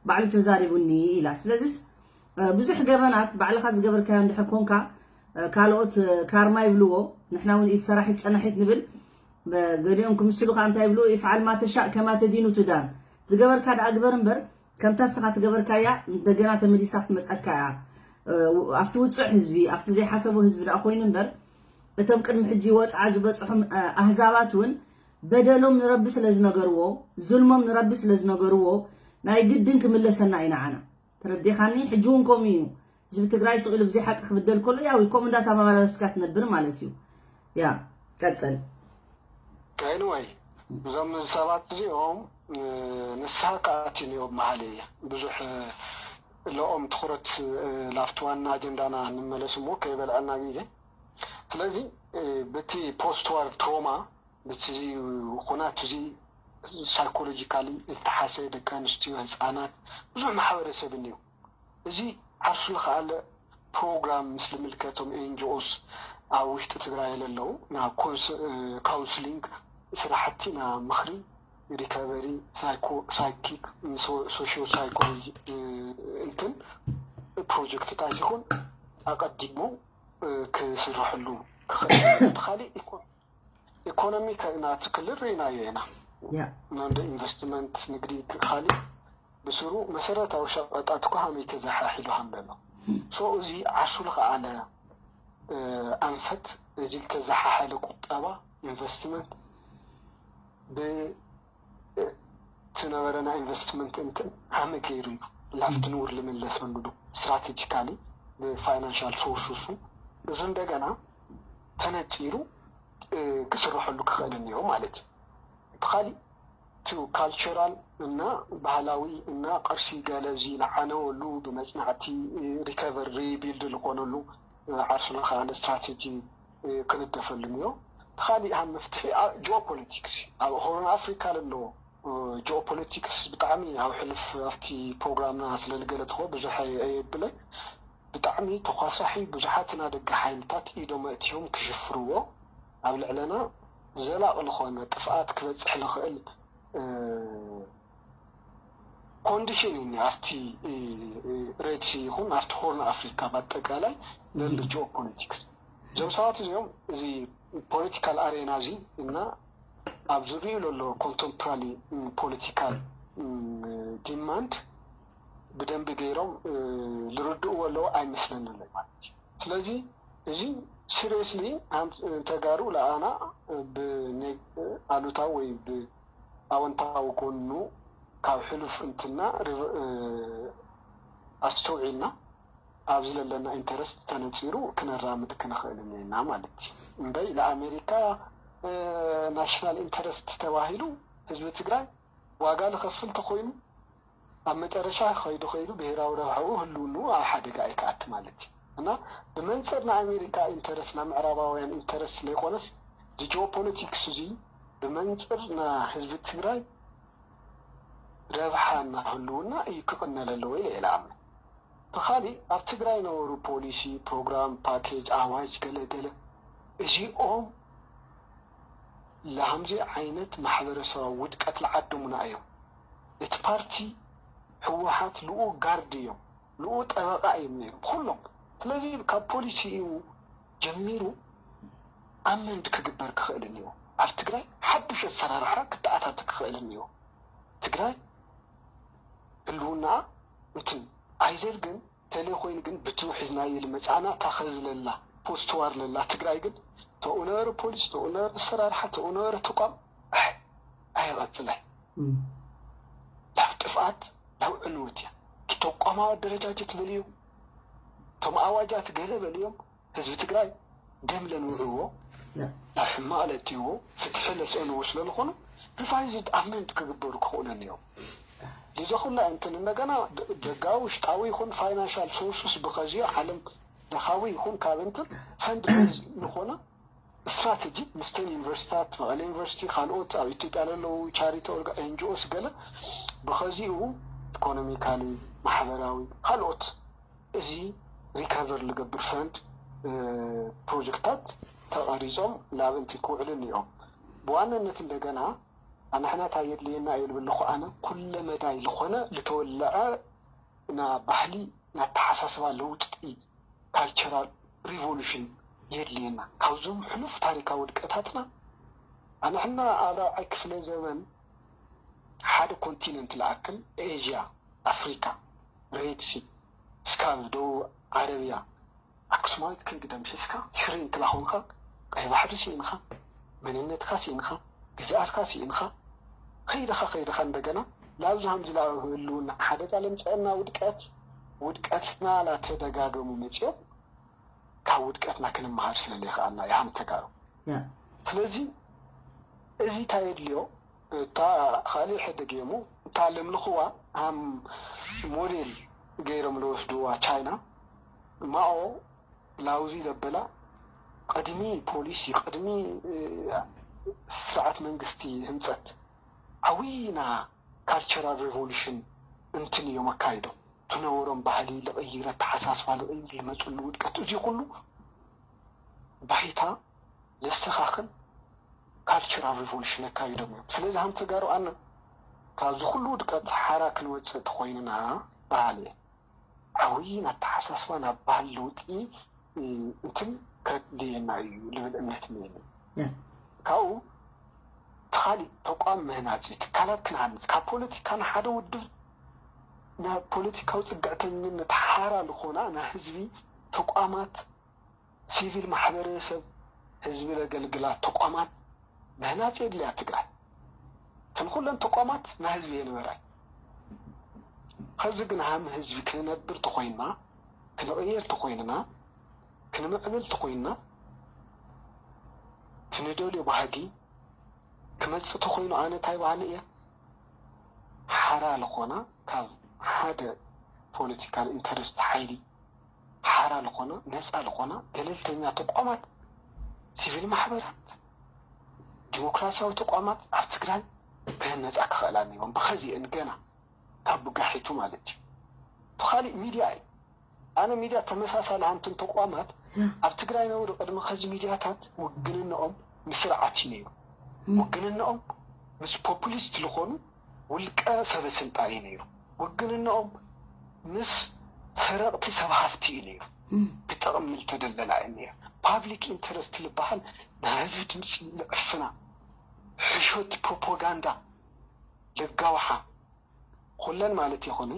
ባዕሉ ተዛሪቡኒ ኢላ። ስለዚስ ብዙሕ ገበናት ባዕልኻ ዝገበርካዮ እንድሕር ኮንካ ካልኦት ካርማ ይብልዎ፣ ንሕና እውን ኢድ ሰራሒት ፀናሒት ንብል። ገሊኦም ክምስሉኻ እንታይ ይብልዎ፣ ይፍዓል ማ ተሻእ ከማ ተዲኑ ቱዳን። ዝገበርካ ደኣ ግበር እምበር ከምታ ንስኻ ትገበርካያ እንደገና ተመሊሳ ክትመፀካ እያ። ኣብቲ ውፅዕ ህዝቢ ኣብቲ ዘይሓሰቦ ህዝቢ ደኣ ኮይኑ እምበር እቶም ቅድሚ ሕጂ ወፅዓ ዝበፅሖም ኣህዛባት እውን በደሎም ንረቢ ስለ ዝነገርዎ፣ ዙልሞም ንረቢ ስለ ዝነገርዎ ናይ ግድን ክምለሰና ኢና ንዓና። ተረዲኻኒ? ሕጂ እውን ከምኡ እዩ። ህዝቢ ትግራይ ስቕ ኢሉ ብዘይ ሓቂ ክብደል ከሎ ያው ከምኡ እንዳተመላለስካ ትነብር ማለት እዩ። ያ ቀፅል። Anyway እዞም ሰባት እዚኦም ንስሓ ክኣትዩ እዮም መሃለየ ብዙሕ ለኦም ትኹረት ላፍቲ ዋና ኣጀንዳና ንመለስ እሞ ከይበልዐና ግዜ። ስለዚ ብቲ post war trauma ብቲ ኩናት እዚ psychologically ዝተሓሰ ደቂ ኣንስትዮ ህፃናት ብዙሕ ማሕበረሰብ እኒኦ። እዚ ዓርሱ ዝኸኣለ ፕሮግራም ምስ ልምልከቶም ኤንጂኦስ ኣብ ውሽጢ ትግራይ ለለዉ ናብ counselling ስራሕቲ ናብ ምኽሪ recovery psychic socio psychology እንትን ፕሮጀክትታት ይኹን ኣቐዲሙ ክስርሕሉ ክኽእል። ካሊእ ኢኮኖሚ ናቲ ክልል ርኢናዮ ኢና። እንደ ኢንቨስትመንት፣ ንግዲ፣ ካሊእ ብስሩ መሰረታዊ ሸቐጣት እኳ ሃመይ ተዘሓሒሉ ሃም ዘሎ። So እዚ ዓርሱ ዝኸኣለ ኣንፈት እዚ ዝተዘሓሓለ ቁጠባ ኢንቨስትመንት ብ ትነበረ ናይ ኢንቨስትመንት እንትን ሃመ ገይሩ እዩ ላፍቲ ንውር ልምለሰሉ ዶ strategically ብ financial sources ኡ እዚ እንደገና ተነፂሩ ክስረሐሉ ክኽእል እኒኦ ማለት እዩ። እቲ ካሊእ እቲ cultural እና ባህላዊ እና ቅርሲ ገለ እዚ ዝዓነወሉ ብመፅናዕቲ recover rebuild ዝኾነሉ ዓርሱ ዝኸኣለ strategy ክንደፈሉ እኒኦ። እቲ ካሊእ ሃም መፍትሒ geopolitics ኣብ ሆርን ኣፍሪካ ለለዎ geopolitics ብጣዕሚ ኣብ ሕሉፍ ኣብቲ ፕሮግራምና ስለ ዝገለፅክዎ ብዙሕ ኣየብለይ። ብጣዕሚ ተኳሳሒ ብዙሓት ናደገ ሓይልታት ኢዶም ኣእትዮም ክሽፍርዎ ኣብ ልዕለና ዘላቒ ዝኾነ ጥፍኣት ክበፅሕ ዝኽእል condition እዩ ኣብቲ Red Sea ይኹን ኣብቲ ሆርን ኣፍሪካ ብኣጠቃላይ ለሎ geopolitics። እዞም ሰባት እዚኦም እዚ political arena እዚ እና ኣብ ዝሪኡ ለሎ contemporary political demand ብደንቢ ገይሮም ዝርድእዎ ኣለዎ ኣይመስለንን ማለት እዩ። ስለዚ እዚ seriously ተጋሩ ለኣና ብኣሉታዊ ወይ ብኣወንታዊ ጎኑ ካብ ሕሉፍ እንትና ኣስተውዒልና ኣብዚ ለለና interest ተነፂሩ ክነራምድ ክንኽእል እኒና ማለት እዩ። እምበይ ለኣሜሪካ national interest ተባሂሉ ህዝቢ ትግራይ ዋጋ ዝኸፍል ተኮይኑ ኣብ መጨረሻ ከይዱ ከይዱ ብሄራዊ ረብሕኡ ህልውንኡ ኣብ ሓደጋ እዩ ክኣቲ ማለት እዩ እና ብመንፅር ናይ ኣሜሪካ interest ናይ ምዕራባውያን interest ስለይኮነስ geopolitics እዚ ብመንፅር ናይ ህዝቢ ትግራይ ረብሓ እና ህልውና እዩ ክቕነ ለለዎ ኢለ እየ ዝኣምን። እቲ ካሊእ ኣብ ትግራይ ነበሩ ፖሊሲ፣ ፕሮግራም፣ ፓኬጅ፣ ኣዋጅ ገለ ገለ እዚኦም ለሃምዚ ዓይነት ማሕበረሰባዊ ውድቀት ለዓደሙና እዮም። እቲ ፓርቲ ህወሓት ልኡ ጋርድ እዮም፣ ልኡ ጠበቃ እዮም ነይሩ ኩሎም። ስለዚ ካብ ፖሊሲኡ ጀሚሩ ኣመንድ ክግበር ክኽእል እኒዎ። ኣብ ትግራይ ሓዱሽ ኣሰራርሓ ክተኣታተ ክኽእል እኒዎ። ትግራይ ህልውና እንትን ኣይዘር ግን ተለይ ኮይኑ ግን ብትው ሒዝናዮ ልመፃና እታ ኸዚ ለላ ፖስት ዋር ለላ ትግራይ ግን ተኡ ነበረ ፖሊስ፣ ተኡ ነበረ ኣሰራርሓ፣ ተኡ ነበረ ተቋም ኣይ- ኣይቐፅላይ ናብ ጥፍኣት ናብ ዕንወት እያ። ተቋማዊ ኣደረጃጀት በልዮም፣ እቶም ኣዋጃት ገለ በልዮም፣ ህዝቢ ትግራይ ደም ለንውዕዎ ናብ ሕማቕ ለእትይዎ ፍትሒ ለስእንዎ ስለዝኾኑ ሪቫይዝድ ኣመንድ ክግበሩ ክኽእሉ እኒኦም። ልዚ ኩላ እንትን እንደገና ደጋዊ ውሽጣዊ ይኹን ፋይናንሻል ሶርስስ ብኸዚዮ ዓለም ለኻዊ ይኹን ካብ እንትን ፈንድ ቤዝ ዝኾነ ስትራቴጂ ምስተን ዩኒቨርሲታት መቐለ ዩኒቨርሲቲ ካልኦት ኣብ ኢትዮጵያ ለለዉ ቻሪቲ ኦርጋ ኤንጂኦስ ገለ ብኸዚኡ ኢኮኖሚካሊ ማሕበራዊ ካልኦት እዚ ሪካቨር ልገብር ፈንድ ፕሮጀክታት ተቐሪጾም ናብ እንቲ ክውዕሉ እኒኦም። ብዋናነት እንደገና ኣንሕና እንታይ የድልየና እዩ ልብል ኣለኹ ኣነ ኩለ መዳይ ልኾነ ልተወለዐ ና ባህሊ ናተሓሳስባ ለውጢ ካልቸራል ሪቮሉሽን የድልየና። ካብዞም ሕሉፍ ታሪካዊ ውድቀታትና ኣንሕና ኣብ ራብዓይ ክፍለ ዘመን ሓደ ኮንቲነንት ልኣክል ኤዥያ፣ ኣፍሪካ፣ ሬድሲ እስካብ ደቡብ ዓረብያ ኣክሱማዊት ክንግደም ሒዝካ ሽሪንክ ላኾንካ ቀይ ባሕሪ ስኢንካ መንነትካ ስኢንካ ግዝኣትካ ስኢንካ ከይድኻ ከይድኻ እንደገና ላብዚ ሃምዚ ላብ ህልውና ሓደጋ ለምፀአና ውድቀት ውድቀትና ላተደጋገሙ መፅኦም ካብ ውድቀትና ክንመሃር ስለለይክኣልና ይሃም ተጋሩ ስለዚ እዚ እንታይ የድልዮ እታ ካልእ ሕደግ እየሞ እታ ለምልኽዋ ሃም ሞዴል ገይሮም ለወስድዋ ቻይና ማኦ ላውዚ ለበላ ቅድሚ ፖሊሲ ቅድሚ ስርዓት መንግስቲ ህንፀት ዓብይና ካልቸራል ሪቮሉሽን እንትን እዮም ኣካይዶም ትነበሮም ባህሊ ልቕይር ኣተሓሳስባ ልቕይር ልመፅሉ ውድቀት እዚ ኩሉ ባይታ ለስተኻኽል ካልቸራል ሪቮሉሽን ኣካይዶም እዮም። ስለዚ ሃም ተጋሩ ኣነ ካብዚ ኩሉ ውድቀት ሓራ ክንወፅእ ተኾይንና በሃሊ እየ። ዓብይ ኣተሓሳስባ ናብ ባህል ለውጢ እንትን ከድልየና እዩ ልብል እምነት እኒአኒ። ካብኡ እቲ ካሊእ ተቋም ምህናፂ ትካላት ክንሃንፅ ካብ ፖለቲካ ንሓደ ውድብ ናብ ፖለቲካዊ ፅግዕተኝነት ሓራ ዝኾና ናይ ህዝቢ ተቋማት ሲቪል ማሕበረሰብ ህዝቢ ለገልግላ ተቋማት ምህናፅ የድልያ ትግራይ። እተን ኩለን ተቋማት ናይ ህዝቢ የንበራይ። ከዚ ግን ሃም ህዝቢ ክንነብር ተኾይንና ክንቕየር ተኾይንና ክንምዕብል ተኾይንና ትንደልዮ ባህጊ ክመፅእ ተኾይኑ ኣነ እንታይ ባህሊ እየ ሓራ ልኾና ካብ ሓደ ፖለቲካል ኢንተረስት ሓይሊ ሓራ ልኾና ነፃ ልኾና ገለልተኛ ተቋማት ሲቪል ማሕበራት ዲሞክራሲያዊ ተቋማት ኣብ ትግራይ ክህነፃ ክኽእላ ነይሮም ብኸዚአን ገና ካብ ብጋሒቱ ማለት እዩ ብካሊእ ሚድያ እዩ ኣነ ሚድያ ተመሳሳሊ ሃምትን ተቋማት ኣብ ትግራይ ነብሩ ቅድሚ ከዚ ሚድያታት ውግንነኦም ምስ ስርዓት እዩ ነይሩ። ውግንነኦም ምስ ፖፑሊስት ዝኾኑ ውልቀ ሰበ ስልጣን እዩ ነይሩ። ውግንነኦም ምስ ሰረቕቲ ሰብ ሃፍቲ እዩ ነይሩ። ብጥቕሚ ዝተደለላ እዩ ነይሩ። ፓብሊክ ኢንተረስት ዝበሃል ናይ ህዝቢ ድምፂ ልዕፍና፣ ሕሾት፣ ፕሮፓጋንዳ ለጋውሓ ኩለን ማለት ይኹን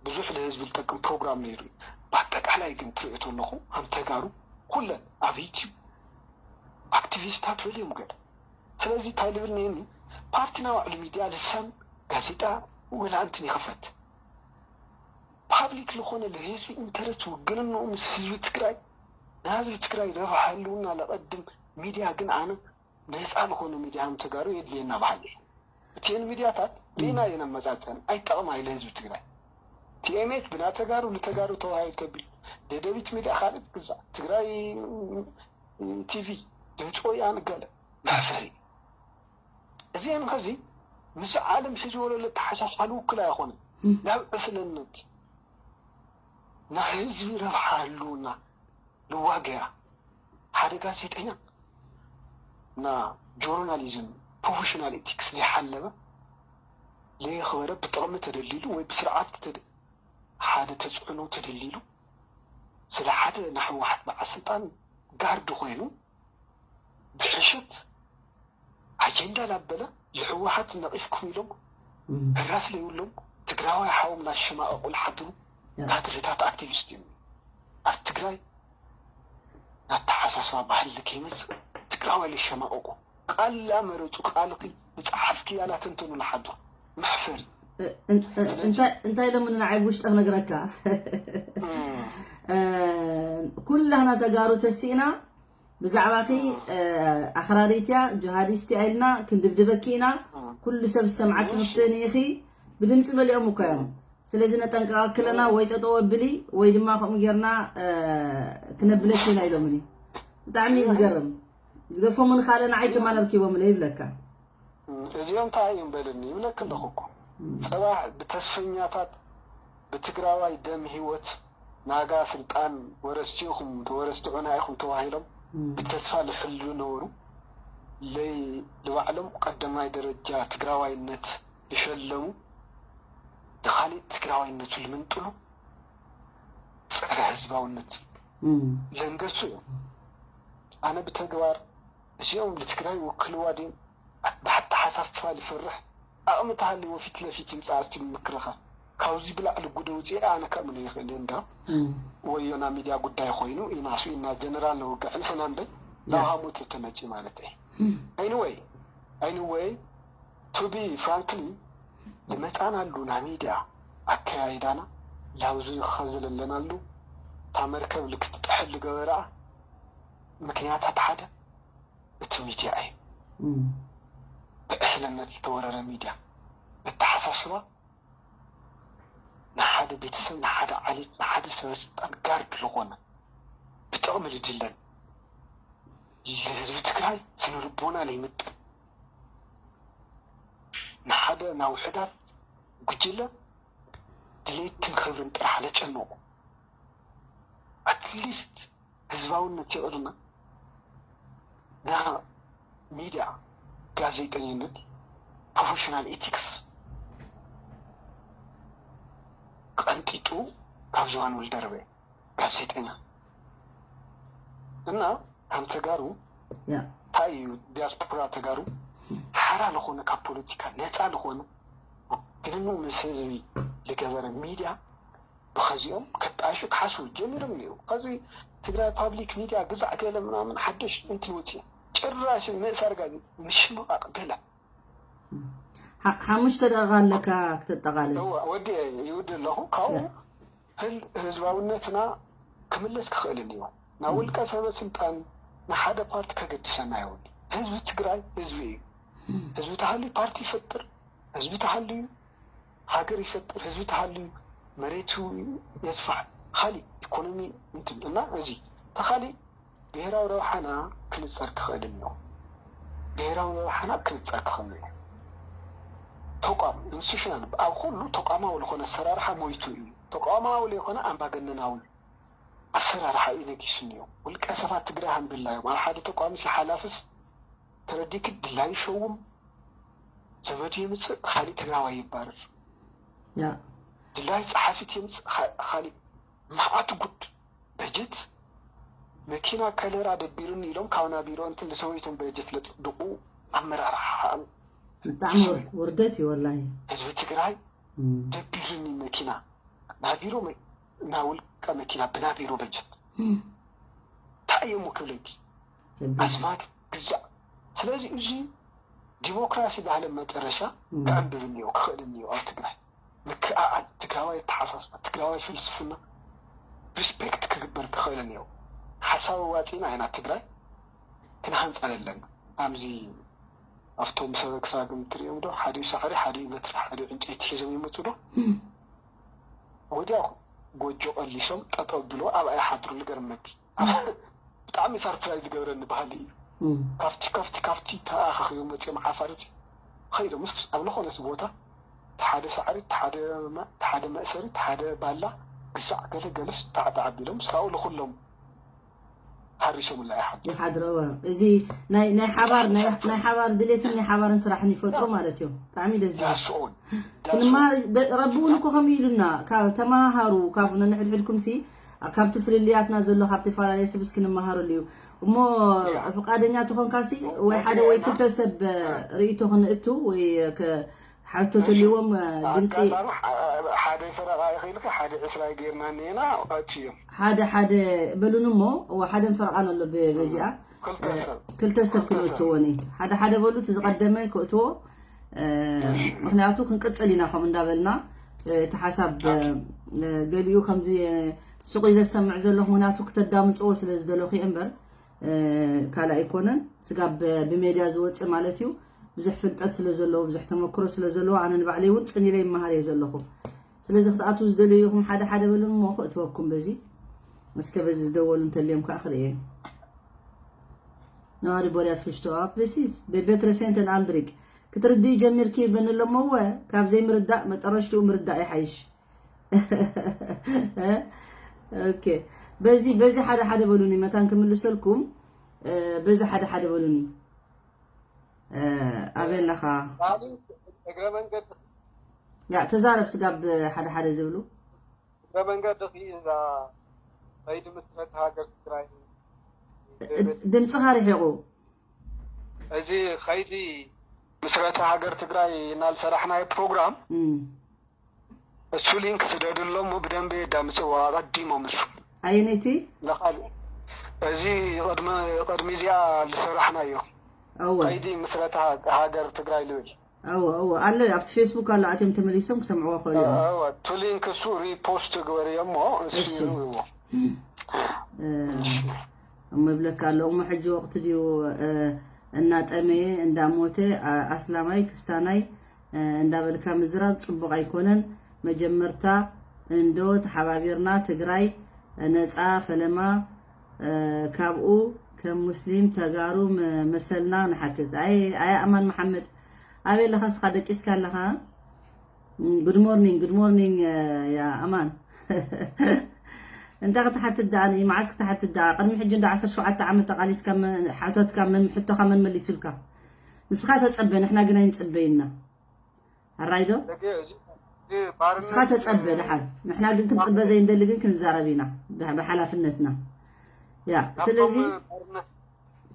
ብዙሕ ንህዝቢ ዝጠቅም ፕሮግራም ነይሩ እዩ። ብኣጠቃላይ ግን ትሪኦ ተለኹ ከም ተጋሩ ኩለን ኣብ ዩትዩብ ኣክቲቪስታት በልዮም ገለ ስለዚ እንታይ ልብል ነየኒ ፓርቲ ናይ ባዕሉ ሚድያ ልሳን ጋዜጣ ወላ እንትን ይኽፈት ፓብሊክ ዝኾነ ንህዝቢ ኢንተረስት ውግንንኡ ምስ ህዝቢ ትግራይ ንህዝቢ ትግራይ ረብሓ ህልውና ለቐድም ሚድያ ግን ኣነ ነፃ ዝኾነ ሚድያ ከም ተጋሩ የድልየና በሃሊ እየ። እቲኤን ሚድያታት ርኢናየን ኣመፃፅኣን ኣይጠቕማ ኢለ ህዝቢ ትግራይ። ቲኤምኤች ብና ተጋሩ ንተጋሩ ተዋሂቡ ተቢሉ ደደቢት ሚድያ ካልእ ትግዛእ ትግራይ ቲቪ ድምፂ ወያነ ገለ መሕፈሪ እዚአን ኸዚ ምስ ዓለም ሕዚ ወለሎ ተሓሳስባ ልውክል ኣይኾነን ናብ ዕስለነት ናይ ህዝቢ ረብሓ ህልውና ልዋገያ ሓደ ጋዜጠኛ እና ጆርናሊዝም ፕሮፌሽናል ኤቲክስ ዘይሓለበ ለየኽበረ ብጥቕሚ ተደሊሉ ወይ ብስርዓት ሓደ ተፅዕኖ ተደሊሉ ስለ ሓደ ንሕወሓት በዓል ስልጣን ጋርድ ኮይኑ ብሕሸት ኣጀንዳ ላበለ ንሕወሓት ነቒፍኩም ኢሎም ህራስ ለይብሎም ትግራዋይ ሓዎም ላሸማቐቑ ልሓድሩ ካድርታት ኣክቲቪስት እዮም። ኣብ ትግራይ ናተሓሳስባ ባህሊ ከይመፅእ ትግራዋይ ለሸማቐቑ ቃል ላመረፁ ቃልኺ ዝፀሓፍክያ ላተንተኑ ልሓድሩ መሕፈሪ እንታይ ሎሚ ንዓይ ብውሽጢ ክነግረካ ኩላህና ተጋሩ ተሲእና ብዛዕባኺ ኣኽራሪት እያ ጅሃዲስት እያ ኢልና ክንድብድበኪ ኢና ኩሉ ሰብ ዝሰምዓኪ ክትስእኒ ኢኺ ብድምፂ መሊኦም እኮ እዮም ስለዚ ነጠንቀቐኪ ኣለና ወይ ጠጠው ኣብሊ ወይ ድማ ከምኡ ጌርና ክነብለኪ ኢና ኢሎምኒ ብጣዕሚ እዩ ዝገርም ዝገርፎም ንኻለ ንዓይ ከማን ኣርኪቦምለ ይብለካ እዚኦም እንታይ እዮም በልኒ ይብለኪ ኣለኹ እኮ ፅባሕ ብተስፈኛታት ብትግራዋይ ደም ህይወት ናጋ ስልጣን ወረስቲ ኢኹም ወረስቲ ዑና ኢኹም ተባሂሎም ብተስፋ ልሕሉ ነበሩ ለይ ልባዕሎም ቀደማይ ደረጃ ትግራዋይነት ልሸለሙ ንኻሊእ ትግራዋይነቱ ልምንጥሉ ፀረ ህዝባውነት ለንገሱ እዮም ኣነ ብተግባር እዚኦም ንትግራይ ይውክልዋ ድዮም ብሓተሓሳስባ ዝፈርሕ ኣቕሚ ተሃልዎ ፊት ለፊት ይምፃእ እስቲ ምክርኻ ካብዚ ብላዕሊ ጉደ ውፅኢ ኣነ ከምነ ይኽእል እንዳ ወዮ ና ሚድያ ጉዳይ ኮይኑ ኢና ስኢና ጀነራል ነውግዕ ንሕና እምበር ናብ ሃሞት ተመፂ ማለት እየ ኣይንወይ ኣይንወይ ቱቢ ፍራንክሊ ዝመፃናሉ ና ሚድያ ኣከያይዳና ላብዚ ኸዘለለናሉ እታ መርከብ ልክትጠሐል ልገበረኣ ምክንያታት ሓደ እቲ ሚድያ እዩ። ብዕስለነት ዝተወረረ ሚድያ። ኣተሓሳስባ ንሓደ ቤተሰብ፣ ንሓደ ዓሌት፣ ንሓደ ሰበስልጣን ጋርድ ዝኾነ ብጥቕሚ ልድለን ንህዝቢ ትግራይ ስነ ልቦና ለይምጥን ንሓደ ናይ ውሕዳት ጉጅለ ድሌትን ክብርን ጥራሕ ለጨነቑ ኣትሊስት ህዝባውነት ይቕርና ና ሚድያ ጋዜጠኝነት ፕሮፌሽናል ኤቲክስ ቀንጢጡ ካብ ዝባን ውልደርበ ጋዜጠኛ እና ከም ተጋሩ እንታይ እዩ ዲያስፖራ ተጋሩ ሓራ ለኾነ ካብ ፖለቲካ ነፃ ለኾነ ግንኑ ምስ ህዝቢ ዝገበረ ሚድያ ብኸዚኦም ከጣይሹ ክሓስቡ ጀሚሮም እኒው። ኸዚ ትግራይ ፓብሊክ ሚድያ ግዛዕ ገለ ምናምን ሓደሽ እንትን ውፅኢ ጭራሽ ምእሳር ጋዜጣ ምሽምቓቕ ገለ ሓሙሽተ ደቂቃ ኣለካ ክተጠቓልል። እወ ወዲ ይውድ ኣለኹ ካብኡ ህል ህዝባውነትና ክምለስ ክኽእል እኒዎ። ናብ ውልቀ ሰበ ስልጣን ንሓደ ፓርቲ ከገድሰና የብሉ። ህዝቢ ትግራይ ህዝቢ እዩ። ህዝቢ ተሃልዩ ፓርቲ ይፈጥር፣ ህዝቢ ተሃልዩ ሃገር ይፈጥር፣ ህዝቢ ተሃልዩ መሬቱ የስፋሕ፣ ካሊእ ኢኮኖሚ እንትን እና እዚ ተኻሊእ ብሄራዊ ረብሓና ክንፀር ክኽእል እኒኦ። ብሄራዊ ረብሓና ክንፀር ክኽእል እኒኦ። ተቋም ኢንስቲቱሽናል ኣብ ኩሉ ተቋማዊ ዝኾነ ኣሰራርሓ ሞይቱ እዩ። ተቋማዊ ዘይኮነ ኣምባገነናዊ ኣሰራርሓ እዩ ነጊሱ እኒኦ። ውልቀ ሰባት ትግራይ ሃንብላ እዮም። ኣብ ሓደ ተቋምሲ ሓላፍስ ተረዲክ ድላዩ ሸውም ዘመዱ የምፅእ፣ ካሊእ ትግራዋይ ይባረር። ድላዩ ፀሓፊት የምፅእ፣ ካሊእ መዓት ጉድ በጀት መኪና ከለራ ደቢሩኒ ኢሎም ካብና ቢሮ እንትን ዝሰበይቶም በጀት ለፅድቁ ኣመራርሓ ብጣዕሚ ውርደት እዩ ወላሂ። ህዝቢ ትግራይ ደቢሩኒ መኪና ናቢሮ ናውልቀ መኪና ብናቢሮ በጀት እንታይ እዮም ክብለኪ ኣዝማድ ግዛዕ ስለዚ እዚ ዲሞክራሲ ባህሊ መጨረሻ ከዕንብብ እኒኦ ክኽእል እኒኦ ኣብ ትግራይ ምክእኣል ትግራዋይ ኣተሓሳስባ ትግራዋይ ፍልስፍና ሪስፔክት ክግበር ክኽእል እኒኦ ሓሳብ ዋፂና ኢና ትግራይ ክንሃንፃል ኣለና ኣብዚ ኣብቶም ሰበክ ሳግም ትሪኦም ዶ ሓደ ሳዕሪ ሓደ በትሪ ሓደ ዕንጨይቲ ሒዞም ይመፁ ዶ ወዲያው ጎጆ ቀሊሶም ጠጠው ብሎ ኣብኣ ይሓድሩ ልገርመኪ ብጣዕሚ ሳርፕራይዝ ዝገብረኒ ባህሊ እዩ ካብቲ ካብቲ ካብቲ ተኣኻኺቦም መፂኦም ዓፋር እቲ ኸይዶምስ ኣብ ዝኾነስ ቦታ ሓደ ሳዕሪ ሓደ መእሰሪ ሓደ ባላ ግሳዕ ገለ ገለስ ጣዕጣዕ ኣቢሎም ስራኡ ልኹሎም ሓሪሶምላ ይሓድሩ። ይሓድረወ እዚ ናይ ናይ ሓባር ናይ ናይ ሓባር ድሌትን ናይ ሓባርን ስራሕን ይፈጥሩ ማለት እዩ። ብጣዕሚ ደስ ዝብል። That's all. ክንማ ረቢ እውን እኮ ከምኡ ኢሉና ካብ ተመሃሃሩ ካብ ነንሕድሕድኩም ሲ ካብቲ ፍልልያትና ዘሎ ካብ ተፈላለየ ሰብስ ክንመሃረሉ እዩ እሞ ፍቃደኛ ትኾንካ ሲ ወይ ሓደ ወይ ክልተ ሰብ ርእይቶ ክንእቱ ወይ ሓቶ ተልዎም ድምፂ ሓደ ፈረቃ ይኽእልካ ሓደ ዕስራ ጌርና እኒና ኣትዮም ሓደ ሓደ በሉን እሞ እዎ ሓደን ፈረቃን ኣሎ በዚኣ ክልተ ሰብ ክነእትዎ ኒ ሓደ ሓደ በሉ እቲ ዝቀደመ ክእትዎ ምክንያቱ ክንቅፅል ኢና ከም እንዳበልና እቲ ሓሳብ ገሊኡ ከምዚ ሱቅ ኢለ ዝሰምዕ ዘለኹ ምክንያቱ ክተዳምፅዎ ስለ ዝደለኹ እየ እምበር ካልእ ኣይኮነን ስጋብ ብሜድያ ዝወፅእ ማለት እዩ ብዙሕ ፍልጠት ስለ ዘለዎ ብዙሕ ተመክሮ ስለ ዘለዎ ኣነ ንባዕለይ እውን ፅን ኢለ ይመሃር እየ ዘለኹ ስለዚ ክትኣትዉ ዝደለዩኹም ሓደ ሓደ በሉን እሞ ክእትወኩም በዚ እስከ በዚ ዝደወሉ እንተልዮም ከዓ ክርእየ ነዋሪ ቦርያት ፍሽቶ precis bättre sent än aldrig ክትርድኢ ጀሚርኪ በንሎሞ እወ ካብ ዘይምርዳእ መጠረሽትኡ ምርዳእ ይሓይሽ ኦኬ በዚ በዚ ሓደ ሓደ በሉኒ መታን ክምልሰልኩም በዚ ሓደ ሓደ በሉኒ ኣበይ ኣለኻ እግረ መንገድ ያ ተዛረብ ስጋብ ሓደ ሓደ ዝብሉ እግረ መንገድ እዛ ከይዲ ምስረት ሃገር ትግራይ ድምፅኻ ርሒቑ እዚ ከይዲ ምስረታ ሃገር ትግራይ እናልሰራሕናዮ ፕሮግራም እሱ ሊንክ ስደድሎም ብደንብ የዳምፅዎ ኣቐዲሞም እሱ ኣየነይቲ ለኻል እዚ ቅድሚ እዚኣ ዝሰራሕናዮ እወ ከይዲ ምስረታ ሃገር ትግራይ ልብል እወ እወ ኣሎ ኣብቲ ፌስቡክ ኣሎ ኣትዮም ተመሊሶም ክሰምዕዎ ክእሉ እዮም እወ ቱ ሊንክ እሱ ሪፖስት ግበርዮ እሞ እሱ እሺ። ይርእዎ እሞ ይብለካ ኣሎ እሞ ሕጂ ወቅቲ ድዩ እናጠመየ እንዳሞተ ኣስላማይ ክስታናይ እንዳበልካ ምዝራብ ፅቡቅ ኣይኮነን መጀመርታ እንዶ ተሓባቢርና ትግራይ ነፃ ፈለማ ካብኡ ከም ሙስሊም ተጋሩ መሰልና ንሓትት ኣይ ኣማን መሓመድ ኣበይ ኣለኻ ስኻ ደቂስካ ኣለኻ Good morning, good morning, ያ ኣማን እንታይ ክትሓትት ደኣ ንዩ መዓስ ክትሓትት ደኣ ቅድሚ ሕጂ እንዳ ዓሰርተ ሸውዓተ ዓመት ተቓሊስካ ሓቶትካ ሕቶኻ መን መሊሱልካ ንስኻ ተጸበ ንሕና ግን ኣይንጽበይና ኣራይዶ ንስኻ ተጸበ ደሓን ንሕና ግን ክንጽበ ዘይንደሊ ግን ክንዛረብ ኢና ብሓላፍነትና ያ ስለዚ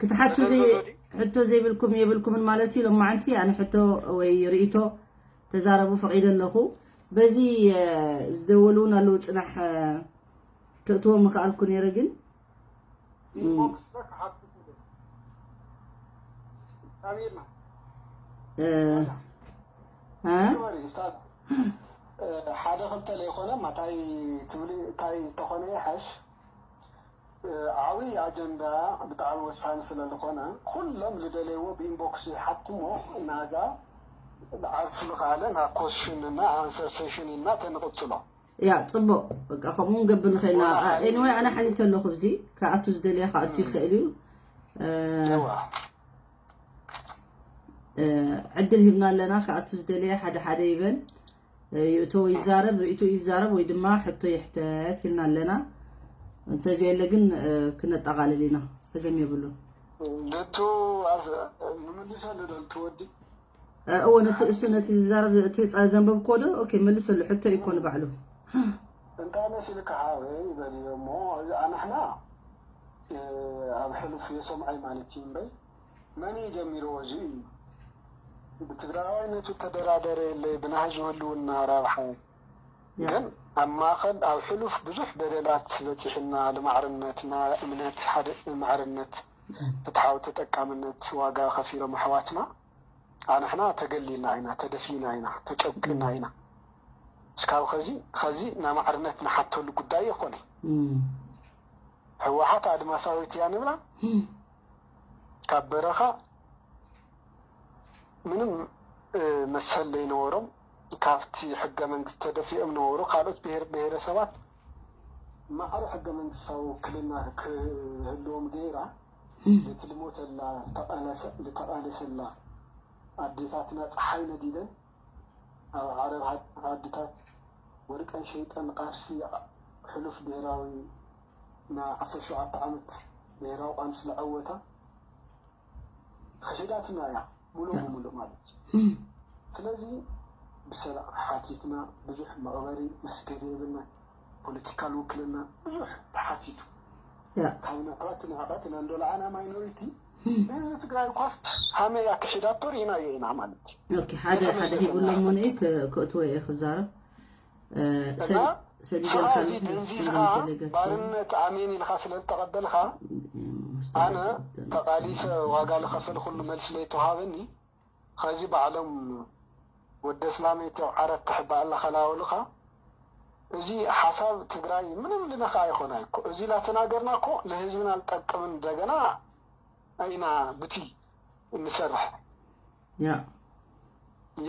ክትሓቱ ሕቶ ዘይብልኩም የብልኩምን ማለት እዩ ሎማዓንቲ ኣነ ሕቶ ወይ ርእቶ ተዛረቡ ፈቒደ ኣለኹ በዚ ዝደወሉ እውን ኣለዉ ፅናሕ ክእትዎ ምኽኣልኩ ነይረ ግን ኢንቦክስ ክሓቱ ካሜርና እ፣ እ፣ ሓደ ክልተ ዘይኮነ ማታይ ትብሊ እንታይ ተኾነ ይሓሽ ዓብይ ኣጀንዳ ብጣዕሚ ወሳኒ ስለ ዝኾነ ኩሎም ዝደለይዎ ብኢንቦክስ ይሓትሞ ናዛ ዓርሱ ዝኸኣለ ናብ ኮስሽን እና ኣንሰር ሴሽን ኢልና ተንቕፅሎ ያ ፅቡቅ በቃ ከምኡ ንገብር ንኽእልና ኤኒወይ ኣነ ሓቲተ ኣለኹ ብዚ ክኣቱ ዝደልየ ክኣቱ ይኽእል እዩ ዕድል ሂብና ኣለና ክኣቱ ዝደልየ ሓደ ሓደ ይበል ይእቶ ይዛረብ ርእቱ ይዛረብ ወይ ድማ ሕቶ ይሕተት ኢልና ኣለና እንተዘየለ ግን ክነጠቓልል ኢና ፀገም የብሉን ልቱ ንምልሰሉ ዶ ትወዲ እዎ ነቲ እሱ ነቲ ዝዛረብ እቲ ዘንበብኮ ዶ ኦኬ መልሰሉ ሕቶ ይኮን ባዕሉ እንታይ መሲልካ ሓወይ ይበልዮ እሞ እዚ ኣንሕና ኣብ ሕሉፍ የሰምዓይ ማለት እዩ እምበይ መን እዩ ጀሚርዎ እዚ እዩ ብትግራዋይነቱ ተደራደረ የለይ ብናህዚ ህልውና ራብሓ ግን ኣብ ማእኸል ኣብ ሕሉፍ ብዙሕ በደላት በፂሕና ልማዕርነት እምነት ሓደ ማዕርነት ፍትሓዊ ተጠቃምነት ዋጋ ከፊሎም ኣሕዋትና ኣንሕና ተገሊልና ኢና ተደፊና ኢና ተጨቂና ኢና እስካብ ኸዚ ኸዚ ናይ ማዕርነት ንሓተሉ ጉዳይ የኾነ ህወሓት ኣድማሳዊት እያ ንብላ ካብ በረኻ ምንም መሰል ዘይነበሮም ካብቲ ሕገ መንግስቲ ተደፊኦም ነበሩ ካልኦት ብሄር ብሄረሰባት ማዕረ ሕገ መንግስታዊ ውክልና ክህልዎም ገይራ ልትልሞተላ ዝተቃለሰላ ኣዴታትና ፀሓይ ነዲደን ኣብ ዓረብ ዓድታት ወርቀን ሸይጠን ቃልሲ ሕሉፍ ብሄራዊ ና ዓሰርተ ሸውዓተ ዓመት ብሄራዊ ቃልሲ ዝዓወታ ክሒዳትና እያ፣ ሙሉእ ብሙሉእ ማለት እዩ። ስለዚ ብሰላም ሓቲትና፣ ብዙሕ መቕበሪ መስገዲ የብልና፣ ፖለቲካል ውክልና ብዙሕ ተሓቲቱ። ካብ ንዕቐት ንዕቐት ኢና እንዶ ለዓና ማይኖሪቲ፣ ንትግራይ እኳ ሃመያ ክሒዳቶ ርኢናዮ ኢና ማለት እዩ። ኦኬ፣ ሓደ ሓደ ሂቡሎም ሞንኤ ክእትዎ እየ ክዛረብ። ሰዲደልካ እዚ ዲንዚስ ከዓ ባርነት ኣሜን ኢልካ ስለ ዝተቐበልካ፣ ኣነ ተቓሊሰ ዋጋ ዝኸፈልኩሉ መልሲ ለይተዋሃበኒ፣ ኸዚ ባዕሎም ወደ ስላመይቲ ኣብ ዓራት ተሕባእ ኣላ ከላወሉኻ፣ እዚ ሓሳብ ትግራይ ምንም ልነኻ ኣይኾና እኮ። እዚ ላተናገርና እኮ ለህዝብና ልጠቅም እንደገና ኣይና ብቲ እንሰርሕ። ያ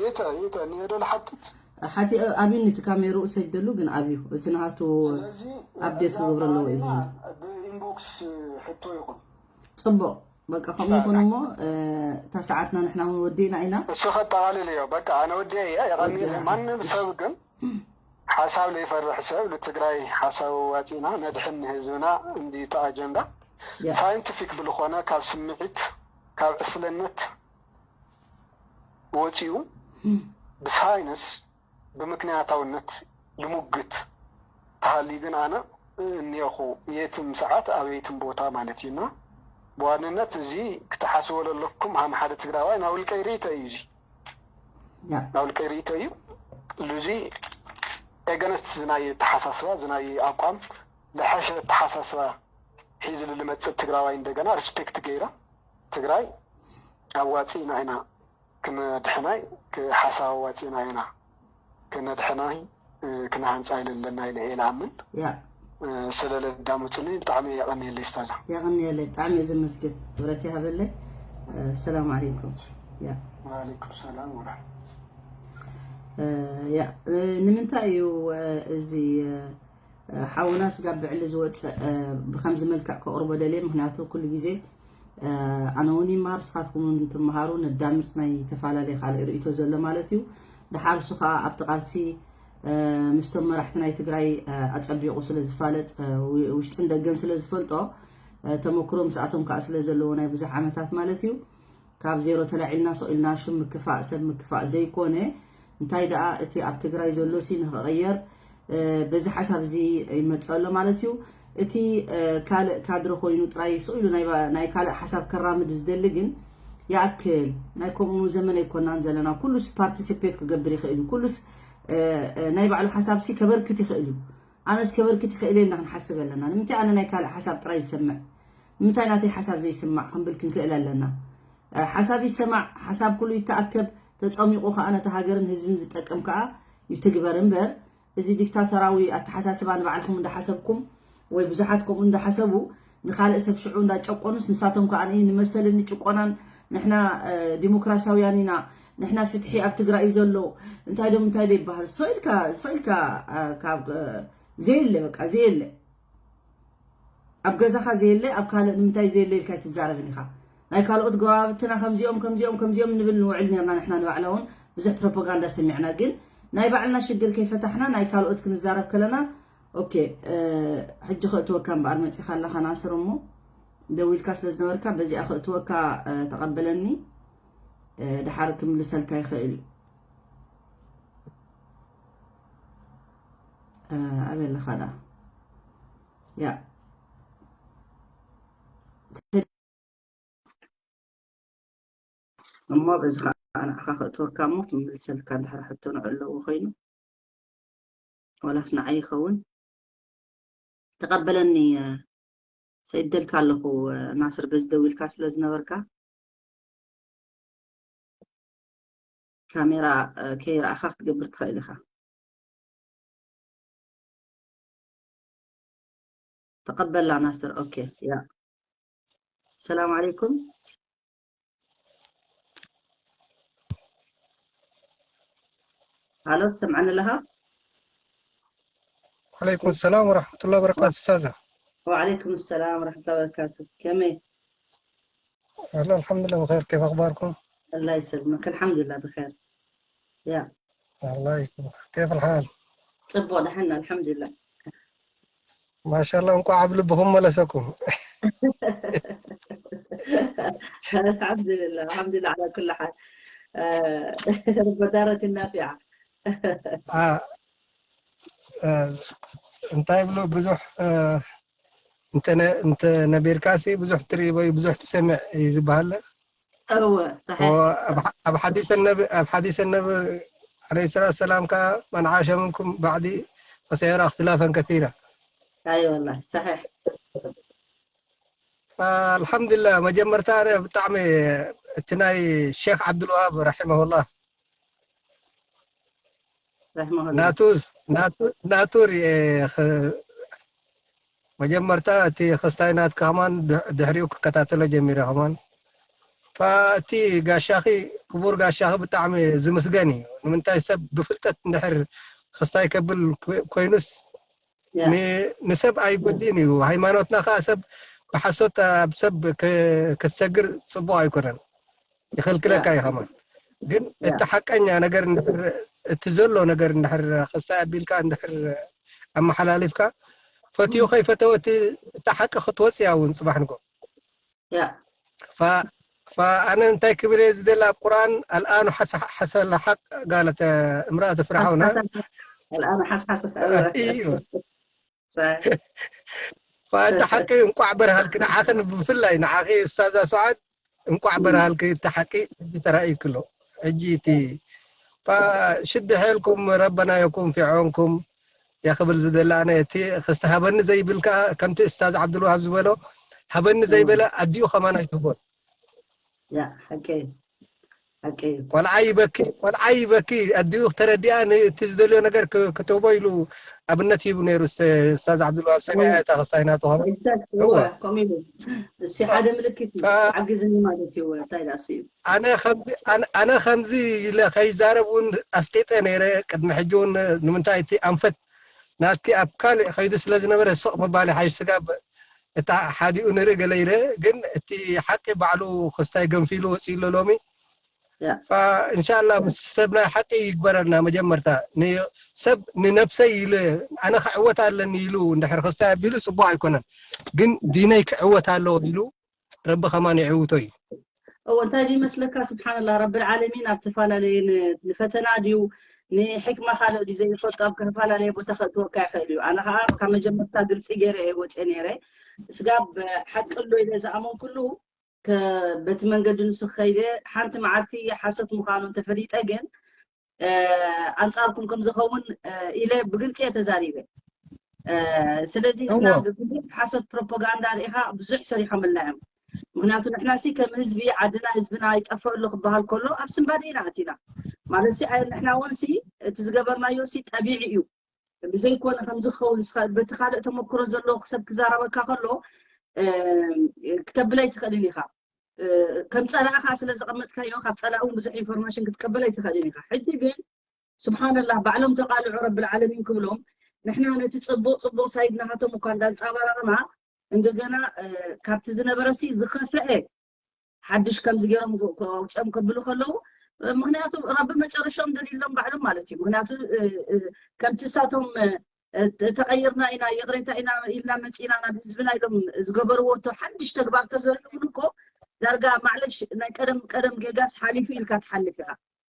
የተ የተ ንየዶ ልሓትት ሓቲ ኣብኒ እቲ ካሜርኡ ሰደሉ ግን ኣብዩ እቲ ናቱ ስለዚ ኣፕዴት ክገብሮ ኣለዎ እዩ ዝብል። ብኢንቦክስ ሕቶ ይኹን። ጽቡቕ፣ በቃ ከምኡ ይኹን እሞ እታ ሰዓትና ንሕና እውን ወዲእና ኢና። እሱ ከጠቓልል እዮ። በቃ ኣነ ወዲአ እየ። የቐኒ ማንም ሰብ ግን ሓሳብ ለይፈርሕ ሰብ ንትግራይ ሓሳብ ዋፂና ነድሕን ንህዝብና እንዲቲ ኣጀንዳ ሳይንቲፊክ ብልኾነ ካብ ስምዒት ካብ ዕስለነት ወፂኡ ብሳይንስ ብምክንያታውነት ልሙግት ተሃልዩ ግን ኣነ እኒኦኹ የትም ሰዓት ኣበይትም ቦታ ማለት እዩ። እና ብዋንነት እዚ ክትሓስቦ ዘለኩም ሃም ሓደ ትግራዋይ ናብ ውልቀይ ርእይቶ እዩ። እዚ ናብ ውልቀይ ርእይቶ እዩ። እዚ ኤገነስት ዝናየ ኣተሓሳስባ ዝናየ ኣቋም ዝሓሸ ኣተሓሳስባ ሒዝሉ ልመፅእ ትግራዋይ እንደገና ሪስፔክት ገይረ ትግራይ ኣዋፂእና ኢና ክነድሕናይ ሓሳብ ኣዋፂእና ኢና ክነድሕናይ ክነሃንፃ ኢለ ኣለና ኢለ እየ ልኣምን። ስለለዳመፁኒ ብጣዕሚ የቐንየለይ ስታዛ። የቐንየለይ፣ ብጣዕሚ እየ ዘመስግን። ክብረት ይሃበለይ። ሰላም ዓለይኩም። ያ ወዓለይኩም ሰላም ወራሕመት። ያ ንምንታይ እዩ እዚ ሓውና ስጋብ ብዕሊ ዝወፅእ ብከምዚ መልክዕ ከቕርቦ ደልየ? ምክንያቱ ኩሉ ግዜ ኣነ እውን ይመሃር፣ ስኻትኩም እውን ትመሃሩ፣ ነዳምፅ ናይ ተፈላለየ ካልእ ርእይቶ ዘሎ ማለት እዩ። ደሓር እሱ ከዓ ኣብቲ ቃልሲ ምስቶም መራሕቲ ናይ ትግራይ ኣፀቢቑ ስለ ዝፋለጥ፣ ውሽጥን ደገን ስለ ዝፈልጦ፣ ተመክሮ ምስኣቶም ከዓ ስለ ዘለዎ ናይ ብዙሕ ዓመታት ማለት እዩ። ካብ ዜሮ ተላዒልና ስቕ ኢልና ሽም ምክፋእ ሰብ ምክፋእ ዘይኮነ፣ እንታይ ደኣ እቲ ኣብ ትግራይ ዘሎ ሲ ንክቕየር በዚ ሓሳብ እዚ ይመፅእ ኣሎ ማለት እዩ። እቲ ካልእ ካድረ ኮይኑ ጥራይ ስቕ ኢሉ ናይ ካልእ ሓሳብ ከራምድ ዝደሊ ግን ይኣክል ናይ ከምኡ ዘመን ኣይኮናን ዘለና። ኩሉስ ፓርቲሲፔት ክገብር ይኽእል እዩ። ኩሉስ ናይ ባዕሉ ሓሳብ ሲ ከበርክት ይኽእል እዩ። ኣነስ ከበርክት ይኽእል እየ ኢልና ክንሓስብ ኣለና። ንምንታይ ኣነ ናይ ካልእ ሓሳብ ጥራይ ዝሰምዕ? ንምንታይ ናተይ ሓሳብ ዘይስማዕ ክንብል ክንክእል ኣለና። ሓሳብ ይሰማዕ፣ ሓሳብ ኩሉ ይተኣከብ፣ ተፀሚቑ ከዓ ነቲ ሃገርን ህዝብን ዝጠቅም ከዓ ይትግበር እምበር፣ እዚ ዲክታተራዊ ኣተሓሳስባ ንባዕልኹም እንዳሓሰብኩም ወይ ብዙሓት ከምኡ እንዳሓሰቡ ንኻልእ ሰብ ሽዑ እንዳጨቆኑስ ንሳቶም ከዓ ንመሰልን ንጭቆናን ንሕና ዲሞክራሲያውያን ኢና፣ ንሕና ፍትሒ ኣብ ትግራይ እዩ ዘሎ፣ እንታይ ዶ እንታይ ዶ ይበሃል። ሰው ኢልካ ሰው ኢልካ ካብ ዘየለ በቃ ዘየለ ኣብ ገዛኻ ዘየለ ኣብ ካልእ ንምንታይ ዘየለ ኢልካ ኣይትዛረብን ኢኻ። ናይ ካልኦት ጎረባብትና ከምዚኦም ከምዚኦም ከምዚኦም ንብል ንውዕል ነርና ንሕና ንባዕላ እውን ብዙሕ ፕሮፓጋንዳ ሰሚዕና ግን ናይ ባዕልና ሽግር ከይፈታሕና ናይ ካልኦት ክንዛረብ ከለና ኦኬ ሕጂ ከእትወካ እምበኣር መፂኻ ኣለኻ ናስር እሞ ደዊልካ ስለ ዝነበርካ በዚኣ ከእትወካ ተቐበለኒ ድሓር ክምልሰልካ ይኽእል እዩ ኣበይ ኣለኻ ዳ ያ እሞ በዚ ከዓ ንዓኻ ከእትወካ እሞ ክምልሰልካ እንድሕር ሕቶ ንዑ ኣለዎ ኮይኑ ወላስ ንዓይ ይኸውን ተቐበለኒ ሰይደልካ ኣለኹ ናስር በዚ ደዊልካ ስለ ዝነበርካ ካሜራ ከይረኣኻ ክትገብር ትኽእል ኢኻ ተቐበላ ናስር ኦኬ ያ ሰላም ዓለይኩም ሃሎ ትሰምዓኒ ኣለኻ وعليكم السلام ورحمة الله وبركاته أستاذة وعليكم السلام ورحمة الله وبركاته كمي والله الحمد لله بخير كيف أخباركم الله يسلمك الحمد لله بخير يا الله يكرمك كيف الحال صبوا لحنا الحمد لله ማሻላ፣ እንኳዕ ኣብ ልብኹም መለሰኩም። الحمد لله، الحمد لله على كل حال. رب دارة نافعة. እንታይ ብሎ ብዙሕ እንተ ነቢርካሲ ብዙሕ ትርኢ ወይ ብዙሕ ትሰምዕ እዩ ዝበሃል። እወ፣ صحيح. ኣብ ሓዲሰ ነቢ ኣብ ሓዲሰ ነቢ عليه الصلاة والسلام ከኣ من عاش منكم بعدي فسيرى اختلافا كثيرا. اي والله، صحيح. الحمد لله. መጀመርታ ኣነ ብጣዕሚ እቲ ናይ ሼክ ዓብዱልዋሃብ رحمه الله رحمه الله. ናቱ ናቱ ናቱ ሪኤ ኽ- መጀመርታ እቲ ክስታይ ናትካ ከማን ድሕ- ድሕሪኡ ክከታተሎ ጀሚረ ከማን ፋ እቲ ጋሻኺ ክቡር ጋሻኺ ብጣዕሚ ዝምስገን እዩ። ንምንታይ ሰብ ብፍልጠት እንድሕር ክስታይ ከብል ኮ- ኮይኑስ ያ። ን- ንሰብ ኣይጎድእን እዩ። ሃይማኖትና ከዓ ሰብ ብሓሶት ኣብ ሰብ ክ- ክትሰግር ፅቡቅ ኣይኮነን፣ ይኸልክለካ እዩ ከማን። ግን ያ። እቲ ሓቀኛ ነገር እንድሕር እቲ ዘሎ ነገር እንድሕር ክስታይ ኣቢልካ እንድሕር ኣመሓላሊፍካ ፈትዩ ከይፈተወ እቲ እታ ሓቂ ክትወፅእ እያ እውን ፅባሕ ንጎ ያ። ፋ- ፋ ኣነ እንታይ ክብል እየ ዝደሊ ኣብ ቁርኣን الآن حص- حصل الحق قالت امرأة فرعون ሓስሓስ- الآن ሓስሓስ እዩ صحيح. ፋእቲ ሓቂ እንቋዕ በርሃልኪ ንዓኽን ብፍላይ ንዓኺ ኡስታዛ ሰዓድ እንቋዕ በርሃልኪ እቲ ሓቂ ሕጂ ተራእዩኪ ኣሎ። ሕጂ እቲ ሽድሐልኩም ረበና የኩም ፊዖንኩም የኽብል ዝደሊ ኣነ እቲ ክስቲ ሃበኒ ዘይብል ከዓ ከምቲ ኡስታዝ ዓብዱልዋሃብ ዝበሎ ሃበኒ ዘይበለ ኣዲኡ ከማን ኣይትህቦን። ያ ሓቂ ሓቂ እዩ። ቆልዓ ይበኪ ቆልዓ ይበኪ ኣዲኡ ተረዲኣ ን- እቲ ዝደልዮ ነገር ክ- ክትህቦ ኢሉ ኣብነት ሂቡ ነይሩ ስ- ኡስታዝ ዓብዱልዋሃብ ሰሚዐ እታ ክስታይ ናቱ ከማን Exact፣ እወ። እወ፣ ከምኡ ኢሉ እሱ ሓደ ምልክት እዩ። አ- ዓግዝኒ ማለት እዩ። እንታይ ዳስ እዩ። ኣነ ከምዚ ኣነ- ኣነ ከምዚ ኢለ ከይዛረብ እውን ኣስቂጠ ነይረ ቅድሚ ሕጂ እውን ንምንታይ እቲ ኣንፈት ናትኪ ኣብ ካልእ ከይዱ ስለ ዝነበረ ስቕ ምባል ሓይሽ ስጋብ እታ ሓዲኡ ንርኢ ገለ ኢረ ግን እቲ ሓቂ ባዕሉ ክስታይ ገንፊሉ ወፂኡ ኣሎ ሎሚ ያ። እንሻላ ምስ ሰብ ናይ ሓቂ ይግበረልና መጀመርታ ን- ሰብ ንነብሰይ ኢሉ ኣነ ክዕወት ኣለኒ ኢሉ እንድሕር ክስታይ ኣቢሉ ፅቡቅ ኣይኮነን ግን ዲነይ ክዕወት ኣለዎ ኢሉ ረቢ ከማን የዕውቶ እዩ እዎ እንታይ ድዩ መስለካ ስብሓንላ ረብል ዓለሚን ኣብ ተፈላለየ ን- ንፈተና ድዩ ንሕክማ ካልእ ድዩ ዘይፈልጦ ኣብ ዝተፈላለየ ቦታ ከእትወካ ይኽእል እዩ ኣነ ከዓ ካብ መጀመርታ ግልፂ ገይረ እየ ወፅየ ነይረ ስጋብ ሓቂ ኣሎ ኢለ ዝኣመንኩሉ ከ- በቲ መንገዲ ንሱ ከይደ ሓንቲ መዓልቲ ሓሶት ምዃኑ እንተፈሊጠ ግን ኣንፃርኩም ከም ዝኸውን ኢለ ብግልፂ እየ ተዛሪበ ስለዚ ንሕና እዎ። ብብዙሕ ሓሶት ፕሮፓጋንዳ ርኢኻ ብዙሕ ሰሪሖምልና እዮም ምክንያቱ ንሕና ሲ ከም ህዝቢ ዓድና ህዝብና ይጠፈእሉ ክበሃል ከሎ ኣብ ስንባደ ኢና ኣቲና ማለት ሲ ኣይ- ንሕና እውን ሲ እቲ ዝገበርናዮ ሲ ጠቢዒ እዩ ብዘይኮነ ከም ዝኸውን ዝኸ- በቲ ካልእ ተመክሮ ዘለዎ ሰብ ክዛረበካ ከሎ እ፣ ክተብለይ ትኽእልን ኢኻ እ፣ ከም ፀላእኻ ስለ ዘቐመጥካዮ ካብ ፀላእ እውን ብዙሕ ኢንፎርሜሽን ክትቀበል ኣይትኽእልን ኢኻ ሕጂ ግን ስብሓንላህ ባዕሎም ተቃልዑ ረብል ዓለሚን ክብሎም ንሕና ነቲ ፅቡቅ ፅቡቅ ሳይድ ናሃቶም እኳ እንዳንፃባረቅና እንደገና እ፣ ካብቲ ዝነበረ ሲ ዝኸፍአ ሓድሽ ከምዚ ገይሮም ኣውፅኦም ከብሉ ከለዉ ምክንያቱ ረቢ መጨረሻኦም ደልይሎም ባዕሎም ማለት እዩ ምክንያቱ እ፣ እ፣ ከምቲ እሳቶም እ፣ ተቐይርና ኢና ይቕሬታ ኢና ኢልና መፂና ናብ ህዝብና ኢሎም ዝገበርዎ እቶ ሓድሽ ተግባር ተዘሪኡን እኮ ዳርጋ ማዕለሽ ናይ ቀደም ቀደም ጌጋስ ሓሊፉ ኢልካ ትሓልፍ ኢኻ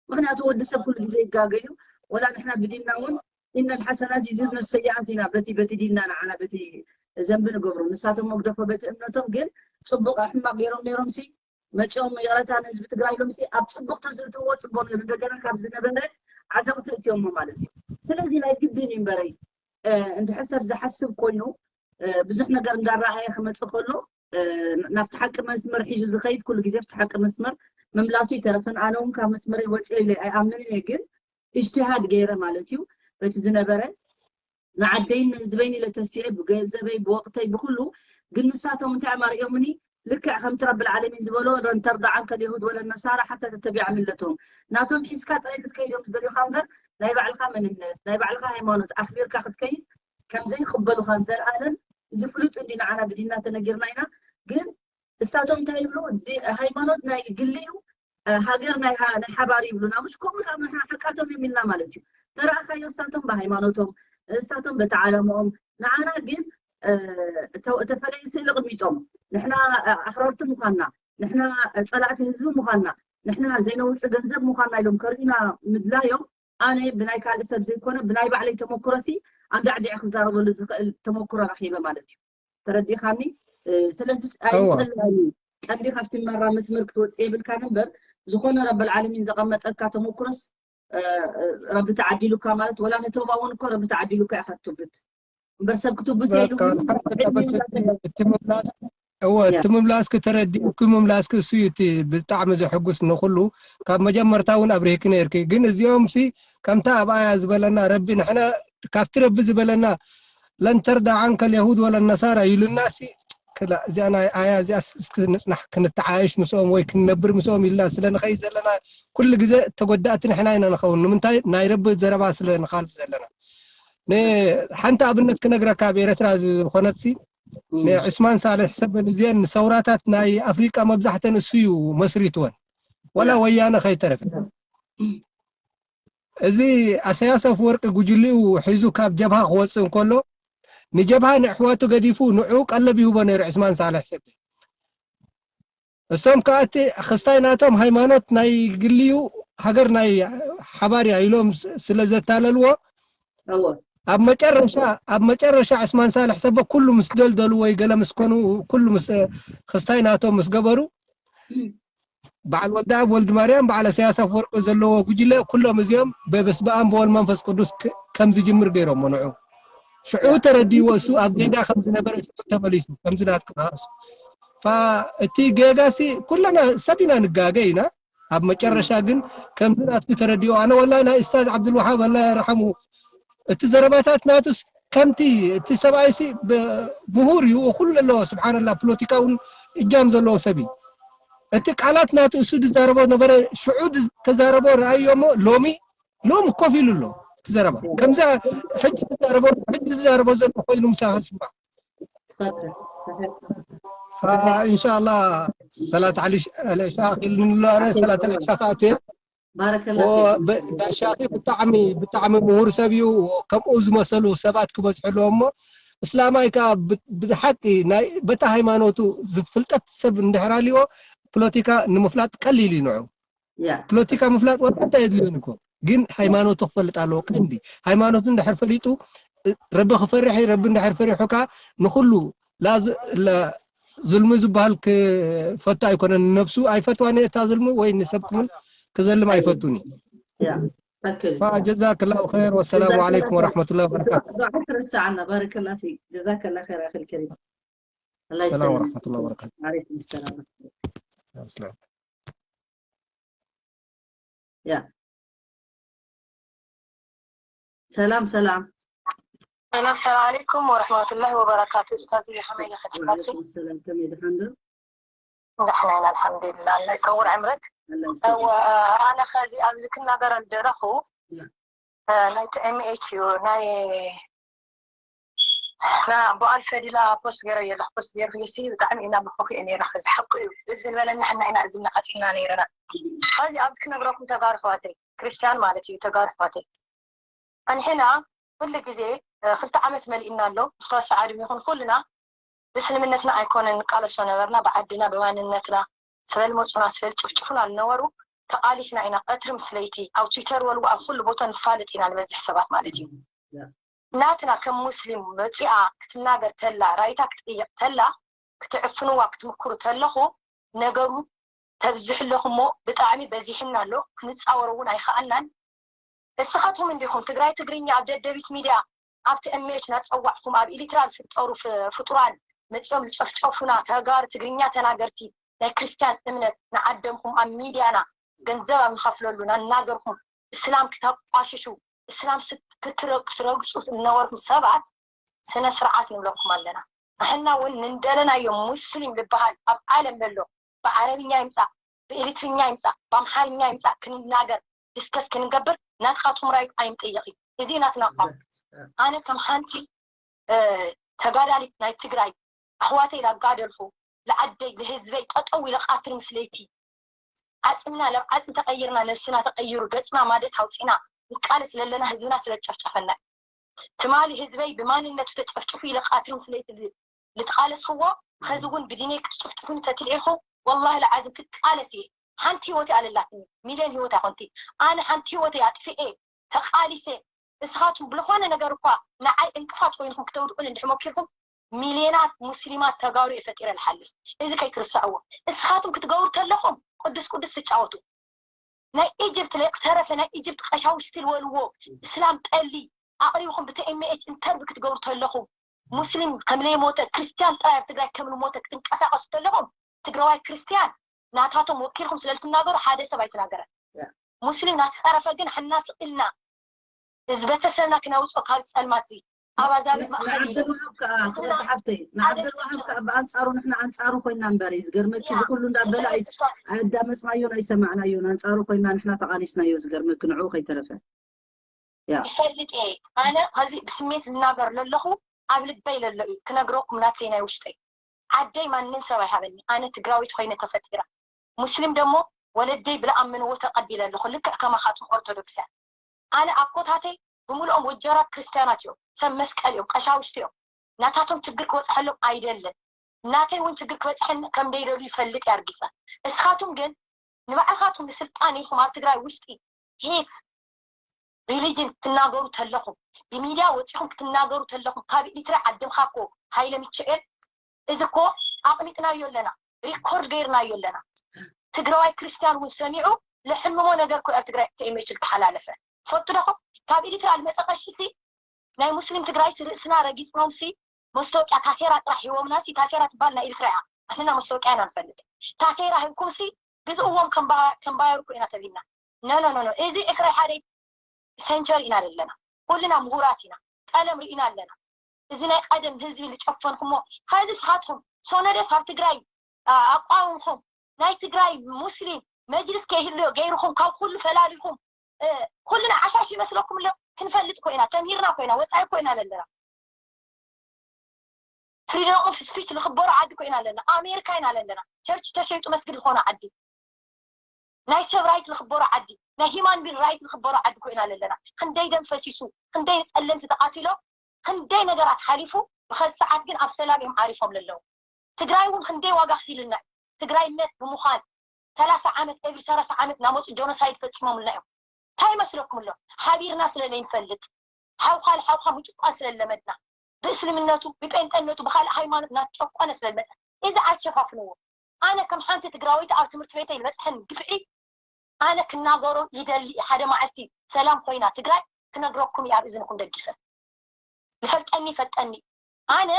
ምክንያቱ ወዲ ሰብ ኩሉ ግዜ ይጋገ እዩ ወላ ንሕና ብዲንና እውን ኢነ ልሓሰናት ይጅብነ ሰያኣት ኢና በቲ በቲ ዲንና ንዓና በቲ ዘንቢ ንገብሮ ንሳቶም መግደፎ በቲ እምነቶም ግን ፅቡቅ ሕማቅ ገይሮም ነይሮም ሲ መፂኦም ይቕረታ ንህዝቢ ትግራይ ኢሎም ሲ ኣብ ፅቡቅ ተዝእትዎ ፅቡቅ ነይሩ እንደገና ካብ ዝነበረ ዓዘቕቲ እትዮሞ ማለት እዩ ስለዚ ናይ ግድን እዩ እምበረይ እንድሕር ሰብ ዝሓስብ ኮይኑ ብዙሕ ነገር እንዳረኣየ ክመፅእ ከሎ ናብቲ ሓቂ መስመር ሒዙ ዝኸይድ ኩሉ ግዜ ብቲ ሓቂ መስመር ምምላሱ ይተረፍን ኣነ እውን ካብ መስመረይ ወፅየ ኢለ ኣይኣምንን እየ ግን እጅትሃድ ገይረ ማለት እዩ በቲ ዝነበረ ንዓደይን ንህዝበይን ኢለ ተሲኤ ብገንዘበይ ብወቅተይ ብኩሉ ግን ንሳቶም እንታይ ኣማርኦምኒ ልክዕ ከምቲ ረብል ዓለሚን ዝበሎ ለን ተርዳ ዓንከ ልየሁድ ወለ ነሳራ ሓታ ተተቢዓ ሚለቶም ናቶም ሒዝካ ጥራይ ክትከይድ እዮም ዝደልዩካ እምበር ናይ ባዕልካ መንነት ናይ ባዕልካ ሃይማኖት ኣክቢርካ ክትከይድ ከምዘይቅበሉካ ንዘለኣለም እዚ ፍሉጥ እንዲ ንዓና ብዲንና ተነጊርና ኢና ግን እሳቶም እንታይ ይብሉ ሃይማኖት ናይ ግሊ እዩ ሃገር ናይ ሓባር ይብሉና ምሽ ከምኡ ከዓ ሓቃቶም እዮም ኢልና ማለት እዩ ተረኣካዮ እሳቶም ብሃይማኖቶም እሳቶም በቲ ዓለምኦም ንዓና ግን እተፈለየ ስእሊ ቅሚጦም፣ ንሕና ኣኽረርቲ ምዃንና፣ ንሕና ጸላእቲ ህዝቢ ምዃንና፣ ንሕና ዘይነውጽእ ገንዘብ ምዃንና ኢሎም ከርእዩና ምድላዮም፣ ኣነ ብናይ ካልእ ሰብ ዘይኮነ ብናይ ባዕለይ ተመክሮሲ ኣንዳዕዲዐ ክዛረበሉ ዝኽእል ተመክሮ ረኺበ ማለት እዩ። ተረዲእኻኒ? ስለዚ ኣይጸላኒ ቀንዲ ካብቲ መራ መስመር ክትወጽእ የብልካን እምበር፣ ዝኾነ ረበል ዓለሚን ዘቐመጠልካ ተመክሮስ ረቢ ተዓዲሉካ ማለት፣ ወላ ንተውባ እውን እኮ ረቢ ተዓዲሉካ ኢኻ ትብት እምበር ሰብ ክትብት የሉ። እቲ ምምላስ እወ እቲ ምምላስኪ ተረዲእኩ ምምላስኪ እሱ እዩ እቲ ብጣዕሚ ዘሕጉስ ንኩሉ። ካብ መጀመርታ እውን ኣብሪህኪ ነርኪ። ግን እዚኦም ሲ ከምታ ኣብ ኣያ ዝበለና ረቢ ንሕና ካብቲ ረቢ ዝበለና ለን ተርዳ ዓንከ ልየሁድ ወለ ነሳራ ኢሉና ሲ ክላ እዚኣ ናይ ኣያ እዚኣ እስኪ ንፅናሕ ክንተዓየሽ ምስኦም ወይ ክንነብር ምስኦም ኢልና ስለ ንኸይድ ዘለና ኩሉ ግዜ ተጎዳእቲ ንሕና ኢና ንኸውን። ንምንታይ ናይ ረቢ ዘረባ ስለ ንኻልፍ ዘለና። ንሓንቲ ኣብነት ክነግረካ ኣብ ኤረትራ ዝኾነት ሲ ንዕስማን ሳልሕ ሰበን እዚአን ሰውራታት ናይ ኣፍሪቃ መብዛሕተን እሱ እዩ መስሪትወን ወላ ወያነ ከይተረፈ እዚ ኣሰያስ ኣፈወርቂ ጉጅሊኡ ሒዙ ካብ ጀብሃ ክወፅእ እንከሎ ንጀብሃ ንኣሕዋቱ ገዲፉ ንዑ ቀለብ ይህቦ ነይሩ ዕስማን ሳልሕ ሰበን። እሶም ከዓ እቲ ክስታይ ናቶም ሃይማኖት ናይ ግልዩ ሃገር ናይ ሓባር እያ ኢሎም ስለ ዘታለልዎ ኣብ መጨረሻ ኣብ መጨረሻ ዕስማን ሳልሕ ሰበ ኩሉ ምስ ደልደሉ ወይ ገለ ምስ ኮኑ ኩሉ ምስ ክስታይ ናቶም ምስ ገበሩ በዓል ወልደኣብ ወልድ ማርያም በዓል ኢሳያስ ኣፈወርቂ ዘለዎ ጉጅለ ኩሎም እዚኦም በበስመ ኣብ ወወልድ መንፈስ ቅዱስ ከም ዝጅምር ገይሮሞ ንዑ ሽዑ ተረዲእዎ እሱ ኣብ ጌጋ ከም ዝነበረ ሽዑ ተመሊሱ ከምዚ ናትካ እሱ እቲ ጌጋ ሲ ኩለና ሰብ ኢና ንጋገ ኢና ኣብ መጨረሻ ግን ከምዚ ናትኪ ተረዲኦ ኣነ ወላሂ ናይ እስታዝ ዓብዱልወሃብ ኣላ የርሐሙ እቲ ዘረባታት ናቱስ ከምቲ እቲ ሰብኣይ ሲ ምሁር እዩ ኩሉ ኣለዎ ስብሓንላ ፖለቲካ እውን እጃም ዘለዎ ሰብ እዩ እቲ ቃላት ናቱ እሱ ዝዛረቦ ነበረ ሽዑ ተዛረቦ ረኣዮ እሞ ሎሚ ሎም ኮፍ ኢሉ ኣሎ። እቲ ዘረባ ከምዛ ሕጂ ትዛረቦ ሕጂ ትዛረቦ ዘሎ ኮይኑ ምሳኻ ስማዕ። ኢንሻኣላ ሰላት ዓሊ ዕሻ ኣኺልኒ ኣሎ ኣነ ሰላት ዕሻ ከኣቱ እየ። ባረከላ ፊክ። ዳሻኺ ብጣዕሚ ብጣዕሚ ምሁር ሰብ እዩ። ከምኡ ዝመሰሉ ሰባት ክበዝሑ ኣለዎ እሞ እስላማይ ከዓ ብሓቂ በታ ሃይማኖቱ ዝፍልጠት ሰብ እንድሕር ኣልዎ ፖለቲካ ንምፍላጥ ቀሊል እዩ ንዑ። ፖለቲካ ምፍላጥ ወላ እንታይ የድልዮን እኮ ግን ሃይማኖቱ ክፈልጥ ኣለዎ ቀንዲ ሃይማኖቱ እንድሕር ፈሊጡ ረቢ ክፈርሕ እዩ ረቢ እንድሕር ፈሪሑ ከዓ ንኩሉ ዝልሚ ዝበሃል ክፈቱ ኣይኮነን ንነብሱ ኣይፈትዋን እየ እታ ዝልሚ ወይ ንሰብ ክብል ክዘልም ኣይፈቱን እዩ فجزاك الله خير والسلام عليكم ورحمة الله وبركاته ትረስዓና ባረከላ ፊክ ጀዛከላ ኸይር ኣኺል ከሪም السلام ورحمة الله وبركاته عليكم السلام السلام ያ ሰላም ሰላም ሰላም ሰላም عليكم ورحمة الله وبركاته استاذ ከመይ ኢኻ وعليكم السلام ከመይ ድሓን ዶ ንሕና ኢና ኣልሓምዱሊላ ናይ ጠውር ዕምረት ኣላ እወ ኣነ ኸዚ ኣብዚ ክናገረ ደረኹ ናይ ቲ ኤም ኤች እዩ ናይ ና በዓል ፈዲላ ፖስት ገይረ የለኹ ፖስት ገይርኩ ሲ ብጣዕሚ ኢና ብኮክ እየ ነይረ ኸዚ ሓቁ እዩ እዚ ዝበለና ሕና ኢና እዚ እናዓፂና ነይረና ኸዚ ኣብዚ ክነግረኩም ተጋሩ ኣሕዋተይ ክርስትያን ማለት እዩ ተጋሩ ኣሕዋተይ ኣንሕና ኩሉ ግዜ ክልተ ዓመት መሊእና ኣሎ እስታዝ ሰዓድ ይኹን ኩልና ብእስልምነትና ኣይኮነን ንቃለሶ ነበርና ብዓድና ብማንነትና ስለ ዝመፁና ስለ ዝጭፍጭፉና ዝነበሩ ተቃሊስና ኢና ቀትሪ ምስ ለይቲ ኣብ ትዊተር ወልዎ ኣብ ኩሉ ቦታ ንፋለጥ ኢና ንበዝሕ ሰባት ማለት እዩ ናትና ከም ሙስሊም መፂኣ ክትናገር ተላ ራይታ ክትጥይቅ ተላ ክትዕፍንዋ ክትምክሩ ተለኹ ነገሩ ተብዝሑ ኣለኹ እሞ ብጣዕሚ በዚሕና ኣሎ ክንፃወሮ እውን ኣይከኣልናን እስኻትኩም እንዲኹም ትግራይ ትግርኛ ኣብ ደደቢት ሚድያ ኣብ ቲ ኤም ኤች ናፀዋዕኹም ኣብ ኢሊትራ ዝፍጠሩ ፍጡራን መፂኦም ዝጨፍጨፉና ተጋሩ ትግርኛ ተናገርቲ ናይ ክርስትያን እምነት ንዓደምኹም ኣብ ሚድያና ገንዘብ ኣብ ንኸፍለሉ ናናገርኩም እስላም ክተቋሽሹ እስላም ክትረግፁ ዝነበርኩም ሰባት ስነ ስርዓት ንብለኩም ኣለና ንሕና እውን ንንደለናዮ ሙስሊም ዝበሃል ኣብ ዓለም ዘሎ ብዓረብኛ ይምፃእ ብኤሪትርኛ ይምፃእ ብኣምሓርኛ ይምፃእ ክንናገር ዲስከስ ክንገብር ናትካትኩም ራይት ኣይንጠይቕ እዩ እዚ ናትና ኣቋም ኣነ ከም ሓንቲ ተጋዳሊት ናይ ትግራይ ኣሕዋተይ ላጋደልኩ ልዓደይ ልህዝበይ ጠጠው ኢለ ቃትር ምስ ለይቲ ዓፅምና ናብ ዓፅሚ ተቀይርና ነብስና ተቀይሩ ገፅና ማደት ኣውፂና ንቃለስ ለለና ህዝብና ስለ ዝጨፍጨፈና ትማሊ ህዝበይ ብማንነቱ ተጨፍጭፉ ኢለ ቃትርም ስለይቲ ልትቃለስኽዎ፣ ኸዚ እውን ብዲነይ ክትጭፍጭፉኒ ተትልዒኹ፣ ወላሂ ለዓዝም ክቃለስ እየ። ሓንቲ ህይወት ኣለላትኒ፣ ሚልዮን ህይወት ኣይኮንቲ። ኣነ ሓንቲ ህይወት እየ ኣጥፊኤ፣ ተቃሊሰ። እስኻትኩም ብልኾነ ነገር እኳ ንዓይ ዕንቅፋት ኮይንኩም ክተውድቁን እንድሕር ሞኪርኩም፣ ሚልዮናት ሙስሊማት ተጋሩ እየ ፈጢረ ልሓልፍ። እዚ ከይትርስዕዎ። እስኻትኩም ክትገብሩ ተለኹም ቅዱስ ቅዱስ ትጫወቱ። ናይ ኢጅፕት ለይተረፈ ናይ ኢጅፕት ቀሻውሽቲ ልበልዎ እስላም ጠሊ ኣቕሪብኹም ብቲ ኤምኤች ኢንተርቪ ክትገብሩ ተለኹም፣ ሙስሊም ከም ለይሞተ፣ ክርስትያን ጥራይ ኣብ ትግራይ ከም ልሞተ ክትንቀሳቀሱ ተለኹም፣ ትግራዋይ ክርስትያን ናታቶም ወኪልኩም ስለ ልትናገሩ ሓደ ሰብ ኣይተናገረን። ሙስሊም ናተፀረፈ ግን ሕና ስቕ ኢልና ህዝበተሰብና ክነውፅኦ ካብ ፀልማት እዚ ኣብ ኣዛብእ ማእኸል ኢሉ ንዓብደልዋሃብ ከዓ ክበልቲ ሓፍተይ፣ ንዓብደልዋሃብ ከዓ ብኣንፃሩ ንሕና ኣንፃሩ ኮይና እምበር እዩ። ዝገርመኪ እዚ ኩሉ እንዳበለ ኣይስ- ኣየዳመፅናዮን ኣይሰማዕናዮን። ኣንፃሩ ኮይና ንሕና ተቓሊስናዮ። ዝገርመኪ ንዕኡ ከይተረፈ። ያ። ይፈልጥ እየ። ኣነ ኸዚ ብስሜት ዝናገር ለለኹ ኣብ ልበይ ለሎ እዩ ክነግረኩም ናተይ ናይ ውሽጠይ። ዓደይ ማንም ሰብ ኣይሃበኒ። ኣነ ትግራዊት ኮይነ ተፈጢራ። ሙስሊም ደሞ ወለደይ ብለኣምንዎ ተቐቢለ ኣለኹ። ልክዕ ከማኻትኩም ኦርቶዶክስያን። ኣነ ኣኮታተይ ብምልኦም ወጀራት ክርስትያናት እዮም። ሰብ መስቀል እዮም፣ ቀሻውሽቲ እዮም። ናታቶም ችግር ክበፅሐሎም ኣይደልን። ናተይ እውን ችግር ክበፅሐኒ ከም ደይደሉ ይፈልጥ ያርጊሳ። እስኻትኩም ግን ንባዕልኻትኩም ንስልጣን ኢልኩም ኣብ ትግራይ ውሽጢ ሄት ሪሊጅን ክትናገሩ ተለኹም፣ ብሚድያ ወፂኹም ክትናገሩ ተለኹም፣ ካብ ኤሪትራ ዓድምኻ እኮ ሃይለ ሚካኤል፣ እዚ እኮ ኣቕሚጥናዮ ኣለና፣ ሪኮርድ ገይርናዮ ኣለና። ትግራዋይ ክርስትያን እውን ሰሚዑ ለሕምሞ ነገር እኮ ኣብ ትግራይ ተኤምኤች ዝተሓላለፈ። ትፈልጡ ዶኹም? ካብ ኤሪትራ ልመፀ ቀሺ ሲ ናይ ሙስሊም ትግራይ ሲ ርእስና ረጊፅኖም ሲ መስተወቅያ ታሴራ ጥራሕ ሂቦምና ሲ ታሴራ ትበሃል ናይ ኤሪትራ እያ። ኣሕንና መስተወቅያ ኢና ንፈልጥ። ታሴራ ሂብኩም ሲ ግዝእዎም ከም ባ- ከም ባየር እኮ ኢና ተቢልና። ኖ ኖ ኖ ኖ። እዚ ዕስራ ሓደ ሰንቸሪ ኢና ዘለና። ኩልና ምሁራት ኢና። ቀለም ርኢና ኣለና። እዚ ናይ ቀደም ህዝቢ ዝጨፈንኩሞ ኸዚ ስኻትኩም ሶነደስ ኣብ ትግራይ ኣቋውምኩም ናይ ትግራይ ሙስሊም መጅልስ ከይህልዮ ገይርኩም ካብ ኩሉ ፈላሊኹም ኩልና ዓሻሽ ይመስለኩም ኣሎ። ክንፈልጥ ኮይና ተምሂርና ኮይና ወፃኢ ኮይና ዘለና ፍሪደም ኦፍ ስፒች ዝኽበሮ ዓዲ ኮይና ኣለና። ኣሜሪካ ኢና ኣለና። ቸርች ተሸይጡ መስጊድ ዝኾነ ዓዲ ናይ ሰብ ራይት ዝኽበሮ ዓዲ ናይ ሂማን ቢን ራይት ዝኽበሮ ዓዲ ኮይና ኣለና። ክንደይ ደም ፈሲሱ ክንደይ ንፀለምቲ ተቓቲሎም ክንደይ ነገራት ሓሊፉ ብኸዚ ሰዓት ግን ኣብ ሰላም እዮም ዓሪፎም ለለዉ። ትግራይ እውን ክንደይ ዋጋ ክፊሉና እዩ። ትግራይነት ብምዃን ሰላሳ ዓመት ኤብሪ ሰላሳ ዓመት ናመፁ ጆኖሳይድ ፈፂሞምልና እዮም። እንታይ ይመስለኩም ኣሎ ሓቢርና ስለ ለይንፈልጥ ሓውካ ልሓውካ ምጭቋን ስለ ለመድና ብእስልምነቱ ብጴንጠነቱ ብካልእ ሃይማኖት ናጨቆነ ስለ ልመፀ እዚ ኣይሸፋፍንዎ። ኣነ ከም ሓንቲ ትግራወይቲ ኣብ ትምህርቲ ቤተይ ዝበፅሐን ግፍዒ ኣነ ክናገሮ ይደሊ ሓደ መዓልቲ ሰላም ኮይና ትግራይ ክነግረኩም እየ ኣብ እዝንኩም ደግፈን ዝፈልጠኒ ይፈልጠኒ ኣነ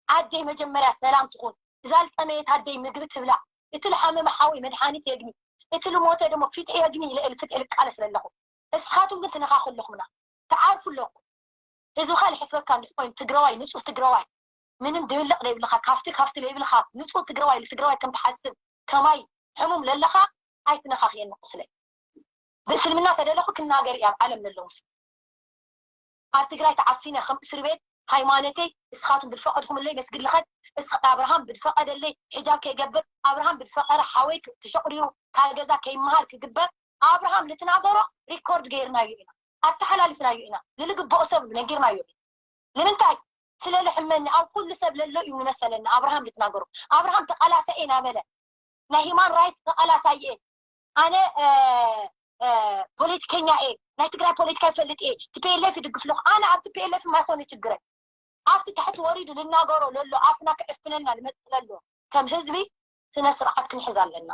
ዓደይ መጀመርያ ሰላም ትኹን እዛ ልጠመየት ኣደይ ምግቢ ትብላ እቲ ልሓመመ ሓወይ መድሓኒት የግኒ እቲ ልሞተ ደሞ ፊትሒ የግኒ ኢለ ኢል ፍትሒ ልቃለስ ለለኹ እስኻቱም ግን ትነኻኹ ኣለኹምና ትዓርፉ ኣለኹም ህዝብኻ ልሕስበካ እንድሕር ኮይኑ ትግራዋይ ንፁህ ትግራዋይ ምንም ድብልቕ ለይብልኻ ካፍቲ ካፍቲ ለይብልኻ ንፁህ ትግራዋይ ልትግራዋይ ከም ትሓስብ ከማይ ሕሙም ለለኻ ኣይትነኻኽየኒ ቁስለይ ብእስልምና ተደለኹ ክናገር እየ ኣብ ዓለም ለለዉ ኣብ ትግራይ ተዓፊነ ከም እስር ቤት ሃይማኖተይ እስኻቱም ብድፈቐድኹምለይ መስጊድ ልኸድ እስኽ ኣብርሃም ብድፈቐደለይ ሕጃብ ከይገብር ኣብርሃም ብድፈቐረ ሓወይ ተሸቑሪሩ ካብ ገዛ ከይመሃር ክግበር ኣብርሃም ልትናገሮ ሪኮርድ ገይርናዮ ኢና ኣተሓላልፍናዮ ኢና ንልግበኦ ሰብ ነጊርናዮ እዩ ንምንታይ ስለ ልሕመኒ ኣብ ኩሉ ሰብ ለሎ እዩ ንመሰለኒ ኣብርሃም ልትናገሮ ኣብርሃም ተቓላሳኤ ናበለ ናይ ሂማን ራይት ተቓላሳይ እየ ኣነ ፖለቲከኛ እየ ናይ ትግራይ ፖለቲካ ይፈልጥ እየ ቲፒኤልኤፍ ይድግፍ ኣለኹ ኣነ ኣብ ቲፒኤልኤፍ የማይኮነ ችግረ ኣብቲ ታሕቲ ወሪዱ ልናገሮ ለሎ ኣፍና ክዕፍነና ልመፅእ ለሎ ከም ህዝቢ ስነ ስርዓት ክንሕዝ ኣለና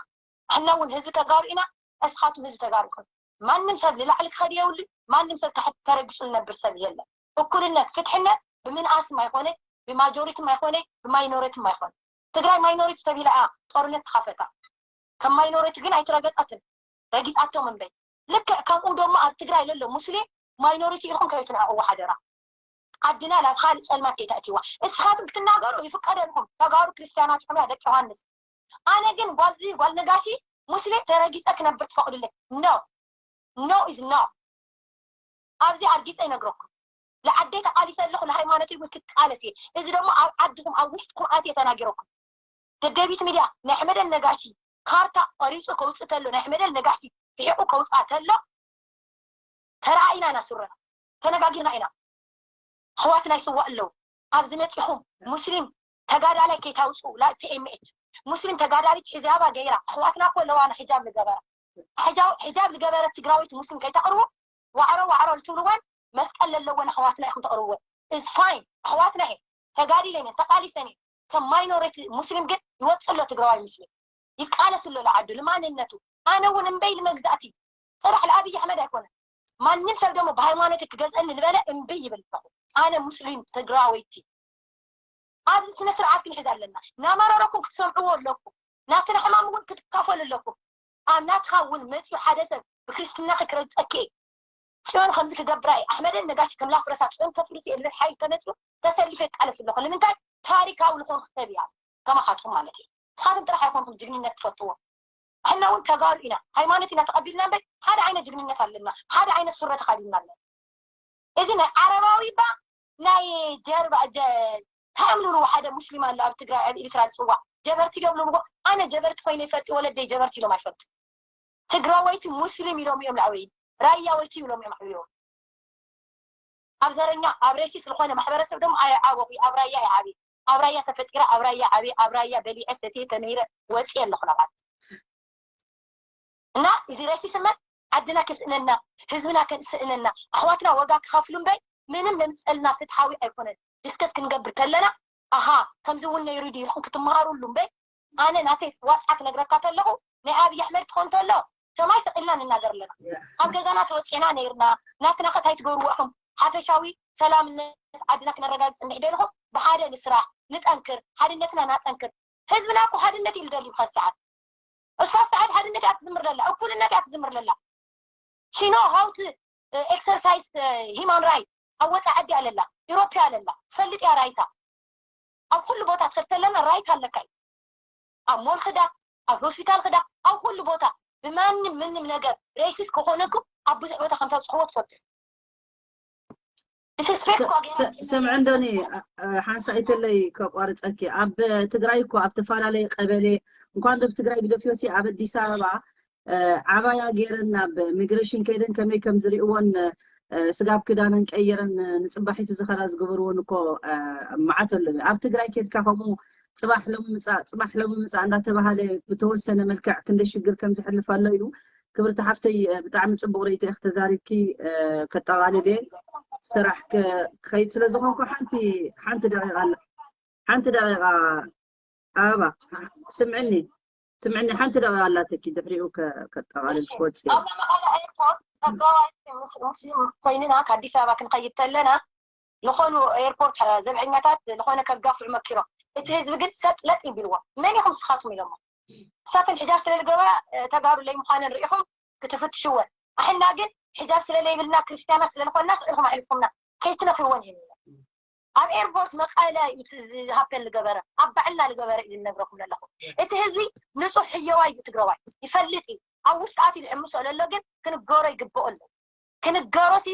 ሕና እውን ህዝቢ ተጋሩ ኢና እስኻቱም ህዝቢ ተጋሩ ኢኹም ማንም ሰብ ንላዕሊ ክኸድ የብሉ ማንም ሰብ ታሕቲ ተረጊፁ ዝነብር ሰብ የለን እኩልነት ፍትሕነት ብምንኣስም ኣይኮነ ብማጆሪቲም ኣይኮነ ብማይኖሪቲም ኣይኮነ ትግራይ ማይኖሪቲ ተቢላ እያ ጦርነት ተኻፈታ ከም ማይኖሪቲ ግን ኣይትረገፀትን ረጊፃቶም እምበይ ልክዕ ከምኡ ደሞ ኣብ ትግራይ ለሎ ሙስሊም ማይኖሪቲ ኢልኩም ከይትንዕቅዎ ሓደራ ዓድና ናብ ካልእ ፀልማት ከይተእትዋ እስኻትም ክትናገሩ ይፍቀደልኩም ተጋሩ ክርስትያናት ኢኹም ደቂ ዮሃንስ ኣነ ግን ጓልዚ ጓል ነጋሺ ሙስሊም ተረጊፀ ክነብር ትፈቅዱለይ no no is no ኣብዚ ኣርጊፀ ይነግረኩም ንዓደይ ተቃሊሰ ኣለኹ ንሃይማኖተይ እውን ክቃለስ እየ እዚ ደሞ ኣብ ዓድኹም ኣብ ውሽጥኩም ኣትየ ተናጊረኩም ደደቢት ሚድያ ናይ ሕመደል ነጋሺ ካርታ ቆሪፁ ከውፅእ ተሎ ናይ ሕመደል ነጋሺ ርሒቁ ከውፅኣ ተሎ ተረኣኢና ኢና ሱረና ተነጋጊርና ኢና ኣሕዋትና ይስዋእ ኣለዉ። ኣብዚ መፂኹም ሙስሊም ተጋዳላይ ከይታውፅኡ ላ ፒኤምኤች ሙስሊም ተጋዳሊት ሒጃባ ገይራ ኣሕዋትና እኮ ኣለዋ። ሕጃብ ዝገበራ ሕጃብ ዝገበረት ትግራወይቲ ሙስሊም ከይተቕርቡ ዋዕሮ ዋዕሮ ልትብልወን መስቀል ለለወን ኣሕዋትና ኢኹም ተቕርብወን። ኢዝ ፋይን ኣሕዋትና እየ ተጋዲለን እየን ተቃሊሰን እየን። ከም ማይኖሪቲ ሙስሊም ግን ይወፅእ ኣሎ ትግራዋይ ሙስሊም ይቃለስ ኣሎ ለዓዱ ንማንነቱ። ኣነ እውን እምበይ ልመግዛእቲ ጥራሕ ለኣብይ ኣሕመድ ኣይኮነን። ማንም ሰብ ደግሞ ብሃይማኖት ክገዝአኒ ዝበለ እምቢ ይብል ኣለኹ። ኣነ ሙስሊም ትግራወይቲ ኣብዚ ስነ ስርዓት ክንሕዝ ኣለና። ናመረረኩም ክትሰምዕዎ ኣለኩም። ናትና ሕማም እውን ክትካፈሉ ኣለኩም። ኣብ ናትኻ እውን መፅዩ ሓደ ሰብ ብክርስትናኺ ክረግፀኪ እየ። ፅዮን ከምዚ ክገብራ እየ ኣሕመደን ነጋሽ ከም ላፍረሳ ፅዮን ከፍርስ እየ ልብል ሓይል ተመፅዩ ተሰሊፈ ይቃለስ ኣለኹ። ንምንታይ ታሪካዊ ዝኾንኩ ሰብ እያ ከማኻትኩም ማለት እዩ። ንስኻትኩም ጥራሕ ኣይኮንኩም ጅግንነት ትፈትዎ። ሕና እውን ተጋሩ ኢና ሃይማኖት ኢና ተቐቢልና እምበር ሓደ ዓይነት ጅግንነት ኣለና። ሓደ ዓይነት ሱረ ተኻዲና ኣለና። እዚ ናይ ዓረባዊ ባ ናይ ጀርባ ታምልሉ ሓደ ሙስሊም ኣሎ ኣብ ትግራይ ኣብ ኤርትራ ዝፅዋዕ ጀበርቲ እዮም ልብዎ። ኣነ ጀበርቲ ኮይነ ይፈልጥ ወለደይ ጀበርቲ ኢሎም ኣይፈልጡ። ትግራወይቲ ሙስሊም ኢሎም እዮም ለዓበይ ራያወይቲ ኢሎም እዮም ዓብዮም። ኣብ ዘረኛ ኣብ ሬሲስ ዝኾነ ማሕበረሰብ ደሞ ኣየዓበኹ ኣብ ራያ ይዓቢ ኣብ ራያ ተፈጢረ ኣብ ራያ ዓቢ ኣብ ራያ በሊዐ ሰትየ ተነይረ ወፅየ ኣለኹ ናብዓት እና እዚ ሬሲስ እመን ዓድና ከስእነና ህዝብና ከስእነና ኣሕዋትና ዋጋ ክኸፍሉ እምበር ምንም መምፀልና ፍትሓዊ ኣይኮነን። ዲስከስ ክንገብር ከለና ኣሃ ከምዚ እውን ነይሩ ድዩ ኢልኩም ክትመሃሩሉ እምበር ኣነ ናተይ ዋፅዓ ክነግረካ ተለኹ ናይ ኣብይ ኣሕመድ ትኾን ተሎ ሰማይ ሰቒልና ንናገር ኣለና። ካብ ገዛና ተወፂዕና ነይርና ናትና ከታይ ትገብርዎ ኢኹም ሓፈሻዊ ሰላምነት ዓድና ክነረጋግፅ እንድሕደልኹም ብሓደ ንስራሕ ንጠንክር ሓድነትና ናጠንክር። ህዝብና እኮ ሓድነት እዩ ልደልዩ ብኸዚ ሰዓት እሷ ሰዓት ሓድነት እያ ትዝምር ለላ እኩልነት እያ ትዝምር ለላ ሽኖ ሃውት ኤክሰርሳይዝ ሂማን ራይት ኣብ ወፃ ዓዲ ኣለላ ኢሮፕያ ኣለላ ትፈልጥ እያ ራይታ ኣብ ኩሉ ቦታ ትኸድ ተለና ራይት ኣለካ እዩ ኣብ ሞል ክዳ ኣብ ሆስፒታል ክዳ ኣብ ኩሉ ቦታ ብማንም ምንም ነገር ሬሲስ ከኾነኩም ኣብ ብዙሕ ቦታ ከም ተብፅሕዎ ትፈልጡ ስምዕንዶኒ ሓንሳኢተለይ ከቋርፀኪ ኣብ ትግራይ እኮ ኣብ ተፈላለየ ቀበሌ እንኳን ዶብ ትግራይ ግደፍዮሲ ኣብ ኣዲስ ኣበባ ዓባያ ገይረን ናብ ሚግሬሽን ከይደን ከመይ ከም ዝሪእዎን ስጋብ ክዳነን ቀይረን ንፅባሒቱ ዝኸዳ ዝገበርዎን እኮ መዓት ኣሎ እዩ ኣብ ትግራይ ከድካ ከምኡ ፅባሕ ሎሚ ምፃእ ፅባሕ ሎሚ ምፃእ እንዳተባሃለ ብተወሰነ መልክዕ ክንደ ሽግር ከም ዝሕልፍ ኣሎ እዩ ክብርቲ ሓፍተይ ብጣዕሚ ፅቡቅ ርእይቶ ኢክ ተዛሪብኪ ከጠቃልል እየ ስራሕ ክኸይድ ስለ ዝኾንኩ ሓንቲ ሓንቲ ደቂቃ ኣላ ሓንቲ ደቂቃ ኣበባ ስምዕኒ ስምዕኒ ሓንቲ ደቂቃ ኣላተኪ ድሕሪኡ ከጠቃልል ክወፅእ ሙስሊም ኮይንና ከኣዲስ ኣበባ ክንኸይድ ተለና ዝኾኑ ኤርፖርት ዘብዐኛታት ዝኾነ ከጋፍዑ መኪሮም እቲ ህዝቢ ግን ሰጥ ለጥ ይብልዎ መን ኢኹም ስኻትኩም ኢሎሞ እሳተን ሕጃብ ስለ ዝገበራ ተጋሩ ለይ ምዃነን ርኢኹም ክትፍትሽወን ኣሕና ግን ሕጃብ ስለ ለይብልና ክርስትያናት ስለ ዝኾንና ስዕልኩም ኣሕልፍኩምና ከይትነኽይወን እየን ኣብ ኤርፖርት መቐለ እዩ ዝሃብተን ዝገበረ ኣብ ባዕልና ዝገበረ እዩ ዝነግረኩም ዘለኹ እቲ ህዝቢ ንፁሕ ህየዋይ እዩ ትግረዋይ ይፈልጥ እዩ ኣብ ውሽጢ ኣትዩ ዝሕምሶ ለሎ ግን ክንገሮ ይግብኦ ኣሎ ክንገሮሲ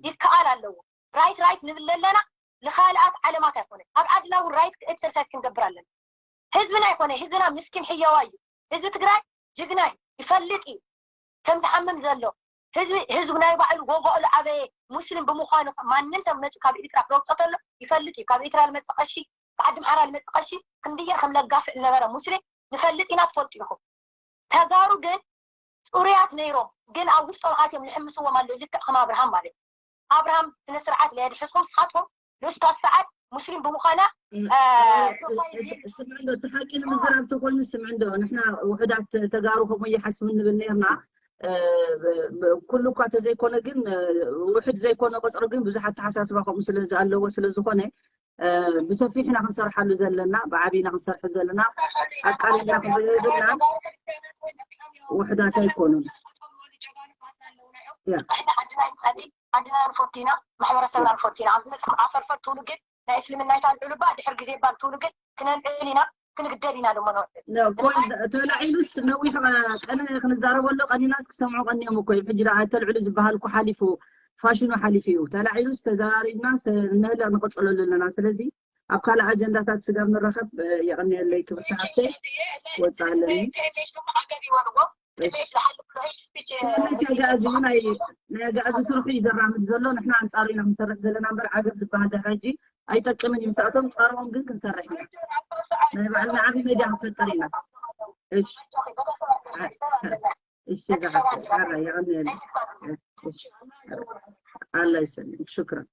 ይከኣል ኣለዎ ራይት ራይት ንብል ኣለና ንኻልኣት ዓለማት ኣይኮነ ኣብ ዓድና እውን ራይት ኤክሰርሳይዝ ክንገብር ኣለና ህዝብና ኣይኮነ ህዝብና ምስኪን ሕየዋ እዩ ህዝቢ ትግራይ ጅግና እዩ ይፈልጥ እዩ ከም ዝሓምም ዘሎ ህዝቢ ህዝቢ ናይ ባዕሉ ወባኡ ዝዓበየ ሙስሊም ብምዃኑ ማንም ሰብ መፂኡ ካብ ኤርትራ ክረግፆ ተሎ ይፈልጥ እዩ ካብ ኤርትራ ዝመፅእ ቀሺ ካብ ዓዲ ምሓራ ዝመፅእ ቀሺ ክንድየን ከም ለጋፍዕ ዝነበረ ሙስሊም ንፈልጥ ኢና ትፈልጡ ኢኹም ተጋሩ ግን ፅሩያት ነይሮም ግን ኣብ ውሽጦም ኣትዮም ዝሕምስዎም ኣለዉ ልክዕ ከም ኣብርሃም ማለት ኣብርሃም ስነ ስርዓት ለየድሕዝኩም ስኻትኩም ንስካ ሰዓት ሙስሊም ብምዃና ስምዕዶ እቲ ሓቂ ንምዝራብ ተኮይኑ ስምዕዶ ንሕና ውሕዳት ተጋሩ ከምኡ ይሓስቡ ንብል ነርና ኩሉ እኳ ተዘይኮነ ግን ውሕድ ዘይኮነ ቆፅሪ ግን ብዙሕ ኣተሓሳስባ ከምኡ ስለ ዝኣለዎ ስለ ዝኾነ ብሰፊሕ ኢና ክንሰርሓሉ ዘለና ብዓብይ ኢና ክንሰርሑ ዘለና ኣቃሊልና ክንሪኦ የብልና ውሕዳት ኣይኮኑን ዓድና ንፈቱ ኢና ማሕበረሰብና ንፈቱ ኢና ኣብዚ መፅኩም ዓፈርፈር ትብሉ ግን ናይ እስልምና ይታልዕሉ ባ ድሕር ግዜ ባል ትብሉ ግን ክነልዕል ኢና ክንግደድ ኢና ደሞ ንውዕል ተላዒሉስ ነዊሕ ቀነ ክንዛረበሉ ቀኒናስ ክሰምዑ ቀኒዮም እኮ እዩ ሕጂ ኣይተልዕሉ ዝበሃል እኮ ሓሊፉ ፋሽኑ ሓሊፉ እዩ ተላዒሉስ ተዘራሪብና ነህልቕ ንቐፅለሉ ኣለና ስለዚ ኣብ ካልእ ኣጀንዳታት ስጋብ ንራኸብ የቐንየለይ ክብርቲ ሓፍተይ ወፅእ ኣለኒ እሺ። ተመቸ ኣጋዚ ናይ ናይ ኣጋዚ ስርሑ እዩ ዘራምድ ዘሎ። ንሕና ኣንጻሩ ኢና ክንሰርሕ ዘለና እምበር ዓገብ ዝበሃል ድሕሪ ሕጂ ኣይጠቅምን እዩ። ምስኣቶም ጸረኦም ግን ክንሰርሕ ኢና። ናይ ባዕልና ዓቢ ሜድያ ክንፈጥር ኢና። እሺ። እሺ፣ ዝሓፍተይ ሓራ የቐንየለይ። እሺ። ኣላ ይሰልም። ሽክራን።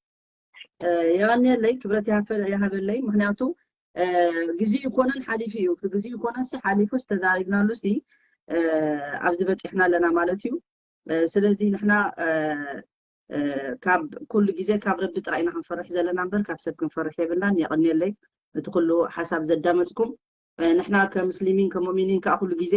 የቐንየለይ፣ ክብረት ይሃፈ- ይሃበለይ። ምክንያቱ ግዜ ይኮነን ሓሊፉ እዩ። እቲ ግዜ ይኮነን ሲ ሓሊፉ ዝተዛሪብናሉ ሲ ኣብዚ በፂሕና ኣለና ማለት እዩ። ስለዚ ንሕና ካብ ኩሉ ግዜ ካብ ረቢ ጥራይ ኢና ክንፈርሕ ዘለና እምበር ካብ ሰብ ክንፈርሕ የብልናን። የቐንየለይ፣ እቲ ኩሉ ሓሳብ ዘዳመፅኩም። ንሕና ከሙስሊሚን ከሙእሚኒን ከዓ ኩሉ ግዜ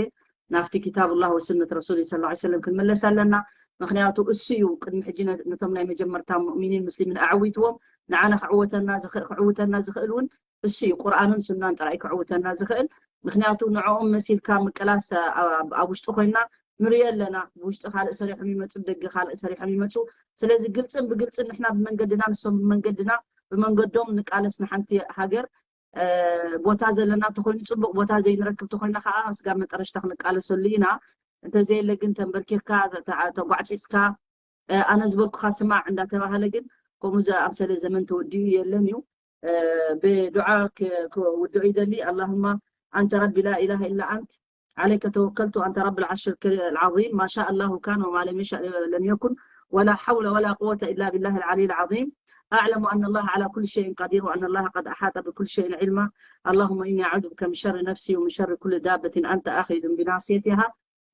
ናብቲ ኪታብ ላህ ወስነት ረሱል ስ ሰለም ክንምለስ ኣለና። ምክንያቱ እሱ እዩ ቅድሚ ሕጂ ነቶም ናይ መጀመርታ ሙእሚኒን ሙስሊምን ኣዕዊትዎም። ንዓና ክዕወተና ዝኽእል ክዕውተና ዝኽእል እውን እሱ እዩ። ቁርኣንን ሱናን ጥራይ ክዕውተና ዝኽእል። ምክንያቱ ንዕኦም መሲልካ ምቅላስ ኣብ ውሽጢ ኮይና ንሪኦ ኣለና። ብውሽጢ ካልእ ሰሪሖም ይመፁ፣ ብደገ ካልእ ሰሪሖም ይመፁ። ስለዚ ግልፅን ብግልፅን ንሕና ብመንገድና ንሶም ብመንገድና ብመንገዶም ንቃለስ ንሓንቲ ሃገር ቦታ ዘለና ተኮይኑ ፅቡቅ፣ ቦታ ዘይንረክብ ተኮይና ከዓ ስጋብ መጠረሽታ ክንቃለሰሉ ኢና። እንተዘየለ ግን ተንበርኪርካ ተጓዕፂፅካ ኣነ ዝበልኩካ ስማዕ እንዳተባሃለ ግን ከምኡ ዝኣምሰለ ዘመን ተወዲኡ የለን እዩ። ብዱዓ ክውድዑ ይደሊ። ኣላሁማ ኣንተ ረቢ ላ ኢላሃ ኢላ ኣንት عليك توكلت وأنت رب العرش العظيم. ما شاء الله كان وما لم يشأ لم يكن ولا حول ولا قوة إلا بالله العلي العظيم. أعلم أن الله على كل شيء قدير وأن الله قد أحاط بكل شيء علما. اللهم إني أعوذ بك من شر نفسي ومن شر كل دابة أنت آخذ بناصيتها.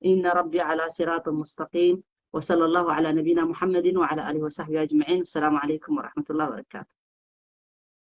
إن ربي على صراط مستقيم. وصلى الله على نبينا محمد وعلى آله وصحبه أجمعين. والسلام عليكم ورحمة الله وبركاته.